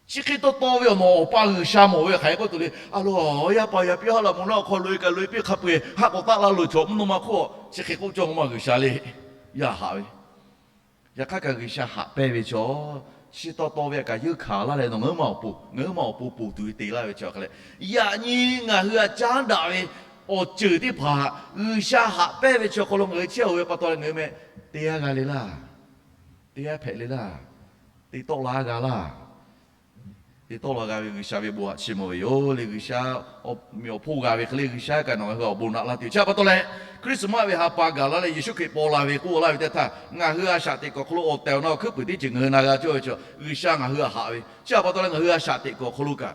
Chi hk'e taw taw ve awˬ nawˬ Awˬ pa G'uiˬsha mawˬ ve hk'aˬ hk'e k'oˆ tuˬ le. A lo, yaˇ paˍ yaˇ piˇ haˉ laꞈ moˍ naˆ awˬ hk'aw loꞈ e kaꞈ loꞈ e piˇ hk'a peu-eˬ haˆ k'awꞈ taˆ la loˬ chaw mvuhˇ naw ma hk'oˆ, chi hk'e k'oˆ cawˇ ma G'uiˬsha le. Yaˇ haꞈ ve. Yaꞈ hk'aˇ kaꞈ G'uiˬsha haꞈ pehnˇ ve chaw, chi taw taw ve htaꞈ kaꞈ yeunˇ hkanˍ laˇ leh nawˬ ngaˬ hui maˇ awˬ pon, ngaˬ hui maˇ awˬ pon ponˬ tuˬ ve te laˇ ve chi hk'e leh, yaꞈ nyi ngaˬ hui htaꞈ caˉ daꞈ ve awˬ ceuˬ teˇ hpaˍ htaꞈ G'uiˬsha haꞈ pehnˇ ve chi awˬ hk'aw lo ngaˬ hui chehˇ-oˬ ve pa taw leh ngaˬ hui meh te a g'a le laˇ. Te a hpehꞈ le laˇ. Te tawˆ la a g'a laˇ. Te tawˆ la g'a ve G'uiˬsha ve bon htaꞈ chiˇ mvuh ve yoˬ le. G'uiˬsha awˬ meꞈ awˬ hponˇ g'a ve hk'e le, G'uiˬsha kaꞈ nawˬ ngaˬ hui awˬ bon naꞈ la tuˬ. Chi pa taw leh, Christmas ve ha pa gaˬ laˇ leh Yeˍsuˆ Hkriꞈ paw la ve k'oˆ laˇ ve teˇ htaˇ, ngaˬ hui a shaꞈ teꞈ kuiˬ awˬ hk'aw lo awˬ tehˬ awˬ na awˬ hkuiˉ puiˍ teˇ ceuˬ ngaˬ hui na g'a cawˇ ve chaw, G'uiˬsha ngaˬ hui htaꞈ haꞈ ve. Chi pa taw leh ngaˬ hui a shaꞈ teꞈ kuiˬ awˬ hk'aw lo kaꞈ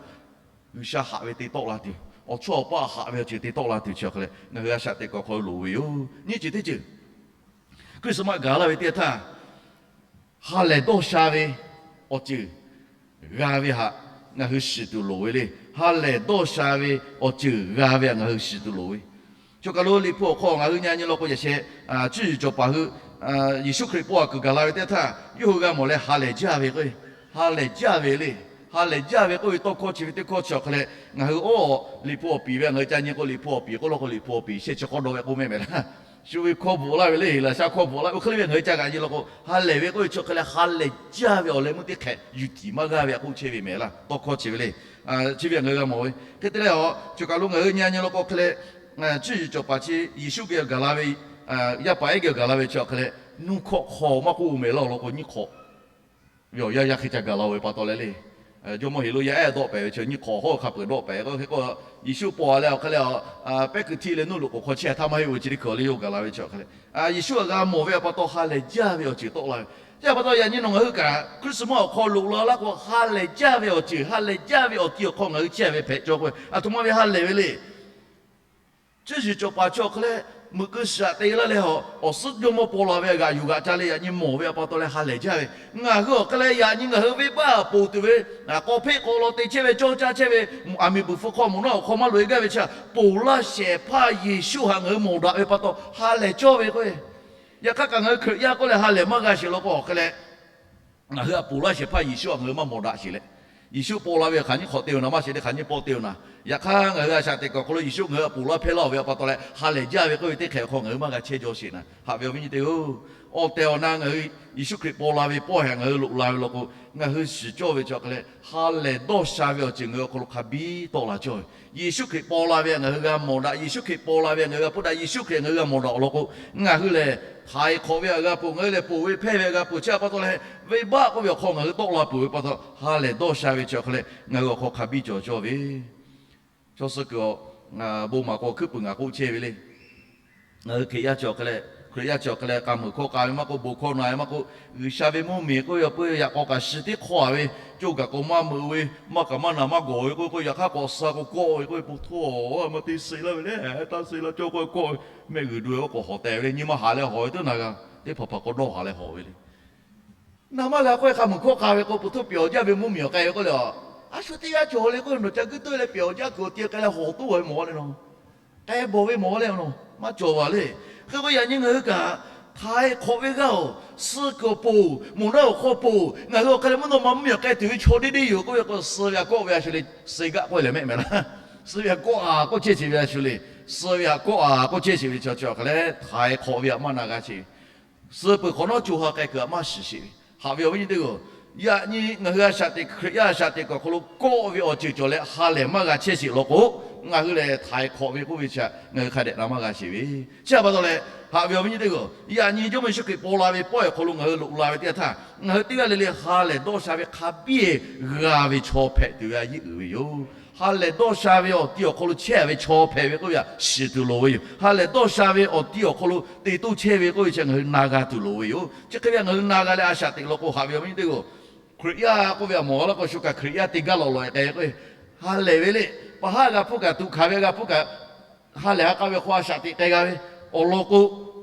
G'uiˬsha haꞈ ve te tawˆ la tuˬ, awˬ chawˇ awˬ paˇ haꞈ ve awˬ ceuˬ te tawˆ la tuˬ chi awˬ hk'e leh ngaˬ hui a shaꞈ teꞈ kuiˬ awˬ hk'aw lo loˍ ve yoˬ. Nyiˇ ceuˬ teˇ ceuˬ, Christmas gaˬ laˇ ve teˇ htaˇ, ha lehˬ dawˇ sha ve awˬ ceuˬ g'a ve htaꞈ ngaˬ hui shiˍ tuˬ loˍ ve le. Ha lehˬ dawˇ sha ve awˬ ceuˬ g'a ve htaꞈ ngaˬ hui shiˍ tuˬ loˍ ve. Chaw kaˬ lo Liꞈ hpu awˬ hk'aw ngaˬ hui nyi nyi law k'o, yaꞈ sheh cuˇ yiˍ cawˬ paˍ hui Yeˍsuˆ Hkriꞈ paw a kuiˬ gaˬ la ve teˇ htaˇ, yawˇ hui g'a mawˬ leh ha lehˬ jaˇ ve k'o, ha lehˬ jaˇ ve le. Ha lehˬ jaˇ ve k'oˆ ve tawˇ hkawˇ chi ve teˇ hkawˇ chi awˬ hk'e leh ngaˬ hui oˇ Liꞈ hpu awˬ piˍ ve ngaˬ hui ca nyi k'o, Liꞈ hpu awˬ piˍ k'oˆ law k'o, Liꞈ hpu awˬ piˍ shehˆ chi hk'awˇ dawˇ ve k'oˆ mehˆ mehˍ laˇ. Shu ve hkawˇ bvuhꞈ laˇ ve le, Laˍsaˍ hkawˇ bvuhꞈ laˇ ve hk'e le ve ngaˬ hui ca g'aꞈ nyi law k'o, ha lehˬ ve k'oˆ ve chi awˬ hk'e leh ha lehˬ jaˇ ve awˬ leh meuˇ teˇ hk'ehꞈ yuˬ tiˍ maˇ g'aˇ ve htaꞈ k'oˆ chehˇ ve mehˍ laˇ. Tawˇ hkawˇ chi ve le. Chi ve ngaˬ hui g'a mawˬ ve hk'e te leh a, chaw kaˬ lo ngaˬ hui nyi nyi law k'o hk'e leh, cuˇ yiˍ cawˬ paˍ chi Yeˍsuˆ geh gaˬ la ve, yaˇ paˍ ehˉ geh gaˬ la ve chi awˬ hk'e leh, nuˇ hkawˇ hk'aw maˇ k'oˆ mehˍ laˇ. Awˬ lawn k'o nyiˇ hk'awꞈ ve awˬ yanˇ yaˇ hk'e ca gaˬ la-o ve pa taw leh le, Jawˇmawˇ Heˍroˆ yaˇ ehˉ dawˆ pehˍ ve chi nyiˇ hk'awꞈ hawˉ hk'a peuˬ dawˆ pehˍ k'o, hk'e k'o Yeˍsuˆ paw a leh awˬ hk'e leh a, pehˉ kuiˬ htiˆ leh nuˇ loꞈ k'oˍ hk'aw chehˇ htaˇ maˇ heˆ ve chi teˇ hkui awˬ leh yawˇ gaˬ la ve chi awˬ hk'e leh, Yeˍsuˆ htaꞈ g'a mawˬ ve pa taw ha lehˬ jaˇ ve awˬ ceuˬ tawˆ la ve. Chi pa taw yaꞈ nyi nawˬ ngaˬ hui kaꞈ Christmas awˬ hk'aw loꞈ la laˇ k'o, ha lehˬ jaˇ ve awˬ ceuˬ, ha lehˬ jaˇ ve awˬ ti awˬ hk'aw ngaˬ hui chehˇ ve hpehꞈ cawˇ k'o, aˬ htoꞈ ma ve ha lehˬ ve le. Cuˇ yiˍ cawˬ paˍ chi awˬ hk'e leh, meuꞈ keu shaꞈ te laˇ leh a, awˬ suhˉ Jawˇmawˇ paw la ve htaꞈ g'aꞈ yuˬ g'aꞈ ca leh yaꞈ nyi mawˬ ve pa taw leh ha lehˬ jaˇ ve. Ngaˬ hui awˬ hk'e leh yaꞈ nyi ngaˬ hui venˇbaˆ ponˬ tuˬ ve, k'aw hpeˆ k'aw law te chehˇ ve, cawˇ caˇ chehˇ ve, aˬ miˍ buiˬ hpu hk'aw mawˬ naˆ awˬ hk'aw maˇ loꞈ e gaˇ ve chi, ponˬ laˇ shehˍ hpaˇ Yeˍsuˆ htaꞈ ngaˬ hui mawˬ daꞈ ve pa taw ha lehˬ cawˇ ve k'o, yaꞈ hk'aˇ kaꞈ ngaˬ hui Hkriꞈ yaˇ k'oˆ leh ha lehˬ maˇ g'a sheˍ law k'o awˬ hk'e leh, ngaˬ hui htaꞈ ponˬ laˇ shehˍ hpaˇ Yeˍsuˆ htaꞈ ngaˬ hui maˇ mawˬ daꞈ sheˍ leh, Yeˍsuˆ paw la ve hk'aˬ nyiˇ hk'awꞈ te-oˬ naˍ, maˇ shehˍ teˇ hk'aˬ nyiˇ pawˆ te-oˬ naˍ. Yaꞈ hk'aˇ ngaˬ hui a shaꞈ teꞈ kuˬ awˬ hk'aw lo Yeˍsuˆ ngaˬ hui htaꞈ ponˬ laˇ hpehˇ laˇ-oˬ ve pa taw leh ha lehˬ jaˇ ve k'oˆ ve teˇ hk'ehꞈ awˬ hk'aw ngaˬ hui maˇ g'a chehˇ jaw sheˍ naˍ. Haꞈ ve awˬ viˉ nyi teˇ-oˬ, awˬ tehˬ awˬ na ngaˬ hui Yeˍsuˆ Hkriꞈ paw la ve pawˆ htaꞈ ngaˬ hui loꞈ la ve law k'o, ngaˬ hui shiˍ cawˇ ve chi awˬ hk'e leh ha lehˬ dawˇ sha ve awˬ ceuˬ ngaˬ hui awˬ hk'aw lo hk'a biˇ tawˆ la cawˇ ve. Yeˍsuˆ Hkriꞈ paw la ve htaꞈ ngaˬ hui g'a mawˬ daꞈ, Yeˍsuˆ Hkriꞈ paw la ve htaꞈ ngaˬ hui g'a hpuˇ daꞈ, Yeˍsuˆ Hkriꞈ ngaˬ hui g'a mawˬ daꞈ awˬ lawn k'o, ngaˬ hui lehˬ htaiˍ hk'awꞈ ve htaꞈ g'a peuˬ, ngaˬ hui lehˬ ponˬ ve hpehˇ ve htaꞈ g'a peuˬ. Chi pa taw leh venˇbaˆ k'oˆ ve awˬ hk'aw ngaˬ hui tawˆ la peuˬ ve pa taw ha lehˬ dawˇ sha ve chi awˬ hk'e leh ngaˬ hui awˬ hk'aw hk'a biˇ cawˬ cawˇ ve. Chaw suh kuiˬ awˬ, bon maˍ k'o hkuiˉ puiˍ ngaˬ k'oˆ chehˇ ve le. Ngaˬ hui Hkriꞈ yaˇ chi awˬ hk'e leh, Hkriꞈ yaˇ chi awˬ hk'e leh k'a meuˍ hkawˇ k'a ve maˇ k'oˆ, bon hkawˇ na ve maˇ k'oˆ, G'uiˬsha ve mvuhˇmiˬ k'oˆ ve awˬ peuˬ yaꞈ k'aw kaꞈ shiˍ teˇ hk'awꞈ ve, coˇ gaˬ k'o maˇ meuꞈ ve, maˇ kaꞈ maˇ naˬ maˇ gawˬ ve k'oˆ ve k'o, yaꞈ hk'aˇ k'awꞈ suh k'o kawˆ ve k'oˆ ve, po htawˇ maˇ te suh laˇ ve le, taˇ suh la cawˇ k'oˆ ve kawˆ ve, mehˆ g'uiˬ du ve k'awꞈ hawꞈ tehꞈ ve le. Nyi ma haˍ leh hawꞈ ve teˇ naˬ g'a, teˇ hpaˍ hpaˍ k'awꞈ dawˇ haˍ leh hawꞈ ve le. Na maˇ g'a k'oˆ ve hk'a meuˬ hkawˇ k'a ve k'o, pu htuˇ pyawˬ jaˇ ve mvuhˇmiˬ awˬ k'ai ve k'oˆ le a, a shu teˇ g'aˇ cawˬ le k'oˆ ve, nawˬ ca guiˇ tawˆ leh pyawˬ jaˇ kuiˬ awˬ ti k'ai leh hawˬ toˉ ve mawˬ le nawˬ, k'ai bawˬ ve mawˬ le nawˬ, maˇ cawˬ vaˬ le. Hk'e k'o yaꞈ nyi ngaˬ hui kaꞈ htaiˍ hk'awꞈ ve g'aˇ-oˬ, suh kuiˬ awˬ poˍ, moˬ naˉ awˬ hk'aw poˍ ngaˬ hui awˬ hk'aˇ leh mvuhˇ naw ma mvuhˇmiˬ awˬ k'ai tuˬ ve chaw deˇ deˇ yoˬ k'oˆ ve k'o, suh ve aꞈ kawˆ ve a shu le, suh gaˆ k'oˆ lehˬ mehˆ mehˍ laˇ. Suh ve aꞈ kawˆ a k'oˆ chehˇ sheˍ ve a shu le. Suh ve aꞈ kawˆ a k'oˆ chehˇ sheˍ ve chaw chi awˬ hk'aˇ leh htaiˍ hk'awꞈ ve aꞈ maˇ na g'a sheˍ ve, suh peuˬ hk'awꞈ nawˉ co ha k'ai kuiˬ aꞈ maˇ shiˍ sheˍ ve, haꞈ ve awˬ viˉ nyi teˇ g'aˇ-oˬ, yaꞈ nyi ngaˬ hui a shaꞈ teꞈ Hkriꞈ yaˇ a shaꞈ teꞈ kuiˬ awˬ hk'aw lo kawˆ ve awˬ ceuˬ cawˬ leh ha lehˬ maˇ g'a chehˇ sheˍ law k'o, ngaˬ hui lehˬ htaiˍ hk'awꞈ ve k'oˆ ve chi ngaˬ hui hk'a dehꞈ na maˇ g'a sheˍ ve. Chi htaꞈ pa taw leh, haꞈ ve awˬ viˉ nyi teˇ g'aˇ-oˬ, yaꞈ nyi Jawˇmawˇ Yeˍsuˆ Hkriꞈ paw la ve pawehˇ awˬ hk'aw lo ngaˬ hui loꞈ la ve teˇ yanˇ htaˇ, ngaˬ hui teˇ g'aˇ le le ha lehˬ dawˇ sha ve hk'a biˇ g'a ve chaw hpehꞈ tuˬ ve a yeˇ uiˍ ve yoˬ. Ha lehˬ dawˇ sha ve awˬ ti awˬ hk'aw lo chehˇ ve chaw hpehꞈ ve k'oˆ ve htaꞈ shiˍ tuˬ loˍ ve yoˬ. Ha lehˬ dawˇ sha ve awˬ ti awˬ hk'aw lo te toˇ chehˇ ve k'oˆ ve chi ngaˬ hui na g'a tuˬ loˍ ve yoˬ. Chi hk'e ve ngaˬ hui na g'a leh a shaꞈ teꞈ law k'o, haꞈ ve awˬ viˉ nyi teˇ g'aˇ-oˬ, Hkriꞈ yaˇ k'oˆ ve a mawˬ laˇ k'o, shu kaꞈ Hkriꞈ yaˇ teˇ gaˇ lawˬ lawˬ-e k'ai ve k'o, ha lehˬ ve le, pa haˉ g'a hpuˇ kaꞈ tuꞈ hkanˍ ve g'a hpuˇ kaꞈ, ha lehˬ ha k'a ve awˬ hk'aw a shaꞈ teꞈ k'ai g'a ve awˬ lawn k'o,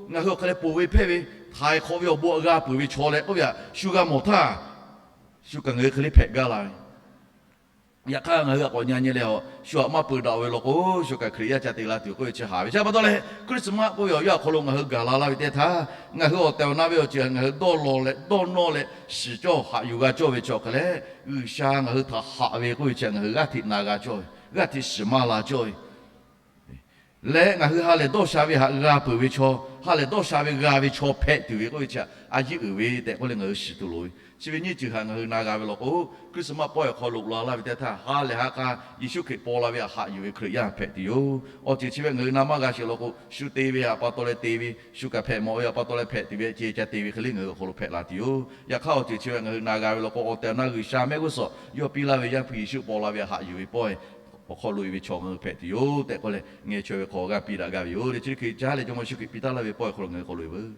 ngaˬ hui awˬ hk'aˇ leh ponˬ ve hpehˇ ve htaiˍ hk'awꞈ ve awˬ bon g'a peuˬ ve chaw leh k'oˆ ve htaꞈ shu g'a mawˬ htaˇ, shu kaꞈ ngaˬ hui hk'e le hpehꞈ gaˇ la ve. Yaꞈ hk'aˇ ngaˬ hui a k'awꞈ nyi nyi leh a, shu aꞈ maˇ peuˬ daꞈ ve law k'o, shu kaꞈ Hkriꞈ yaˇ ca te la tuˬ k'oˆ ve chi haꞈ ve. Chi pa taw leh Christmas k'oˆ ve awˬ yanˇ awˬ hk'aw lo ngaˬ hui gaˬ la laˇ ve teˇ htaˇ, ngaˬ hui awˬ tehˬ awˬ na ve awˬ ceuˬ ngaˬ hui dawˇ law leh dawˇ nawˇ leh shiˍ cawˇ haꞈ yuˬ g'a cawˇ ve chi awˬ hk'aˇ leh, G'uiˬsha ngaˬ hui htaꞈ haꞈ ve k'oˆ ve chi ngaˬ hui g'aˇ hteꞈ na g'a cawˇ ve, g'aˇ hteꞈ shiˍ maˇ la cawˇ ve leh, ngaˬ hui ha lehˬ dawˇ sha ve htaꞈ g'a peuˬ ve chaw, ha lehˬ dawˇ sha ve g'a ve chaw hpehꞈ tuˬ ve k'oˆ ve chi a yeˇ uiˍ ve tehꞈ k'oˆ leh ngaˬ hui shiˍ tuˬ loˍ ve. Chi ve nyiˇ ceuˬ htaꞈ ngaˬ hui na g'a ve law k'o, Christmas pawehˇ awˬ hk'aw loꞈ la laˇ ve teˇ htaˇ, ha lehˬ ha k'a Yeˍsuˆ Hkriꞈ paw la ve htaꞈ haꞈ yuˬ ve Hkriꞈ yaˇ hpehꞈ tuˬ yoˬ. Awˬ ceuˬ chi ve ngaˬ hui na maˇ g'a sheˍ law k'o, shu te ve htaꞈ pa taw leh te ve, shu kaꞈ hpehꞈ mawˬ ve htaꞈ pa taw leh hpehꞈ tuˬ ve ceh ca te ve hk'e le ngaˬ hui awˬ hk'aw lo hpehꞈ la tuˬ yoˬ. Yaꞈ hk'aˇ awˬ ceuˬ chi ve ngaˬ hui na g'a ve law k'o, awˬ tehˬ awˬ na G'uiˬsha mehˆ g'uˇ suhˍ yawˇ piˇ laˇ ve Yaˇ hpu Yeˍsuˆ paw la ve htaꞈ haꞈ yuˬ ve pawehˇ awˬ hk'aw loꞈ e ve chaw ngaˬ hui hpehꞈ tuˬ yoˬ tehꞈ k'oˆ leh, ngeh chaweh ve hk'aw g'aˇ piˇ daꞈ gaˇ ve yoˬ le. Chi hk'e caˉ leh Jawˇmawˇ Yeˍsuˆ Hkriꞈ piˇ taˉ laˇ ve pawehˇ awˬ hk'aw lo ngaˬ hui hk'aw loꞈ e veuˬ.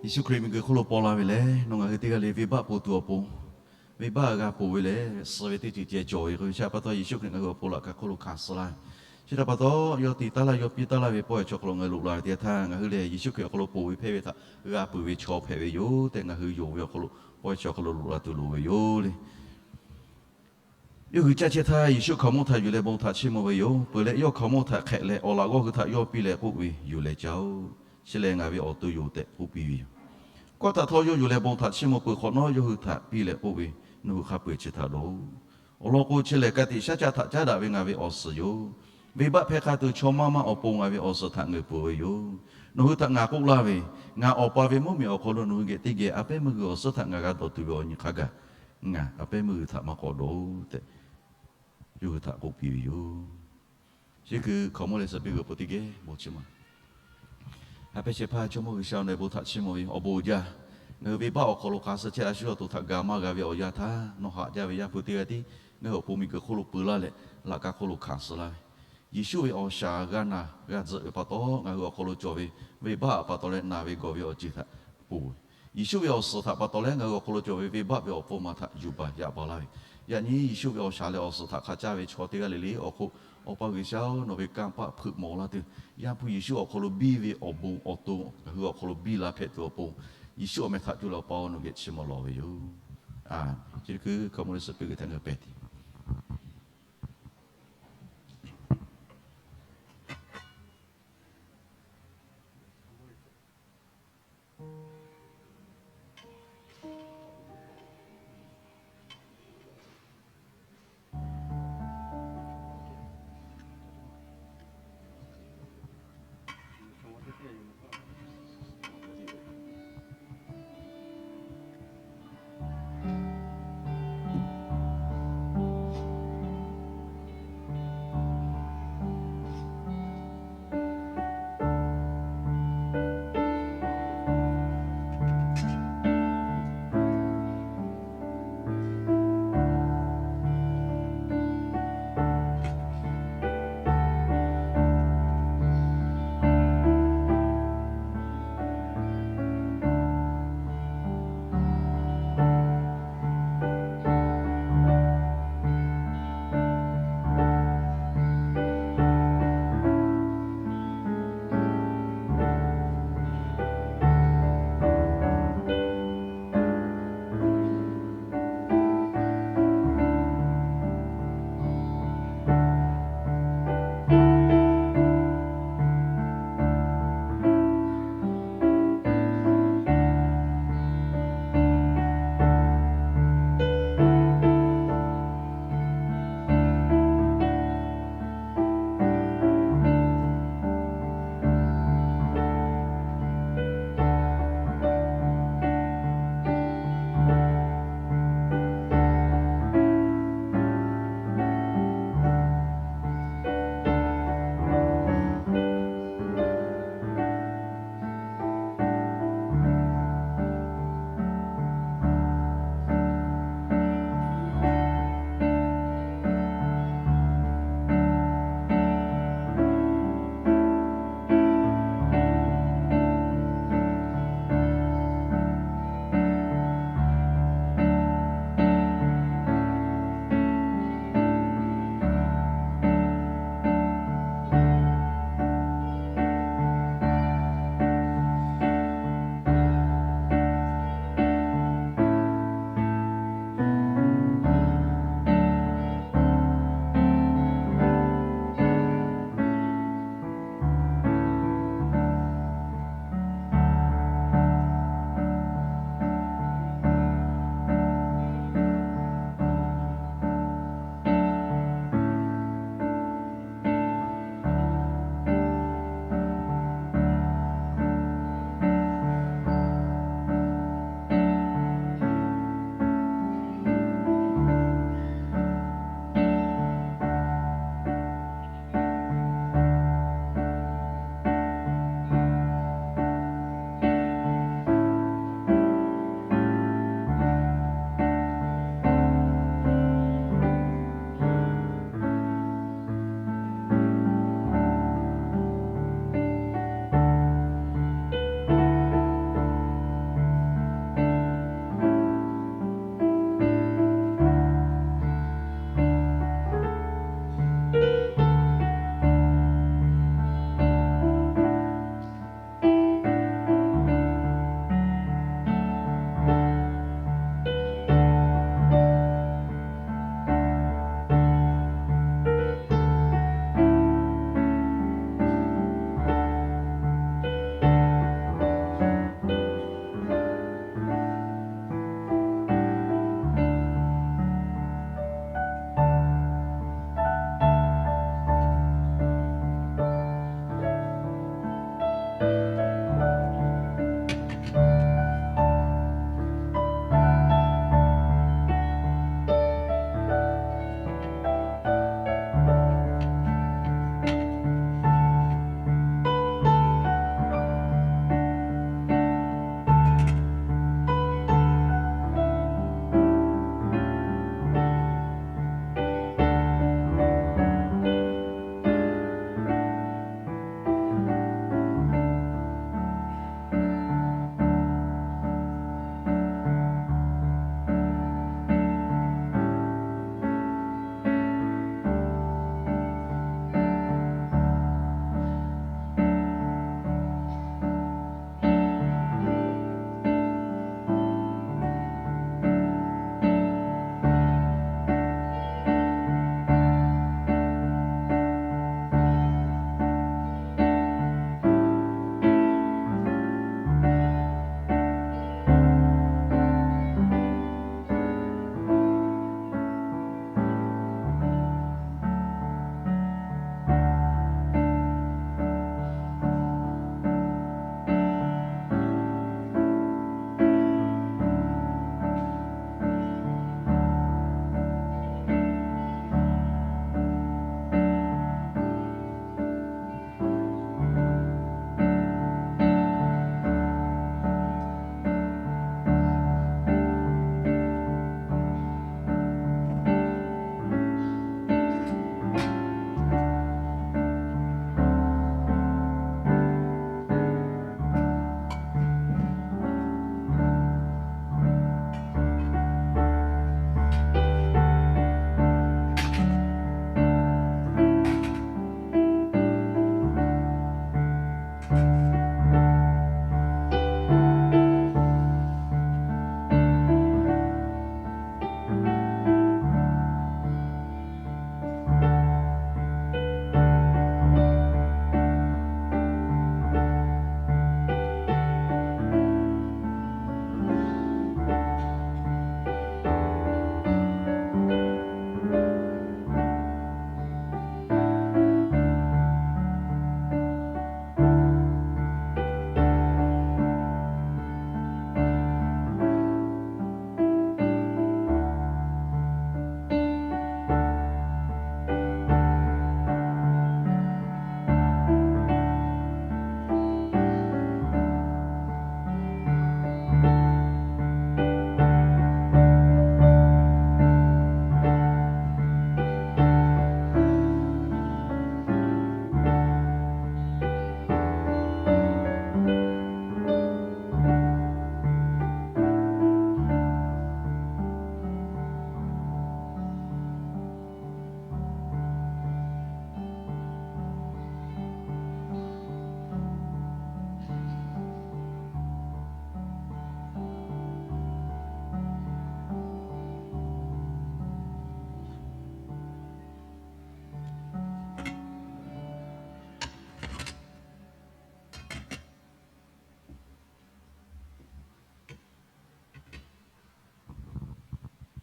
Yeˍsuˆ Hkriꞈ miˬguiˬ hk'oˆ lo paw la ve lehˬ, nawˬ ngaˬ hui teˇ g'aˇ le venˇbaˆ ponˬ tuˬ awˬ pon, venˇbaˆ g'a ponˬ ve lehˬ, suh ve teˇ ceuˬ ceh cawˬ ve k'oˆ ve chi pa taw, Yeˍsuˆ Hkriꞈ ngaˬ hui awˬ pon laꞈ ka hk'oˆ lo hkanˍ suh laˇ ve. Chi htaꞈ pa taw, yawˇ te taˉ laˇ, yawˇ piˇ taˉ laˇ ve pawehˇ chaw hk'aw lo ngaˬ hui loꞈ la ve teˇ yanˇ htaˇ, ngaˬ hui lehˬ Yeˍsuˆ Hkriꞈ awˬ hk'aw lo ponˬ ve hpehˇ ve htaꞈ g'a peuˬ ve chaw hpehꞈ ve yoˬ tehꞈ, ngaˬ hui yonˍ ve awˬ hk'aw lo pawehˇ chaw hk'aw lo loꞈ la tuˬ loˍ ve yoˬ le. Yawˇ hui caˇ chehˇ htaˇ, Yeˍsuˆ hkaoˍmonˇ htaꞈ yuˬ leh bon htaꞈ chiˇ mvuh ve yoˬ. Peuˬ leh yawˇ hkaoˍmonˇ htaꞈ hk'ehꞈ leh, awˬ laꞈ g'awˇ hui htaꞈ yawˇ piˇ leh k'oˆ ve, Yuˬ leh caˇ-oˆ. Chi lehˬ ngaˬ ve awˬ to yoˬ tehꞈ k'oˆ piˇ ve yoˬ. Kawˆ htaꞈ htawˇ yawˇ yuˬ leh bon htaꞈ chiˇ mvuh peuˬ hk'awꞈ nawˉ, yawˇ hui htaꞈ piˇ leh k'oˆ ve, Nawˬ hui hk'a peu-eˬ chi htaꞈ dawˬ-oꞈ. Awˬ lawn k'o, chi lehˬ ka tiꞈ shaˉ caˆ htaꞈ caˉ daꞈ ve ngaˬ ve awˬ suhˍ yoˬ. Venˇbaˆ hpehˇ hk'a tuˬ chaw maˇ maˇ awˬ pon ngaˬ ve awˬ suhˍ htaꞈ ngaˬ hui peuˬ ve yoˬ. Nawˬ hui htaꞈ ngaˬ k'oˆ laˇ ve, ngaˬ Awˬ pa ve mvuhˇmiˬ awˬ hk'aw lo nawˬ hui geh teˇ geh a pehˉ meuˇ g'uiˬ awˬ suhˉ htaꞈ ngaˬ g'a dawˬ tuˬ ve awˬ nyi hk'a gaˬ, ngaˬ a pehˉ meuˇ g'uiˬ htaꞈ maˇ k'awꞈ dawˬ-oꞈ tehꞈ yawˇ hui htaꞈ k'oˆ piˇ ve yoˬ. Chi hkui hkaoˍmonˇ leh suhˍ piˇ g'uiˬ po teˇ geh bon chi ma ha pehˇ shehˍ hpaˇ Jawˇmawˇ G'uiˬsha nawˬ ve bon htaꞈ chiˇ mvuh ve awˬ bon uiˍ jaˇ. Ngaˬ hui venˇbaˆ awˬ hk'aw lo hk'aˬ suh chehˇ a shu awˬ to htaꞈ ga maˇ g'a ve awˬ yanˇ htaˇ, nawˬ haꞈ jaˇ ve Yaˇ hpu teˇ g'aˇ tiˉ ngaˬ hui awˬ pon miˬguiˬ hk'oˆ lo peu laˇ leh, laꞈ ka hk'oˆ lo hkanˍ suh laˇ ve, Yeˍsuˆ ve awˬ shaˍ g'a naˬ g'a tzuhꞈ ve pa taw, ngaˬ hui awˬ hk'aw lo cawˬ ve venˇbaˆ htaꞈ pa taw leh naˬ ve gawˬ ve awˬ ceuˬ htaꞈ ponˬ ve, Yeˍsuˆ ve awˬ suhˍ htaꞈ pa taw leh ngaˬ hui awˬ hk'aw lo cawˬ ve venˇbaˆ ve awˬ pon ma htaꞈ yuˬ baˬ yaꞈ baˬ laˇ ve, yaꞈ nyi Yeˍsuˆ ve awˬ shaˍ leh awˬ suhˍ htaꞈ hk'a caˇ ve chaw teˇ g'aˇ le le awˬ hk'oˆ, Awˬ pa G'uiˬsha-oˬ, nawˬ ve kanˇ paˆ hpeuꞈ mawˬ laˇ tuˬ, Yaˇ hpu Yeˍsuˆ awˬ hk'aw lo biˇ ve awˬ bon awˬ to ngaˬ hui awˬ hk'aw lo biˇ la hpehꞈ tuˬ awˬ pon, Yeˍsuˆ awˬ meh htaꞈ cuˇ leh Awˬ pa-oˬ, nawˬ geh chiˇ mvuh lawˬ ve yoˬ. Aˬ, chi teˇ hkui hkaoˍmonˇ leh suhˍ piˇ g'uiˬ htaꞈ ngaˬ hui pehˬ tiꞈ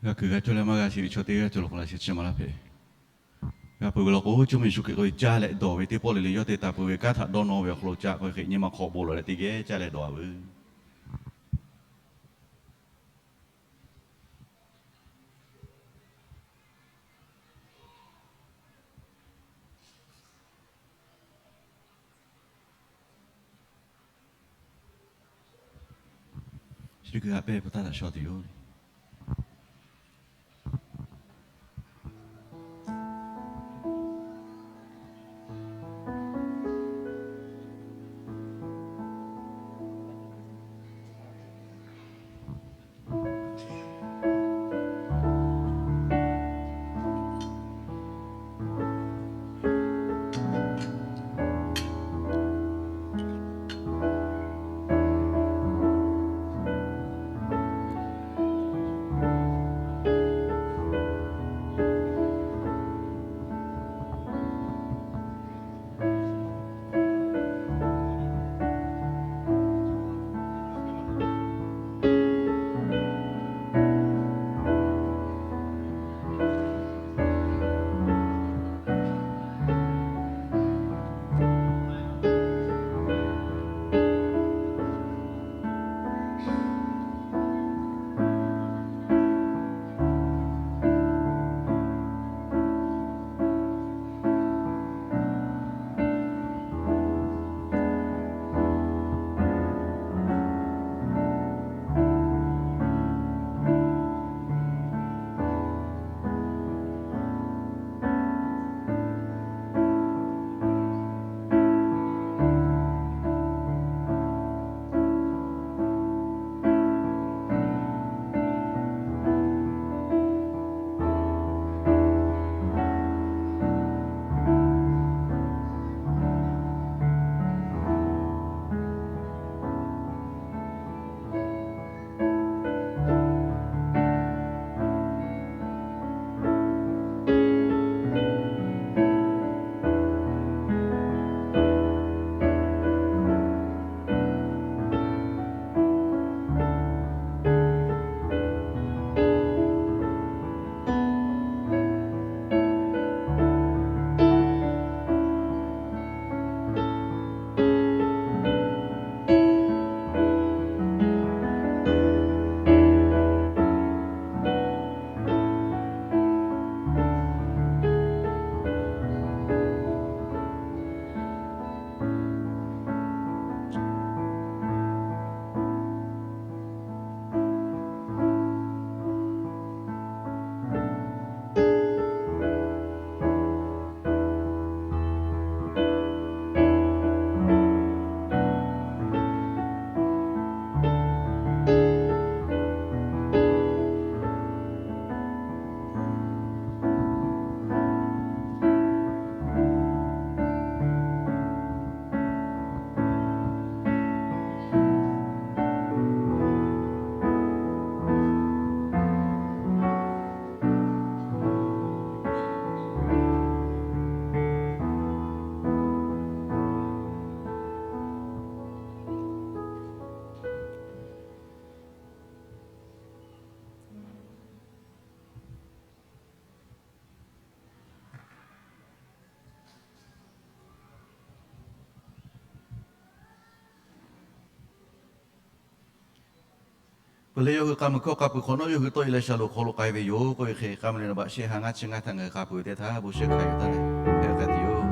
G'a kuiˬ g'a cawˇ leh maˇ g'a shiˍ ve chaw teˇ g'aˇ cawˬ law k'o, laꞈ sheh chi maˍ laˇ hpehꞈ. G'a peuˬ ve law k'o, Jawˇmawˇ Yeˍsuˆ Hkriꞈ k'oˆ ve caˇ leh dawˬ ve teˇ pawˆ le le yawˇ te taˍ peuˬ ve kanˉ htaꞈ dawˇ nawˇ ve awˬ hk'aw lo ca k'oˆ ve hk'e, nyi ma hk'aw bon lawˬ leh teˇ geh caˇ leh dawˬ-a veuˬ. Chi teˇ hkui haꞈ pehnˇ ve pa taˇ htaꞈ shaw tuˬ yoˬ. Peuˬ leh yawˇ hui k'a muiˬ hkawˇ k'a peuˬ hk'awꞈ nawˉ yawˇ hui tawˆ e leh shaˍ loꞈ hk'aw lo k'ai ve yoˬ k'oˆ ve hk'e, k'a muiˬ leh naˍ baꞈ shehˆ ha ngaˇ chi ngaˇ htaꞈ ngaˬ hui k'a peuˬ teˇ htaˇ, bon shehˆ hkanˍ yuˬ taˍ leh hpehꞈ k'ai tuˬ yoˬ.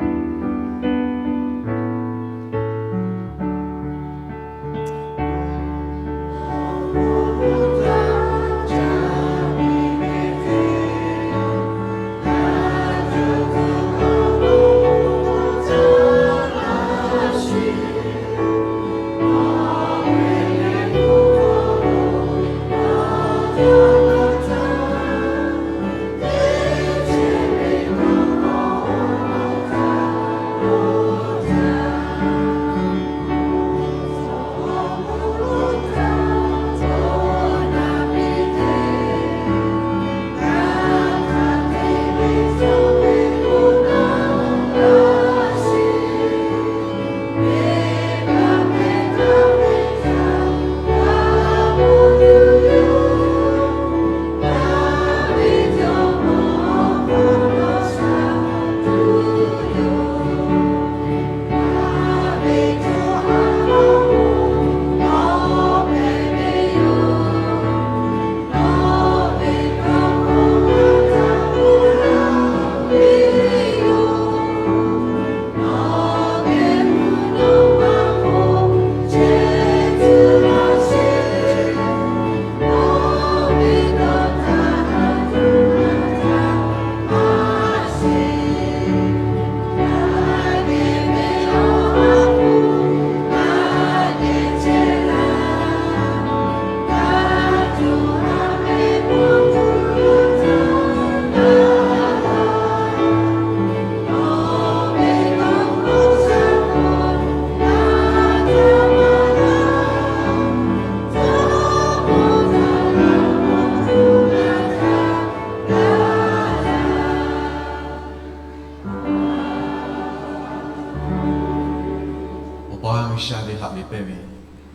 G'uiˬsha ve haꞈ ve pehnˇ ve,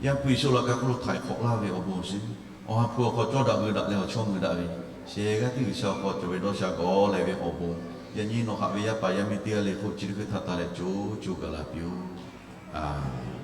Yaˇ hpu Yeˍsuˆ laꞈ ka hk'oˆ lo htaiˍ hk'awꞈ laˇ ve awˬ bon awˬ shinˉ, Awˬ ha hpu awˬ hk'aw cawˇ daꞈ hui daꞈ leh awˬ chawˇ mui daꞈ ve, shehˍ g'aˇ teˇ G'uiˬsha awˬ hk'aw cawˬ ve dawˇ sha gawˬ leh ve awˬ bon, yaꞈ nyi nawˬ haꞈ ve yaˇ paˍ yaˇ miˇ teˇ g'aˇ le hk'oˆ chi teˇ hkui htaꞈ taˍ leh co co gaˬ la piˇ-oˆ. Aˍmenˍ.